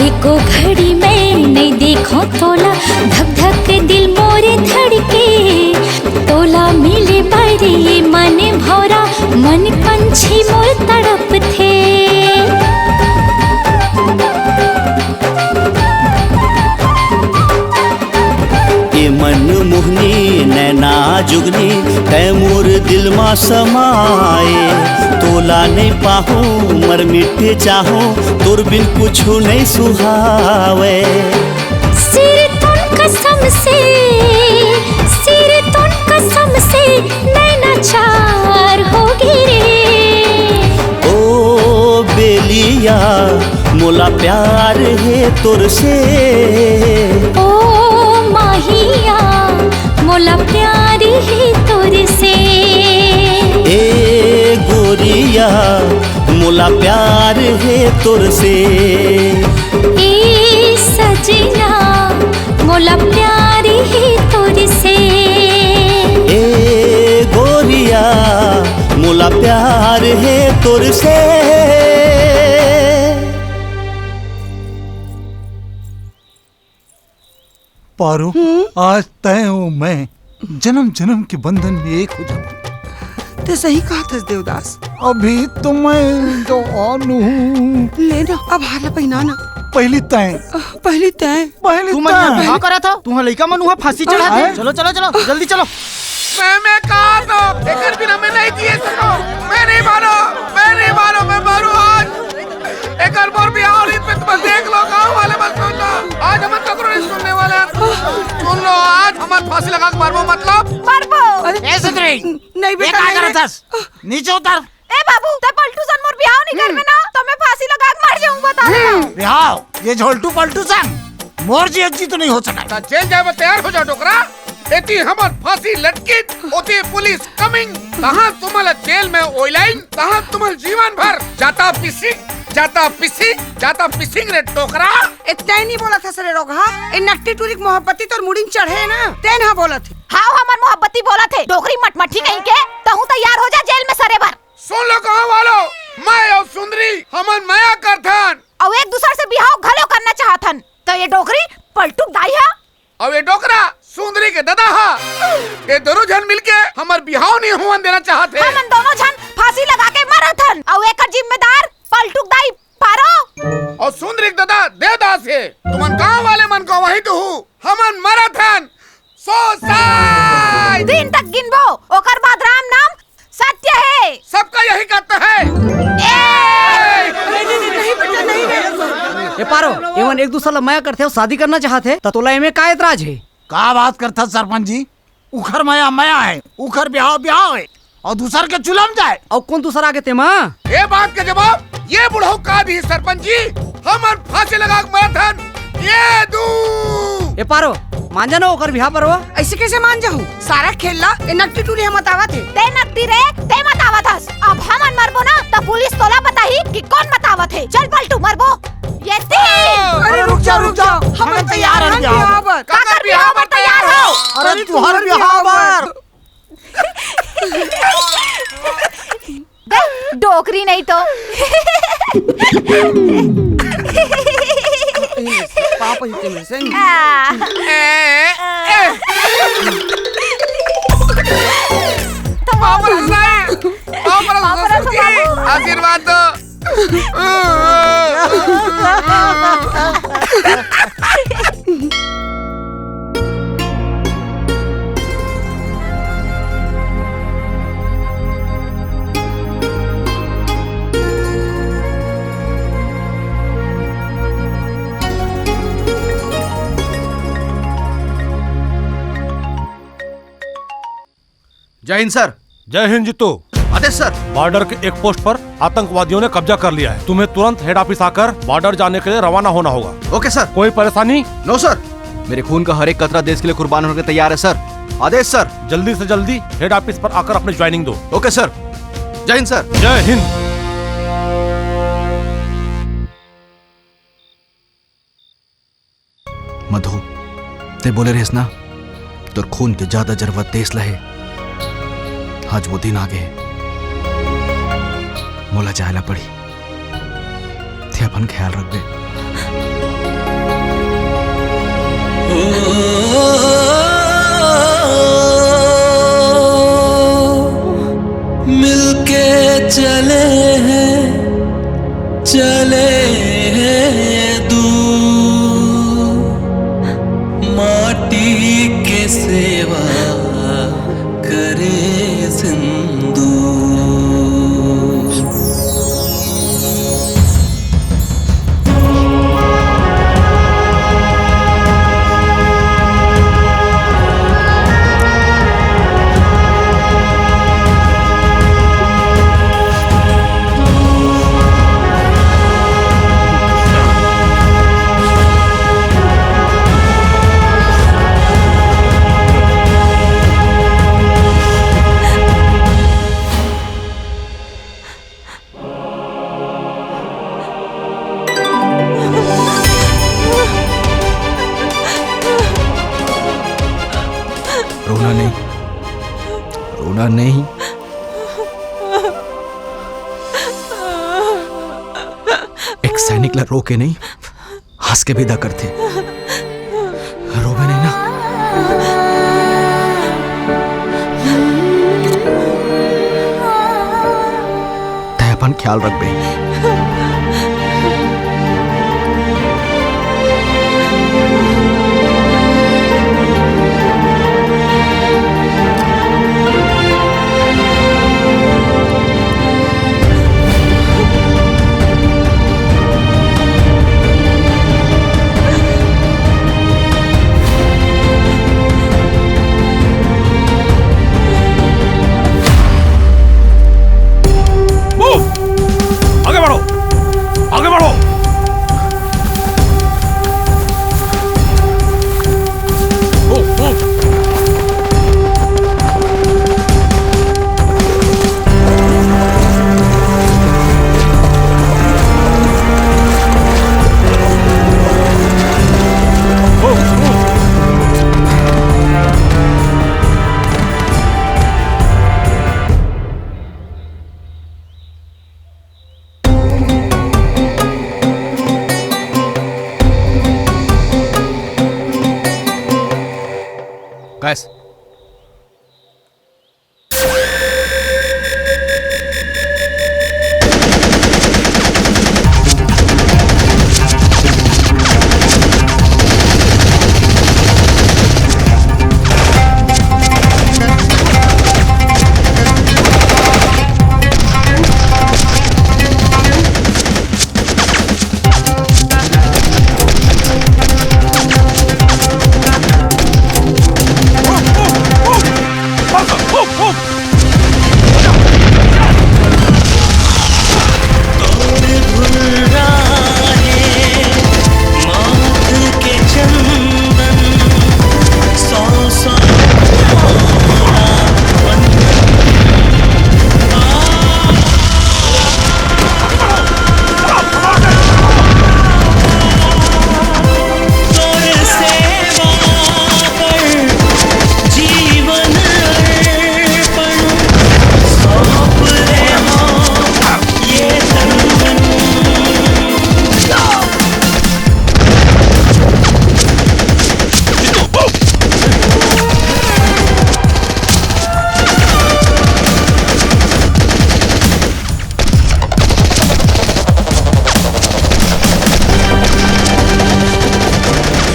एको घड़ी मैं नइ देखों तोला, धक धक दिल मोर धड़के। तोला मिले बर ये मन भौरा, मन पंछी मोर तड़पथे। ए मन मोहनी नैना जुगनी, तै मोर दिल मा समाए। तोला नइ पाहूं मर मिट जाहूं, तोर बिन कुछु नइ सुहावे। सिर तोन कसम से, सिर तोन कसम से, नैना चार हो गे रे। ओ बेलिया, मोला प्यार हे तोर से। ओ माहिया, मोला प्यार हे तोर से। ए गोरिया, मोला प्यार हे तोर से। ए सजना, मोला प्यार हे तोर से। ए गोरिया, मोला प्यार हे तोर से। पारो, हम्म? आज तय हूँ मैं, जन्म जन्म के बंधन में एक हो जाऊँ। ते सही कहा था देवदास। अभी तो मैं जवान हूँ। ले ना, अब हार ला पहिना ना। पहली तय। अ, पहली तय। पहली तू मन तय। यहाँ का करत हो? तुहा लइका मन उहा फांसी चढ़ा दे। हैं? चलो, चलो, चलो, जल्दी चलो। मैं, मैं कहा तो, एकर बिना मैं नहीं जिए सको। मैं नहीं मानो, मैं नहीं मानो, मैं मरूँ आज। एकर मोर बिहाव रीत में तुमन देख लो, गाँव वाले मत सोचो। आज हमन ककरो नहीं सुनने वाले हैं। सुन लो, आज हमन फांसी लगा के मरबो, मतलब मरबो। अरे, ए सुंदरी, नहीं ये बेटा, का नहीं। करत हस? नीचे उतर। ए बाबू, ते पलटू सन मोर बिहाव नहीं करबे ना, तो मैं फांसी लगा के मर जाऊँ, बता दे। बिहाव, ये झोलटू पलटू सन मोर जी जी तो नहीं हो सका। ता जेल जाए बर तैयार हो जा डोकरा। एती हमर फांसी लटकिस, ओती पुलिस कमिंग। तहाँ तुमन ला जेल में ओइलाइन, तहाँ तुमन जीवन भर जाता पिसिंग, जाता पिसिंग, जाता पिसिंग रे डोकरा। ए, तैं नहीं बोलत हस रे रोगहा, ए नकटी टूरी के मोहब्बती तोर मुड़ी में चढ़े ना, तैं ना बोलत हे। हाव, हमर मोहब्बती बोलत हे, डोकरी मटमटी कहीं के, तहूँ तैयार हो जा जेल में सरे बर। सुन लो गाँव वालों, मैं अउ सुंदरी, हमन मया करथन। अउ एक दूसर से बिहाव घलो करना चाहथन। तो ये डोकरी पलटू के दाई हा? अउ ये डोकरा सुंदरी के ददा हा। ये दोनों झन मिलके हमर बिहाव नहीं होवन देना चाहत हे। हमन दोनों झन फांसी लगा के मरत हन। अउ एकर जिम्मेदार पलटू के दाई पारो। अउ सुंदरी के ददा देवदास हे। तुमन गांव वाले मन को वही तो हूँ। हमन मरत हन। सुसाइड! तीन तक गिनबो, ओकर बाद राम नाम सत्य हे। सबका यही कहता है। ए! ए पारो, एमन एक दूसर ला मया करथे अउ शादी करना चाहत हे, त तोला एमे का एतराज हे? का बात करथस सरपंच जी? उखर मया मया हे, उखर बिहाव बिहाव हे, अउ दूसर के चुलम जाए। अउ कोन दूसर आगे तेमा? ए बात के जवाब ये बुढ़ऊ का दिही सरपंच जी, हमन फांसी लगा के मरत हन, ये दू। ए पारो, मान जा ना ओकर बिहाव परवा। ऐसे कैसे मान जाहूँ? सारा खेल ला ए नकटी टूरी ह मतावत हे। ते नकटी रे, ते मतावत हस। अब हमन मरबो ना, त पुलिस तोला बताही कि कोन मतावत हे। चल पलटू, मरबो। ये तीन। अरे रुक जा, रुक जा, हमन तैयार हन बिहाव बर। काकर बिहाव बर तैयार हो? अरे तुहर बिहाव बर। देख, डोकरी नहीं तो। पापा ही तेरे से। आ। ए, ए। तो बाबा रसदाई, बाबा रसदाई, आशीर्वाद दो। जय हिंद सर। जय हिंद जीतू। आदेश सर। बॉर्डर के एक पोस्ट पर आतंकवादियों ने कब्जा कर लिया है। तुम्हें तुरंत हेड ऑफिस आकर बॉर्डर जाने के लिए रवाना होना होगा। ओके सर। कोई परेशानी? नो सर। मेरे खून का हर एक कतरा देश के लिए कुर्बान होने के तैयार है सर। आदेश सर। जल्दी से जल्दी हेड ऑफिस पर आकर अपनी ज्वाइनिंग दो। ओके सर। जय हिंद सर। जय हिंद। मधु, ते बोले रहेस ना, तोर खून के ज्यादा जरूरत देश ल हे। आज वो दिन आ गे। मोला जाय ला पड़ी। ते अपन ख्याल रखबे। मिलके चले हैं, चले हैं दूर, माटी के सेवा करे सिंदूर। रोना नहीं, रोना नहीं। एक सैनिक ला रो के नहीं, हंस के विदा करथे। रोबे नहीं ना। तै अपन ख्याल रखबे। Move! आगे बढ़ो, आगे बढ़ो। Move, move। Guys,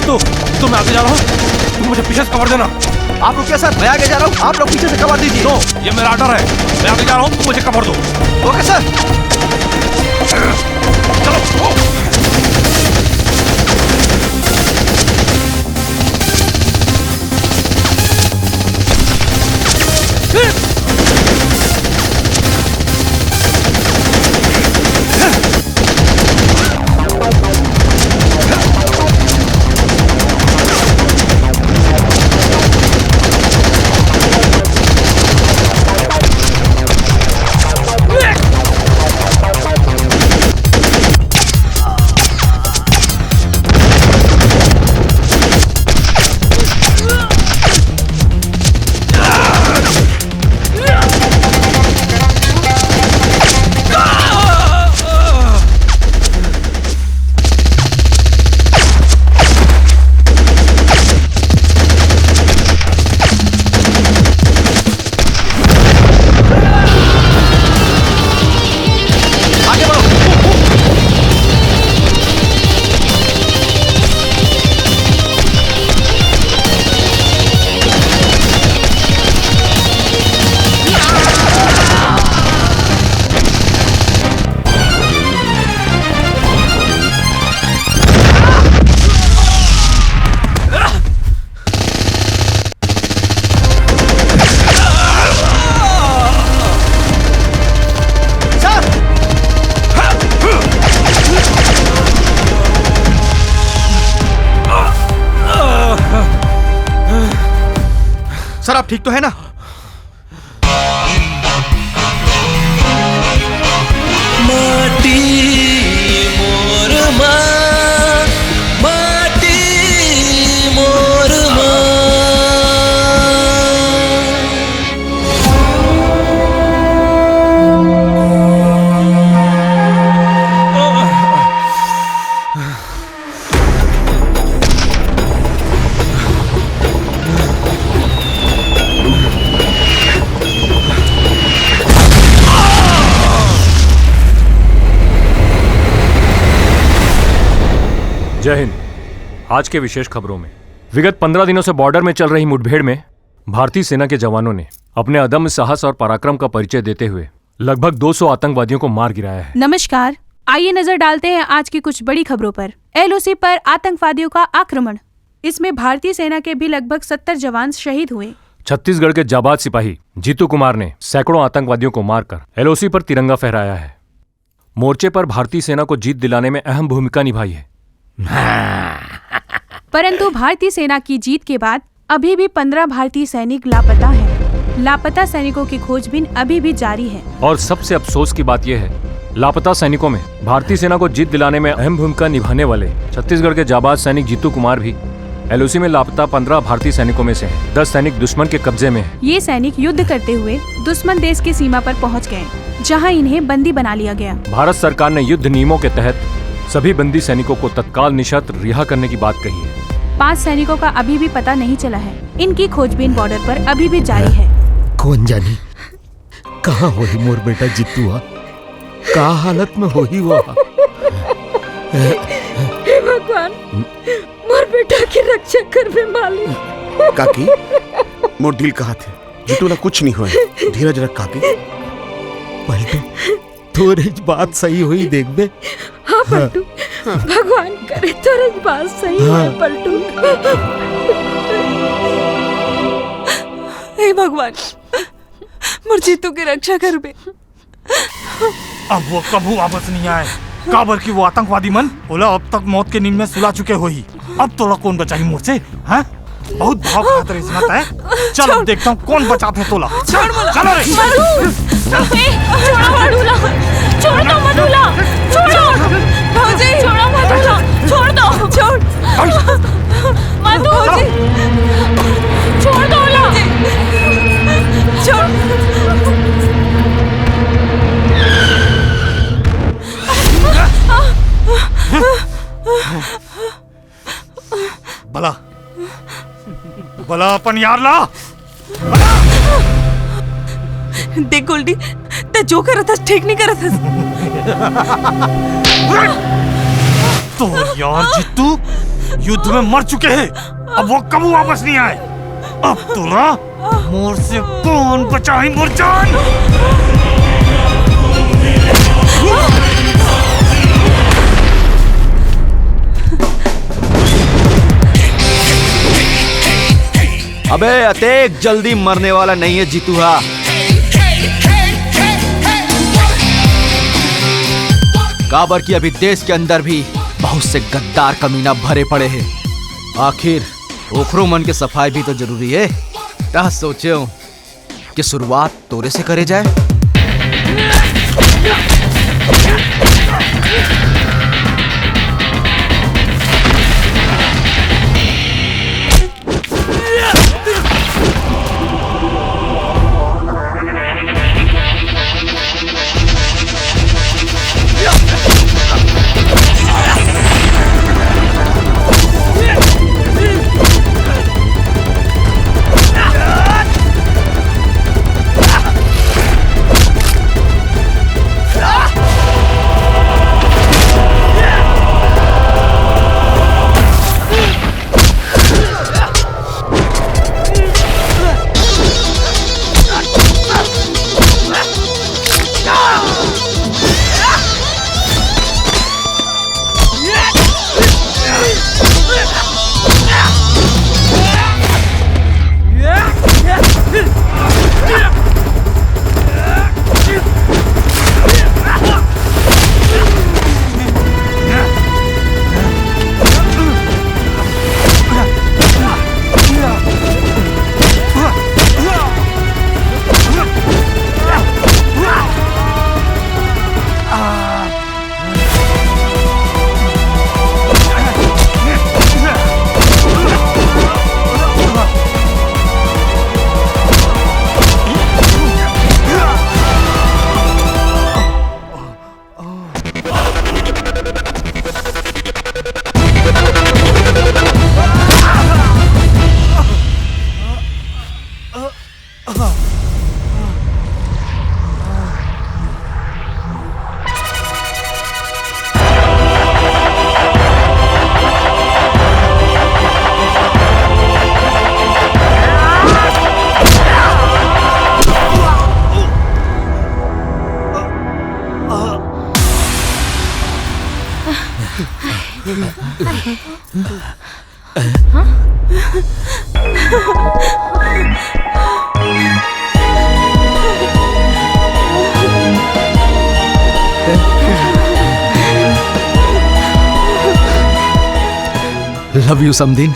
तो, तो मैं आगे जा रहा हूँ, तुम मुझे पीछे से कवर देना। आप रुकिए सर, मैं आगे जा रहा हूँ, आप लोग पीछे से कवर दीजिए। नो, ये मेरा ऑर्डर है, मैं आगे जा रहा हूँ, तुम मुझे कवर दो। ओके सर। चलो। सर, आप ठीक तो है ना? माटी मोर माँ, माटी मोर माँ। जय हिंद। आज के विशेष खबरों में, विगत पन्द्रह दिनों से बॉर्डर में चल रही मुठभेड़ में भारतीय सेना के जवानों ने अपने अदम्य साहस और पराक्रम का परिचय देते हुए लगभग दो सौ आतंकवादियों को मार गिराया है। नमस्कार, आइए नजर डालते हैं आज की कुछ बड़ी खबरों पर। एलओसी पर आतंकवादियों का आक्रमण, इसमें भारतीय सेना के भी लगभग सत्तर जवान शहीद हुए। छत्तीसगढ़ के जाबाज सिपाही जीतू कुमार ने सैकड़ों आतंकवादियों को मारकर एलओसी पर तिरंगा फहराया है। मोर्चे पर भारतीय सेना को जीत दिलाने में अहम भूमिका निभाई है। परंतु भारतीय सेना की जीत के बाद अभी भी पन्द्रह भारतीय सैनिक लापता हैं। लापता सैनिकों की खोजबीन अभी भी जारी है। और सबसे अफसोस की बात यह है, लापता सैनिकों में भारतीय सेना को जीत दिलाने में अहम भूमिका निभाने वाले छत्तीसगढ़ के जाबाज सैनिक जीतू कुमार भी एलओसी में लापता पन्द्रह भारतीय सैनिकों में से हैं। दस सैनिक दुश्मन के कब्जे में हैं। ये सैनिक युद्ध करते हुए दुश्मन देश की सीमा पर पहुंच गए, जहां इन्हें बंदी बना लिया गया। भारत सरकार ने युद्ध नियमों के तहत सभी बंदी सैनिकों को तत्काल निशर्त रिहा करने की बात कही है। पांच सैनिकों का अभी भी पता नहीं चला है। इनकी खोजबीन बॉर्डर पर अभी भी जारी है। कोन जानी कहाँ होही मोर बेटा जीतू हा, का हालत में होही वो हा। हे भगवान, मोर बेटा के रक्षा करबे मालिक। काकी, मोर दिल कहाथे, जीतू ला कुछ नहीं होय, धीरज रख काकी। पलटू, तोर इच बात सही होही, देखबे। हाँ पलटू, भगवान करे तोर इच बात सही होय हाँ। पलटू। हे भगवान, मोर जीतू के रक्षा करबे। अब वो कभू वापस नहीं आए, काबर कि वो आतंकवादी मन ओला अब तक मौत के नींद में सुला चुके होही। अब तोला कौन बचाही मोर से, हाँ? बहुत भाव खात रहिस ना तैं। चल, चल। अब देखता हूँ कौन बचाथे तोला। छोड़ मोला। चलो रे। मधु! ए, छोड़ो मधु ला। छोड़ दो मधु ला। छोड़ो। भौजी, छोड़ो मधु ला। छोड़ दो। छोड़। मधु! भौजी, छोड़ दो ला। छोड़। बला, बला अपन यार ला। देख गोल्डी, तैं जो करत हस, ठीक नहीं करत हस। तोर यार जीतू युद्ध में मर चुके हैं, अब वो कबू वापस नहीं आए। अब तोला मोर से कौन बचाही मोर जान? अबे, अतेक जल्दी मरने वाला नहीं है जीतू हा। काबर कि अभी देश के अंदर भी बहुत से गद्दार कमीना भरे पड़े हैं। आखिर ओखरो मन के सफाई भी तो जरूरी है। तह सोचेंव कि शुरुआत तोरे से करे जाए। Love you, समधिन।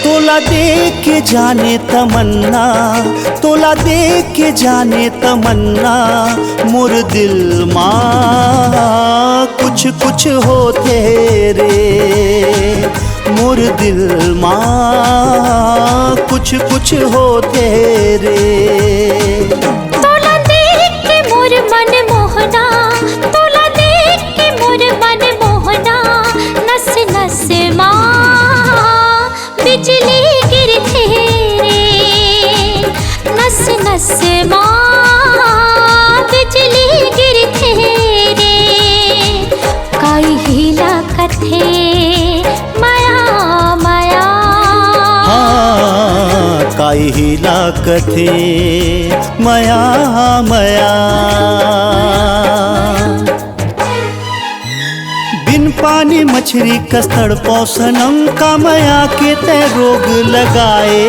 तोला देख के जाने तमन्ना, तोला देख के जाने तमन्ना, मोर दिल मा कुछ कुछ होथे रे, मोर दिल मा कुछ कुछ होथे रे। तोला देख के मोर मन मोहना, तोला देख के मोर मन मोहना, नस नस मा बिजली गिरथे रे, नस नस मा बिजली गिरथे रे। काई हीला कथे मया मया। हाँ, काई हीला कथे मया मया। बिन पानी मछरी कस तड़पो सनम, का मया के तै रोग लगाए।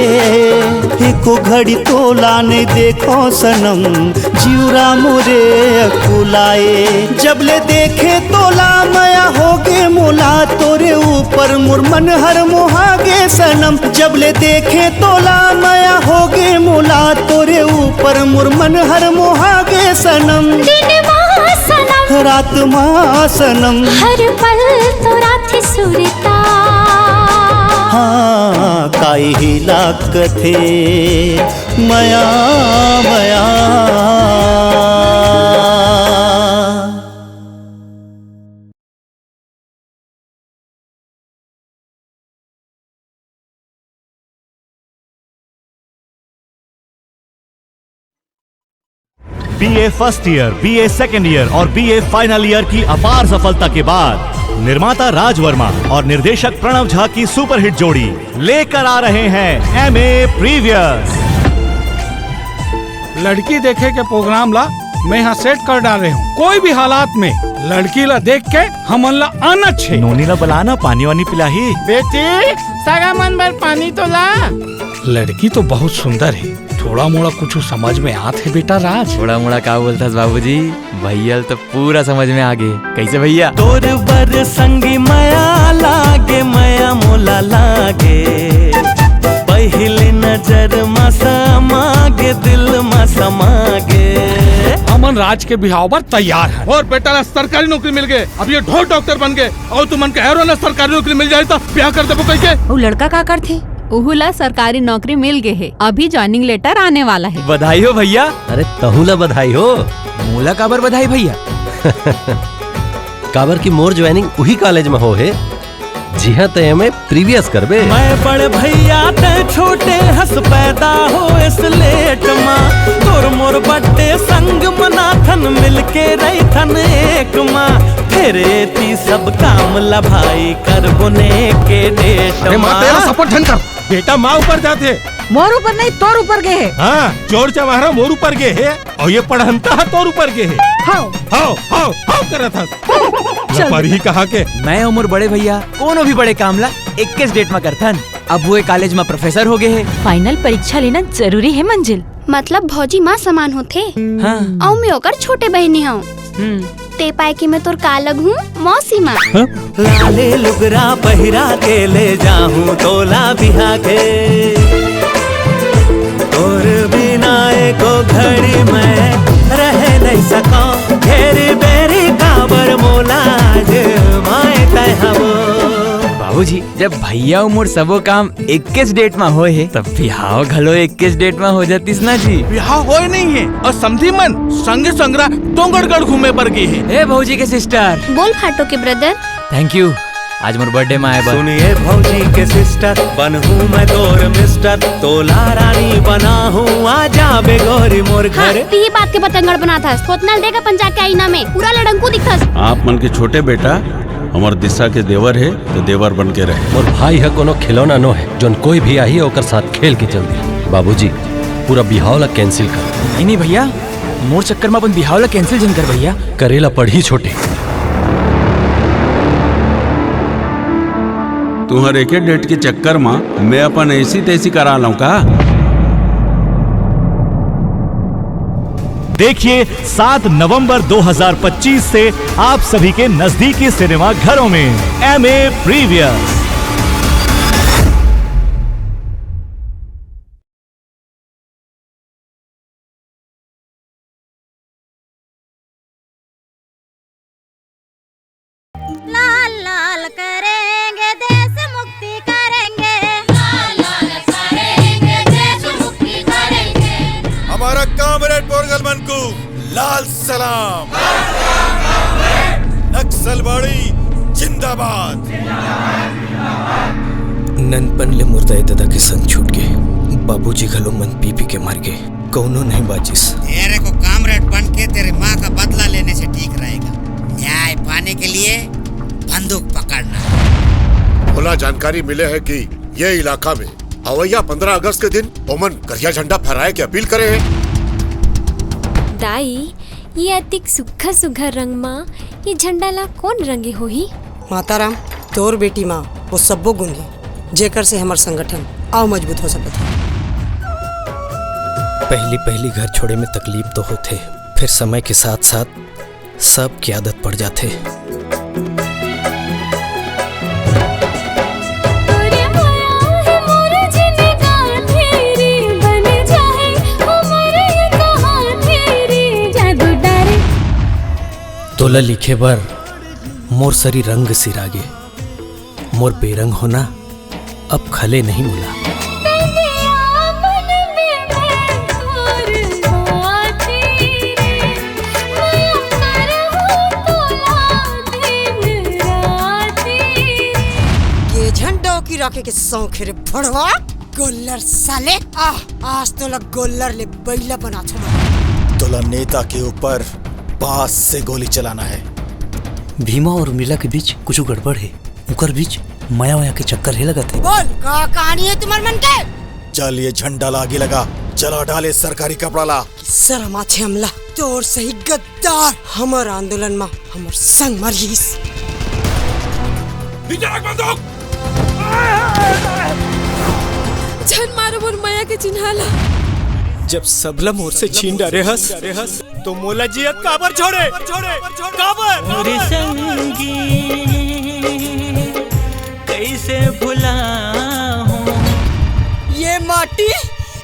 एको घड़ी तोला नहीं देखो सनम, जिउरा मोरे अकुलाए। जब ले देखे तोला मया होगे मोला, तोरे ऊपर मोर मन हर मोहागे सनम। जब ले देखे तोला मया होगे मोला, तोरे ऊपर मोर मन हर मोहागे सनम। दिन मा सनम, रात मा सनम, हर पल तोर आथे सुरता। हाँ, काई हीला कथे मया मया। BA first year, BA second year और बीए फाइनल ईयर की अपार सफलता के बाद निर्माता राज वर्मा और निर्देशक प्रणव झा की सुपरहिट जोड़ी लेकर आ रहे हैं एमए प्रीवियस। लड़की देखे के प्रोग्राम ला मैं यहाँ सेट कर डाले हूँ। कोई भी हालात में लड़की ला देख के हमन ला आना छे। नोनी ला बलाना, पानी वानी पिलाही। बेटी, सगा मन बर पानी तो ला। लड़की तो बहुत सुंदर है, थोड़ा मोड़ा कुछ समझ में आत है बेटा राज। थोड़ा मोड़ा का बोलथस बाबूजी, भैया ल तो पूरा समझ में आ गे। कैसे भैया? तोर बर संगी मया लागे, मया मोला लागे, पहली नजर मा समा गे, दिल मा समा गे। हमन राज के बिहाव बर तैयार हन। मोर बेटा ला सरकारी नौकरी मिल गे, अब ये ढोर डॉक्टर बन गे, अउ तुमन के एरो ला सरकारी नौकरी मिल जाए तो ब्याह कर देबो कहिके। अउ लड़का का करथे? उहू ला सरकारी नौकरी मिल गे हे, अभी ज्वाइनिंग लेटर आने वाला हे। बधाई हो भैया। अरे तहू ला बधाई हो। मोला काबर बधाई भैया? काबर कि मोर ज्वाइनिंग उही कॉलेज में हो हे, जिहां तय एमए प्रीवियस करबे। मैं बड़ भैया तै छोटे हस पैदा होएस लेट मा, तोर मोर बर्थडे संग मनाथन मिलके रहिथन एक मा, फेर एती सब काम ला भाई करबो ने के डेट अरे माँ, मा। तेरा सपोर्ट झन कर। बेटा माँ ऊपर जाथे। मोर ऊपर नहीं, तोर ऊपर गे हे। हाँ, चोर चमारा मोर ऊपर गे हे, अउ ये पढ़ंता ह तोर ऊपर गे हे। हव। हव, हव, हव करत हस। चल। लपरही कहा के। मैं अउ मोर बड़े भैया कोनो भी बड़े काम ला इक्कीस डेट मा करथन। अब वो एक कॉलेज मा प्रोफेसर हो गे हे। फाइनल परीक्षा लेना जरूरी हे मंजिल। मतलब भौजी माँ समान होथे। हाँ। अउ मैं ओकर छोटे बहिनी हूँ। हम्म। ते पाए कि मैं तोर का लगहूँ? मौसी माँ। हाँ? लाले लुगरा पहिरा के ले जाहूँ तोला बिहा के। तोर बिना एको घड़ी मैं रह नहीं सकूँ। घेरी बेरी काबर मोला आज माए तय हवो। बाबूजी, जब भैया अउ मोर सबो काम इक्कीस डेट मा होए हे, तब बिहाव घलो इक्कीस डेट मा हो जातिस ना जी। बिहाव होए नहीं हे अउ समधी मन संगे संगरा डोंगरगढ़ घूमे बर गे हे। ए भौजी के सिस्टर। बोल फाटो के ब्रदर। थैंक यू, आज मोर बर्थडे मा आए बर। सुनिए भौजी के सिस्टर, बनहूँ मैं तोर मिस्टर, तोला रानी बनाहूँ, आ जाबे गोरी मोर हाँ, घर। तिही बात के बतंगड़ बनाथस, थोथना ल देख अपन जाके आईना में, पूरा लड़ंकू दिखथस। आप मन के छोटे बेटा हमर दिशा के देवर हे, तो देवर बन के रहे। मोर भाई ह कोनो खिलौना नो हे, जोन कोई भी आही, ओकर साथ खेल के चल दी। बाबूजी, पूरा बिहाव ला cancel कर। नहीं, नहीं भैया, मोर चक्कर में अपन बिहाव ला cancel झन कर भैया। करेला पड़ही छोटे। तुहर एके date के चक्कर में मैं अपन ऐसी तैसी करा लूं का? देखिए सात नवंबर दो हज़ार पच्चीस से आप सभी के नजदीकी सिनेमा घरों में एमए प्रीवियस। लाल लाल करेंगे, देश मुक्ति करेंगे। लाल लाल करेंगे, देश मुक्ति करेंगे। हमारा कॉमरेड पोरगल मन को लाल सलाम। नक्सलवाड़ी जिंदाबाद। ननपन ले मोर दाई ददा के संग छूट गे। बाबूजी घलो मन पी पी के मर गे। कौनो नहीं बाचिस। तेरे को कॉमरेड बन के तेरे माँ का बदला लेने से ठीक रहेगा। न्याय पाने के लिए बंदूक पकड़ना। मोला जानकारी मिले है कि ये इलाका में अवैया पंद्रह अगस्त के दिन ओमन करिया झंडा फहराए के अपील करे है। दाई, ये अतिक सुग्घर सुग्घर रंग मा ये झंडा ला कौन रंगे होही? माताराम, तोर बेटी मा वो सब्बो गुण हे, जेकर से हमर संगठन अउ मजबूत हो सकत हे। पहली पहली घर छोड़े में तकलीफ तो होथे, फिर समय के साथ साथ सबके आदत पड़ जाथे। तोरे माया हे मोर जिनगान हे रे, बन जाए हमर ये कहान हे रे, जादू डारे। तोला लिखे बर मोर सरी रंग सिरागे, मोर बेरंग होना अब खले नहीं मोला। ये झंडा की राखे के शौक है रे भड़वा। गोल्लर साले, आह, आज तोला गोल्लर ले बैला बनाथो मैं। तोला नेता के ऊपर बांस से गोली चलाना है। भीमा और उर्मिला के बीच कुछ गड़बड़ है। उकर बीच मया वया के चक्कर हे लगत हे। बोल, का कहानी हे तुम्हर मन के? चल, ये झंडा ला आगी लगा, जला डाले सरकारी कपड़ा ला। सरम आथे हमला, तोर सही गद्दार हमर आंदोलन मा हमर संग मरिस। नीचे रख बंदूक। झन मारो मोर मया के चिन्हा ला। जब सबला मोर से छीन डारे हस, तो मोला जियत काबर छोड़े? काबर? मोरी संगी, कैसे भुलाहूं? ये माटी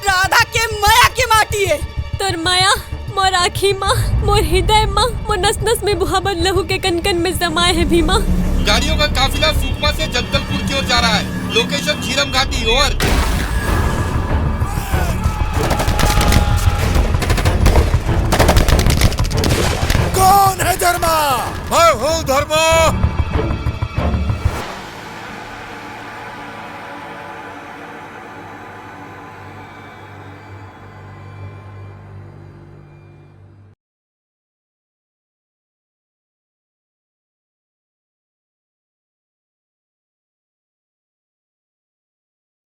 राधा के मया के माटी हे। तोर मया मोर आँखी मा, मोर हृदय मा, मोर नस नस में बुहावत लहू के कन कन में समाए हे भीमा। गाड़ियों का काफिला सुकमा से जगदलपुर की ओर जा रहा है। लोकेशन झीरम घाटी, ओवर। कौन है धर्मा? मैं हूँ धर्मा।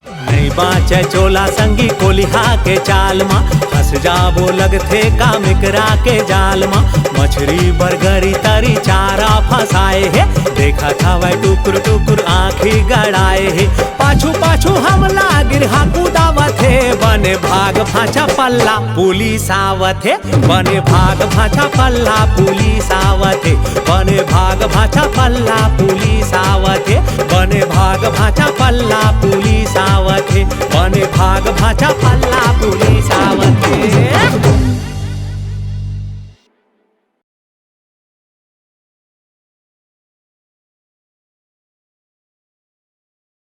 नइ बाँचय चोला संगी कोलिहा के चाल मा, फँस जाबो लगथे कामिकरा के जाल मा। मछरी बरगरी तरी चारा फँसाए हे, देखत हवय टुकुर टुकुर आँखी गड़ाए हे। पाछू पाछू हमला गिरहा कुदावत हे, बने भाग भाँचा पल्ला पुलिस आवत हे। बने भाग भाँचा पल्ला पुलिस आवत हे, बने भाग भाँचा पल्ला पुलिस आवत हे, बने भाग भाँचा पल्ला पुलिस आवत हे, बने भाग भाँचा पल्ला पुलिस आवत हे।